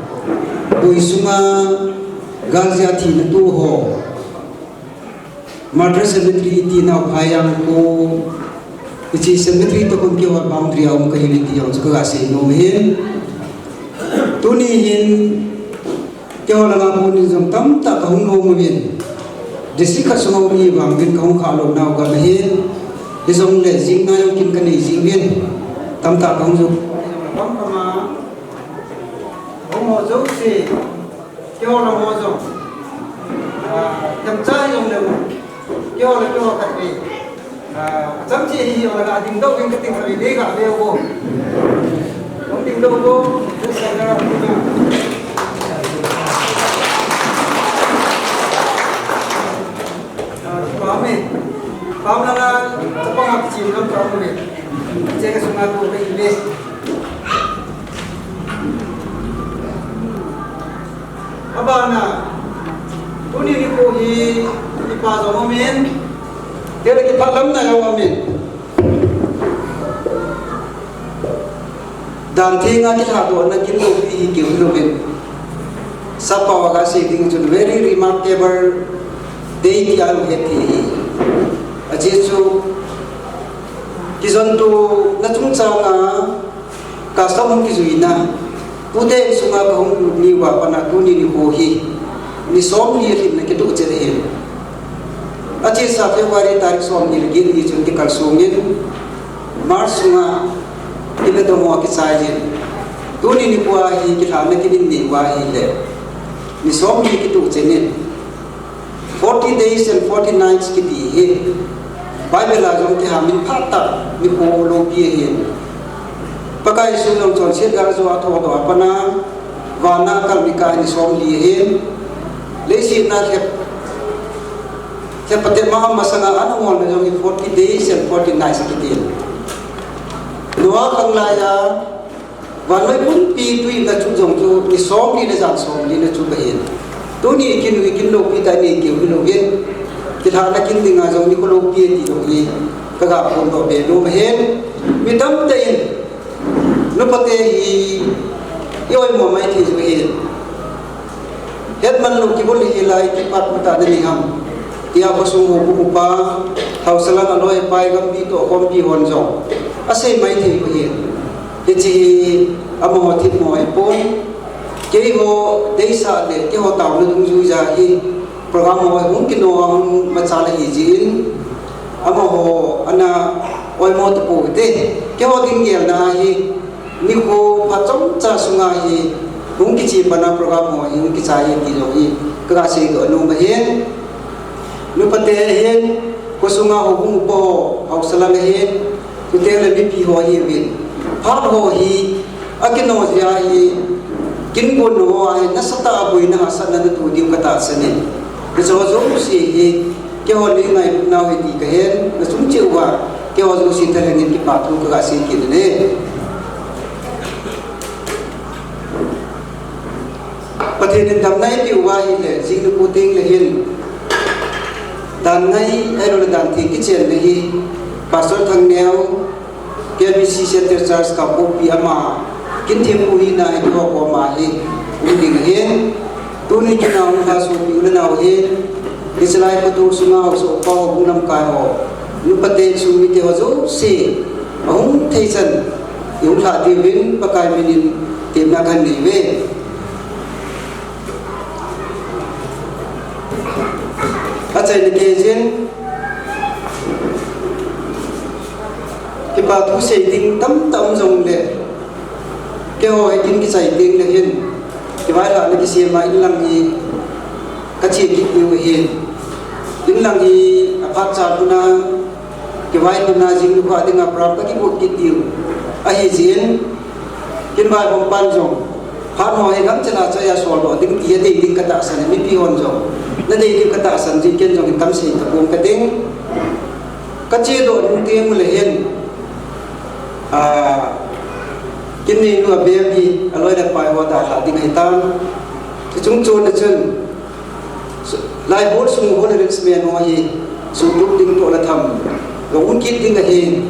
boi sunga galjia thina toh ho, Martyr Cemetery itinau Phaijang khu, hiche cemetery toh kon keiho boundary a um kahi le ti jong chu kaga sei nom ahin. Tuni hin, keiho langa kon in jong tamtah kahung nom uvin. District khat sunga um hi vang uvin kahung khah lou nau gam ahin. Hijongle jing nai jong kin kanei jing uvin. Tamtah kahung jong. Pam pam a. Hung ho jouse. Keiho lang ho jong. Ah, themcha jong le. Keiho le keiho khat ve. Ah, chang che hi, ah, ding dou ding ka ting ka ve, ding ka ve ko. Ding dou ko, sa ga. Ah, pa me. Pa me la, pa ma chi lam pa me. Che ka sunga ko ve ve. Abana, tuni nikho hi, ipa jong umin, tele kipah lam na jong umin. Dan thenga kilhadohna kin loupi hi keu hi louvin. Sappao a kasei ding chun very remarkable day tia lunghet thei hi. Ajeh chu, kijontona chungchanga, Custom hung kijuina, tute insunga kahung lut ni uva pat a tuni nikho hi, ni somli alhinna kitoh chet ahin. Achesa February tarik somni le get ni chun kikalsongin, March sunga kivedomo akichaiyin. Tuni nikho a hi kilhahna kinin nei uva ahile, ni somli kitoh chet in. Forty days and forty nights kiti hi Bible a jong kihamin phat tah nikho loupi ahin. Pakai Jesu jong chonset galjo a thodoh a pat a, van a akal Mika ni somli ahin. Leiset a lhep, lhep patep ma masanga ana ngolna jong hi forty days and forty nights kiti. Noah khanglai a Vannoi pumpi tui in achuh jong chu, ni somli le jan somli in achuh ahin. Tuni kin u kin loupi tah nei keu hi louvin. Kilhahna kin dinga jong nikho loupi ti jong hi. Kaga phondoh be nom ahin. Mi tamtah in. Nupa te hi. I oimo maithei jong ahin. Hetman lou kibol hi lai kipat uta na ni ham. Tia khosung houbung upa, haosa lang aloi apai gampi toh khompi hon jong. Asei maithei u ahin. Hiche hi amaho themmo ahipon. Keiho deisah le keiho taona dungjuija hi program ho hung kino a hung machal ahi jeh in, amaho ana oimo tapou hite. Keiho ding gelna hi nikho phat chomcha sunga hi hung kiche pan a program ho hi hung kichai e ti jong hi kaga seidoh nom ahin. Nupate ahin, khosunga houbung upa ho, haosa lang ahin, chuteng le mipi ho ahiuvin, phat ho hi akino jeh a hi, kin gon ho a hi nasatah a boina hahsatna natoh diu katahsan in, hicheho jouse hi keiho nei ngailutnau ahi ti kahen, nachung cheh uva keiho jouse thalheng in kipa thu kaga sei kit in ahi. Pathen in damna eipeh uva ahile, jing nikho teng le hin dan ngai ahilou le dan theng kichenna hi Pastor Thangneo, K B C Centre Church Kangpokpi, ama kin thempu hina hi keiho koma hi um ding ahin. Tuni kin a hung lha sopi u le nao hin, hichelai khoto sunga haosa upa, houbung lamkai ho, nupate, insung mite ho jouse ahung thei chan ihung lhah diuvin Pakai min in temna kahin nei uve. Achaina keiyin, kipa thu sei ding tamtah um jongle, keiho hi kin kichai teng le hin, kivailhahna kisem a inlang hi kache kit diu ahin. Inlang hi aphat chan hung a, kivaipohna jing nikho dinga program kakigot kit diu ahi jeh in, kin vaihom pan jong phat ho hi gamchel a choi a soldoh ding ti adei ding katahsan in, mipi hon jong nadei diu katahsan jeh in ken jong hin kamsei tapong kating. Kachedoh nung teng ule hin, a, kin neinu abem hi aloi le apai ho dalhah ding ahitan. Chuchung chon a chun, Laibol sung hall arrangement ho hi suhtup ding toh le tham, jong um kit ding ahi.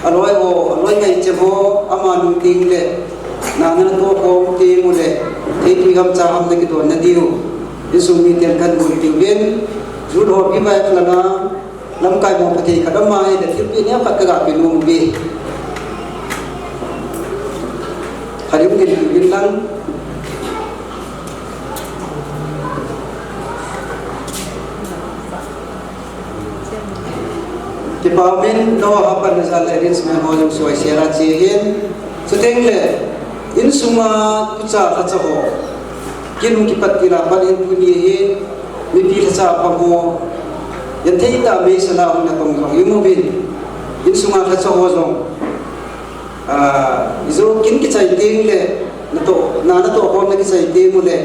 Aloi ho, aloi ngaichem ho ama nung teng le, nana natoh khom teng ule, theitwi ham cha ham nakidon nadiu, insung miten kahin bol diuvin, jut ho pi bai lana, lamkai mo phatthei khat ama hile thilpeh neokhat kaga pe nom uve. Khat in din uvin lang. Kipa umin, nangho hapanna jal le arrangement ho jong suhsel a che hin. Chuteng le, insunga tucha lhacha ho kin hung kipat til a pat in tuni hin, mipi lhacha apang ho, genthei tah a meisel a hung natong jong imu uvin. Insunga lhacha ho jong, a, ijo kin kichai teng le, natoh, na natoh khom na kichai teng ule,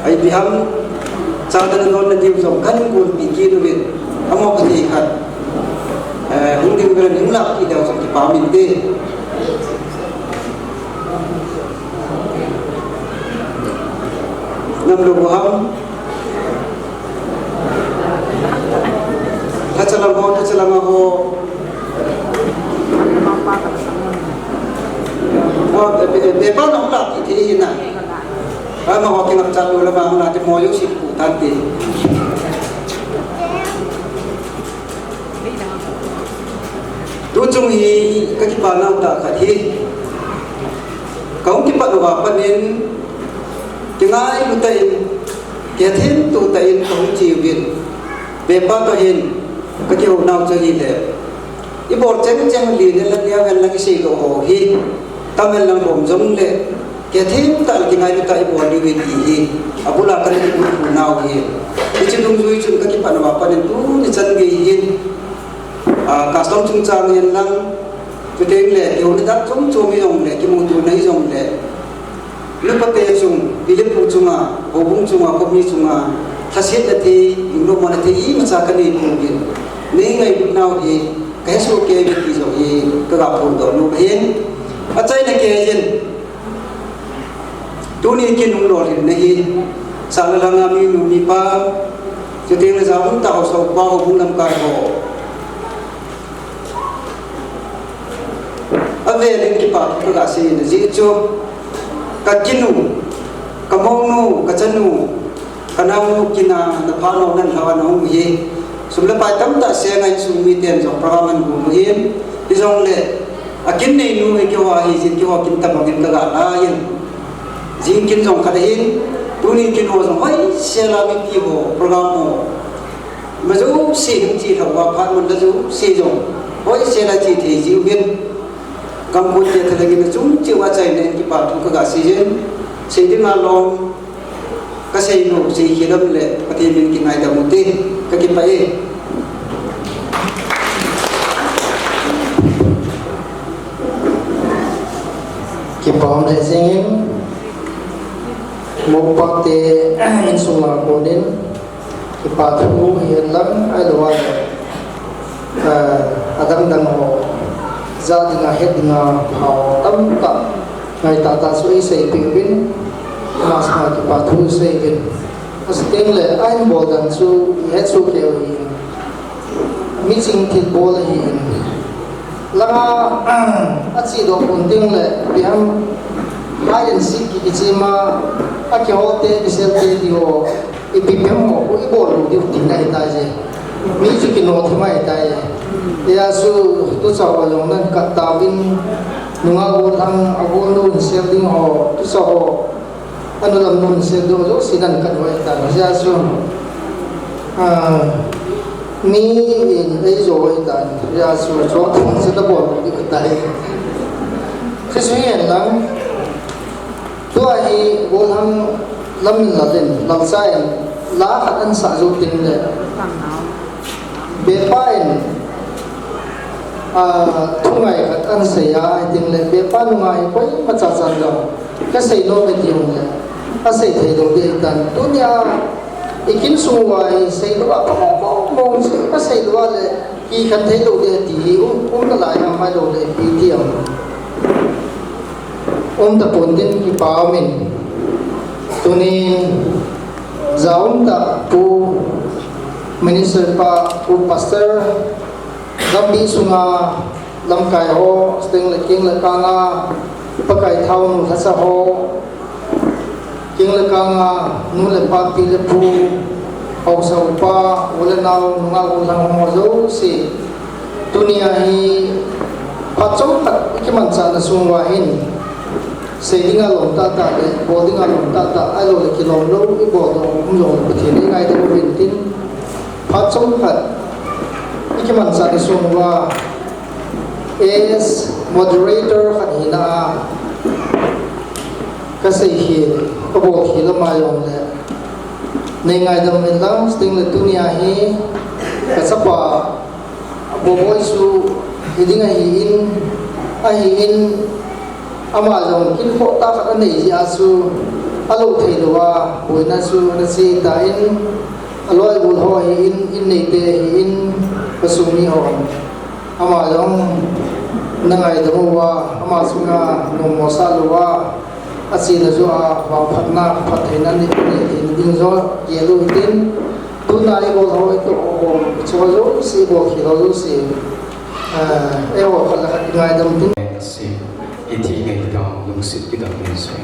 ipi ham, chate nadon nadiu jong kahin golpi kit uvin, amaho phatthei khat, eh, hung ding uvin, hung lah kit diu jong kipa umin te. Nam lou ham. Lhacha lang ho, lhacha lang ho. Ho, be, be, be pa nong la ti thei hi na. Amaho kingapcha lou lama hung la ti mo jouse kipu tan te. Tuchung hi kakipah nau tah khat hi. Kahung kipat uva pat in, kingailu tah in, kithemto tah in kahung che uvin. Be pa toh hin, kakihou nau chu ahile, ibol cheng cheng len hen lang, neo hen lang, iseidoh ho hi, tam hen lang, lom jongle, kithemtah le kingailu tah ibol diu ahi ti hi, abul a kana kibulphu nau ahi. Hiche dungjui chun kakipah uva pat in tuni chan gei hin, a, custom chungchang hen lang, chuteng le, kihouna dan chom chom hijongle, kimutona hijongle, nupate chung, pi le pu chunga, houbung chunga, khomi chunga, lhasetna thei, lungmonna thei imacha kanei pouvin, nei ngailut nau hi kahesoh kei uve ti jong hi kaga phondoh nom ahin. Achaina keiyin, tuni kin hung lolhinna hi, sahna langa minu mipa, chuteng le jaum tah haosa upa, houbung lamkai ho avel in kipa thu kaga seina jeh chu, kakinu, kamounu, kachanu, kanaonu kin a naphat nau nan lhau a nahung u hi, sum le pai tamtah senga insung miten jong program ahin gon u hin, hijongle, akin neinu hi keiho ahi jeh in keiho kin tabang in kaga la in. Jingkin jong khat ahin, tunin kin ho jong hoisel a mipi ho program ho. Ima jouse hung che lhah uva phat mun la jouse jong hoisel a che thei jiu hin. Gam kon te thalheng in achung cheh uva achaina in kipa thu kaga sei jin. Sei dinga lom kasei lou, sei khel lam le Pathen min kingaidam ute, kakipah e. Kipa um lheh jeng in, moupa te insung a konin, kipa thu hihen lang ahilou le, eh, adang dang ho, ja dinga, het dinga, phao tamtah, ngai tahtah chu eiseipeh uvin, ama chunga kipa thu isei uvin. Asei teng le, ahin bol dan chu, ihet soh kei u ahin. Miching thilbol ahin. Langa, achedoh pon teng le, ipi ham, hide and seek ki, kichema, akihol te, kisel te, ti ho, ipi pi ham ho, ibol lou diu tina ahitai je. Mi chu kino thim ahitai je. Hijeh chun, tucha ho jong nan kat tauvin, nungah gollhang, agolnu hin sel ding ho, tucha ho, anu lam nu hin sel ding ho jouse nan kat u ahitan. Hijeh chun, ah, mi in eijo u ahitan. Hijeh chun, chomcha nabol lou diu ahitai. Hichu hihen lang, tua hi gollhang lam in lal in, lalcha in, la khat ahin sah jou teng le, bepa in, ah, thungai khat ahin sei a, ahi teng le, bepa nunga hi koima cha chan jong, kasei nom e ti jong le, asei thei lou ding ahitan. Tunia, ikin sung uva hi seilou a, kamong mong mong chu, kasei lou a le, kikhen thei lou ding ti hi, um, um nalai ham ahilou le, ipi ti ham. Um tapon tin kipa um in. Tunin, ja umtah Pu Minister pa, Pu Pastor, gambi sunga lamkai ho, chuteng le king le kanga, Pakai thaonu lhacha ho, king le kanga, nu le pa, pi le pu, haosa upa, u le nao, nungah gollhang ho jouse, tunia hi phat chomkhat ikimanchahna sung uva hin, sei dinga lom tahtah le, bol dinga lom tahtah, ahilou le kilom lou, ibol doh um jong le Pathen in eingaidam uvin tin, phat chomkhat ikimanchahna sung uva, as moderator khat hina a, kasei hi, kabol hi lama jong le, neingaidam uvin lang, chuteng le tunia hi, kachapa, Boboi chu, hiding ahin, ahin, ama jong kin khoh tah khat anei jeh a chu, alou thei lou a, boina chu, ana che tan, aloi gol ho ahin, in neite ahin, kasung mi ho. Ama jong nangaidam uva, ama chunga nommo sah louva, achena joh a vangphatna, phattheina nei, nei theina ding joh gel u hitin, tuna ibol ho itoh ho, ichol jouse, ibol khel ho jouse, eh, eiho khat le khat ingaidam tin. Ase, iti ngai ta, lungset kidang nei se.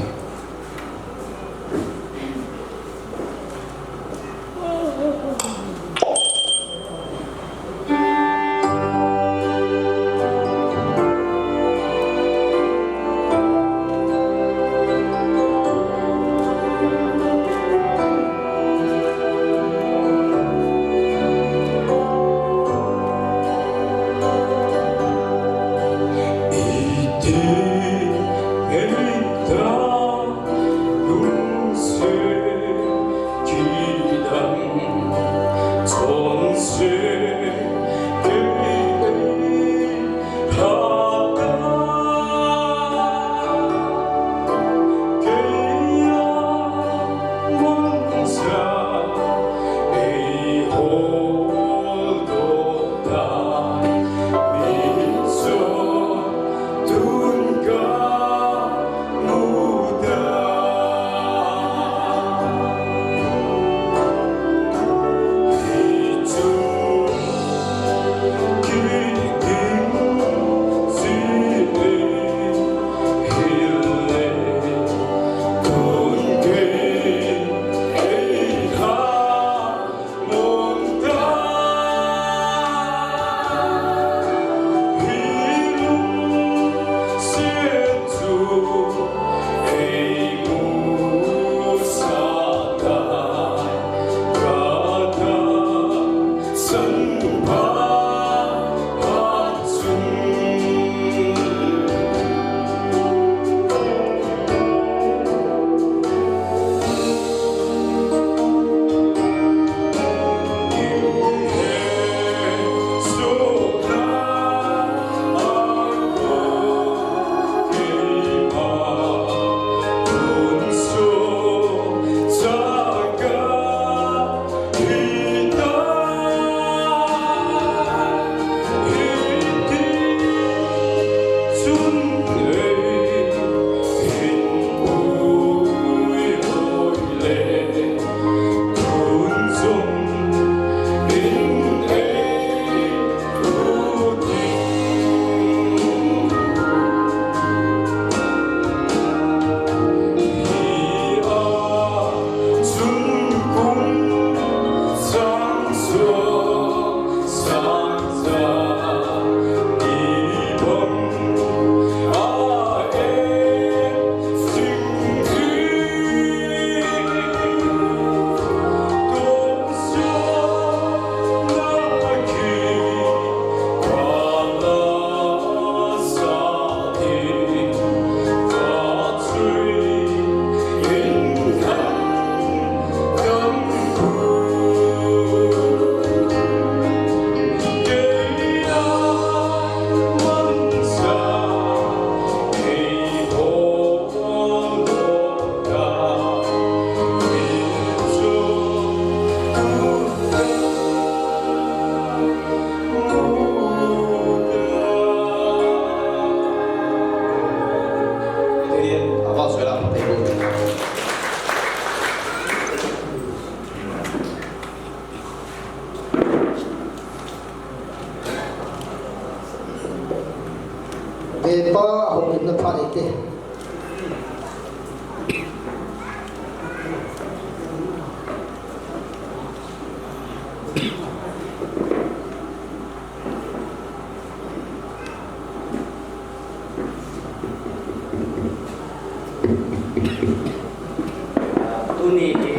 Tuni hi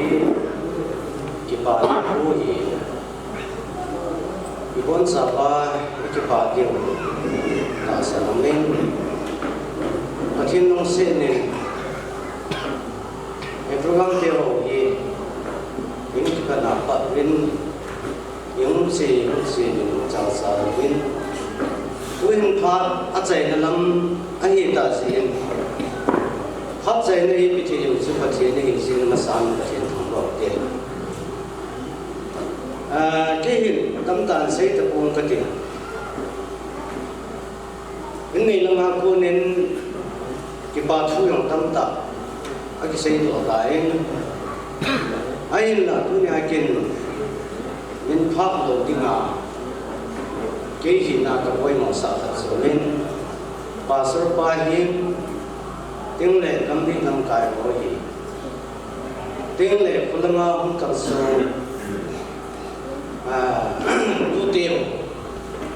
kipa thu hi, ibonchauva i kipa diu tahsan aumin, Pathen lungsetnin, e program te ho hi, in kipana pat uvin, Hung che, hung che, hung chang sa uvin. Tuhin phat achaina lam ahi tah jeh in. Phat chaina hi ipi thei u chu Pathen ahi jeh in, amasan Pathen thangvah u te. Ah, kei hin tamtah in sei tapong kate. Innei langa konin kipa thu jong tamtah akisei doh tai. Ahinla tunia kin min phah lou dinga kei hina ka poimo sah khat chu aumin, Pastor pa hi, tin le gamdang lamkai ho hi, tin le khulanga hung kalson, ah, tute ho,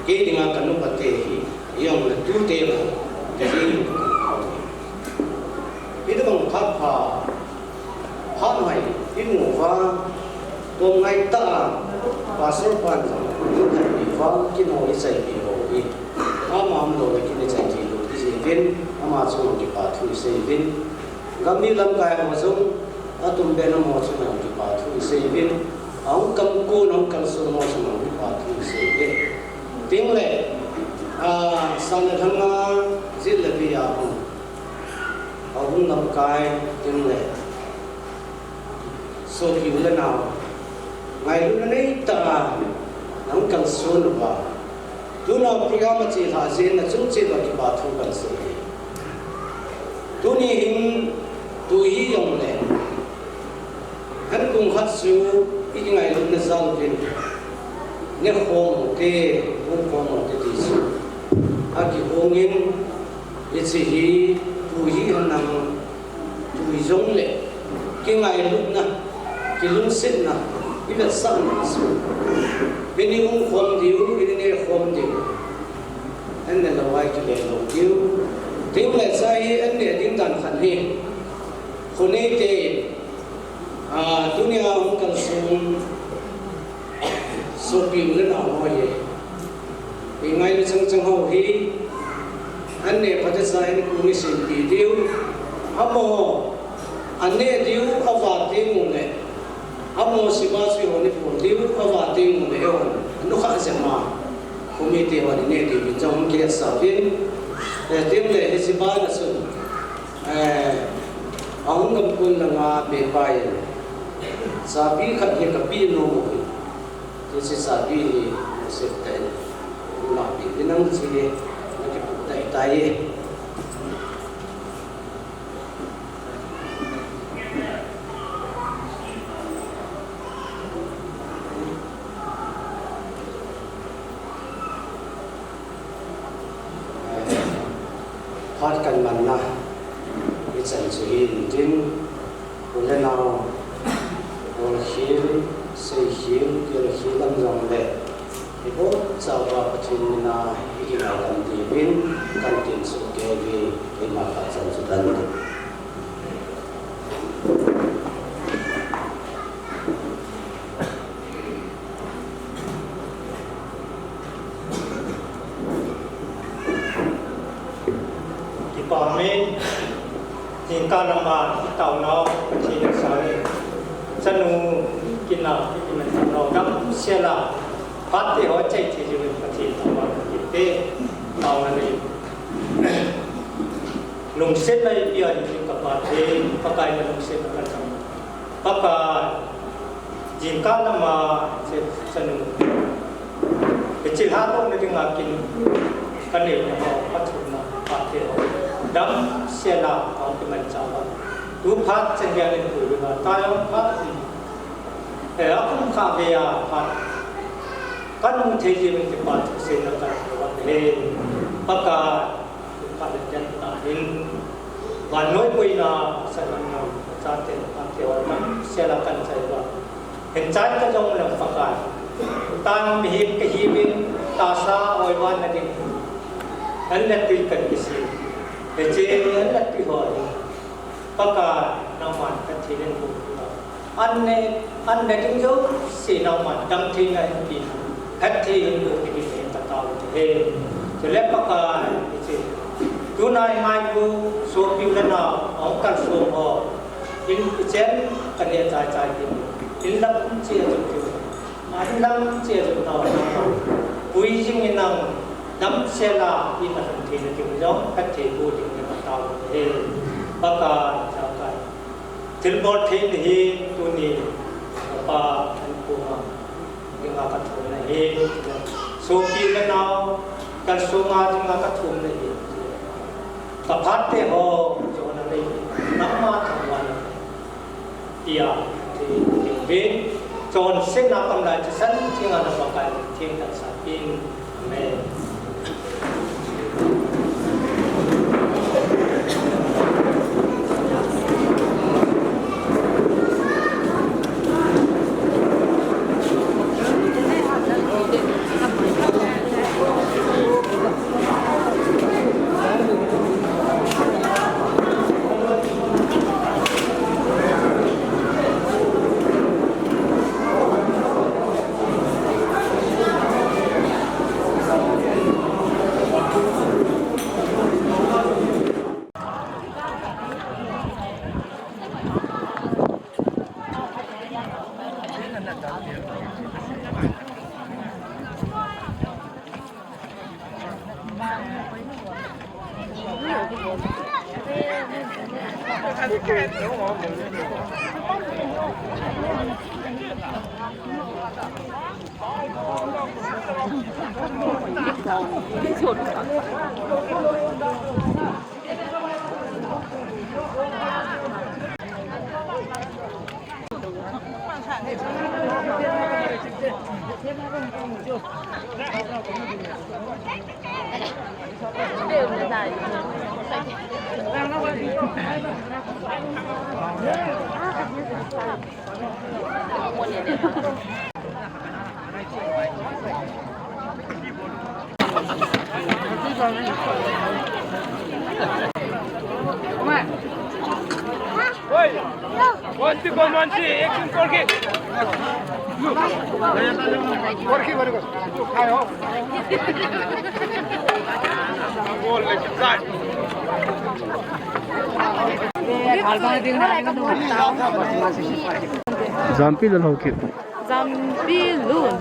kei dinga ka nupa te hi, Jong le tute ho, ka jing. Hitobang phat pha, phat mai, imu uva, tong ngai tah a, Pastor pan jong, kin thei pi uva, kin ho ichai pi ho hi. Ama umlou le kin ichai thei lou, ijeh uvin, ama chunga kipa thu isei uvin. Gamdang lamkai ho jong, atum pen amaho chunga kipa thu isei uvin. Ahung kamkon, ahung kalson ho chunga kipa thu isei uvin. Tin le, ah, sana thanga jin le via hung. Ahung lamkai, tin le. Sopi u le nao. Ngailutna neitah a, nang kalson uva. Tuna program achelhah jeh in nachung cheh uva kipa thu kahin sei e. Tuni hin tu hi jong le. Ankong khat chu i kingailutna jal uvin, nekhom u te, hung khom u te ti chu akihong in, hiche hi tu hi henlang, tu hi jong le kingailutna, kilungsetna, i vetsahna chu. Hini hung khom diu, hini nekhom diu. An ne lou a i kile lou diu. Tin le chai hi an ne ding dan khat hi. Khonei te, ah, tunia hung kalson sopi u le nao ho hi. I ngailu chang chang ho hi. An ne phatecha in kong i simpi diu. Amaho, an ne diu, ava teng u le. Amaho sipa chu eiho i pol diu, ava teng u le eiho. Anu kha jema. Committee ho ne diu, jong kisa uvin. Eh, tin le hiche bana chun. Eh, ahung gamkon langa bepa in, chabi khat hi kapeh nom u hi. Hiche chabi hi nasep tah in, nape ding ham ti hi, nakipuitai tai. Phat kahin manna, hichan chu hin tin, u le nao, bolkhel, seikhel, gelkhel lam jong le, ibonchauva Pathen mina ikingaidam diuvin, kahin tin soh kei uve, keima phat chan chu tan. Kipa umin, jingkah lama kitaonau Pathen in asang in, chanu kina kimanchah nau damsel a, phat te ho chai thei jeh uvin Pathen thangvah kit te, taona nei. Lungsetna ipi a hi ka Pathen, Pakai na lungsetna ka chang. Pakai, jingkah lama, che, chanu. Hiche lhadohna dinga kin, kanei na ho, kathumna, phat te ho. Damsel a, hung kimanchah uva. Tu phat chan geiya nin pui uva, taiya phat. Eh, akum khat vei a phat. Kamu thei jeh uvin kipa thu seina kahin bol e. Pakai. Phat le jan ta hin. Vannoi boina, salam nam, chate, chate, wa nam, sela kan chai wa. Hin chai ta jong le Pakai. Tang mihem kahiuvin, tahsa oi vana ding. An le tui kan kisem. Hiche an le tui ho. Pakai, nangman phatthei in boh in. An ne, an ne ding jouse nangman damtheina hinpe in, phatthei in boh in, in patao te. Chule Pakai, hiche, tuna i ngailu sopi u le nao, ahung kalsong ho, in ichen kaneh chai chai ding, in lam cheh a chun tiu. Ahin lam cheh a chun tao, tao. Pui jing in nang damsel a, in alhun theina diu jong, phatthei boh ding in patao te. Pakai, Pakai. Thilbol thei nahi, tuni, kapa, an pu ma, dinga kathum nahi. Sopi le nao, kalsong a dinga kathum nahi. Kaphat te ho, jona nei, nangma thangvah in. Tia, ti, ti, ti. Chonsetna kam lai thisan, thina na Pakai, thina sa in. Amen. Jampi le lhokit. Jampi lun.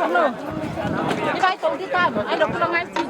Hello. Ibai tong di ta. Ai lo ku lo ngai.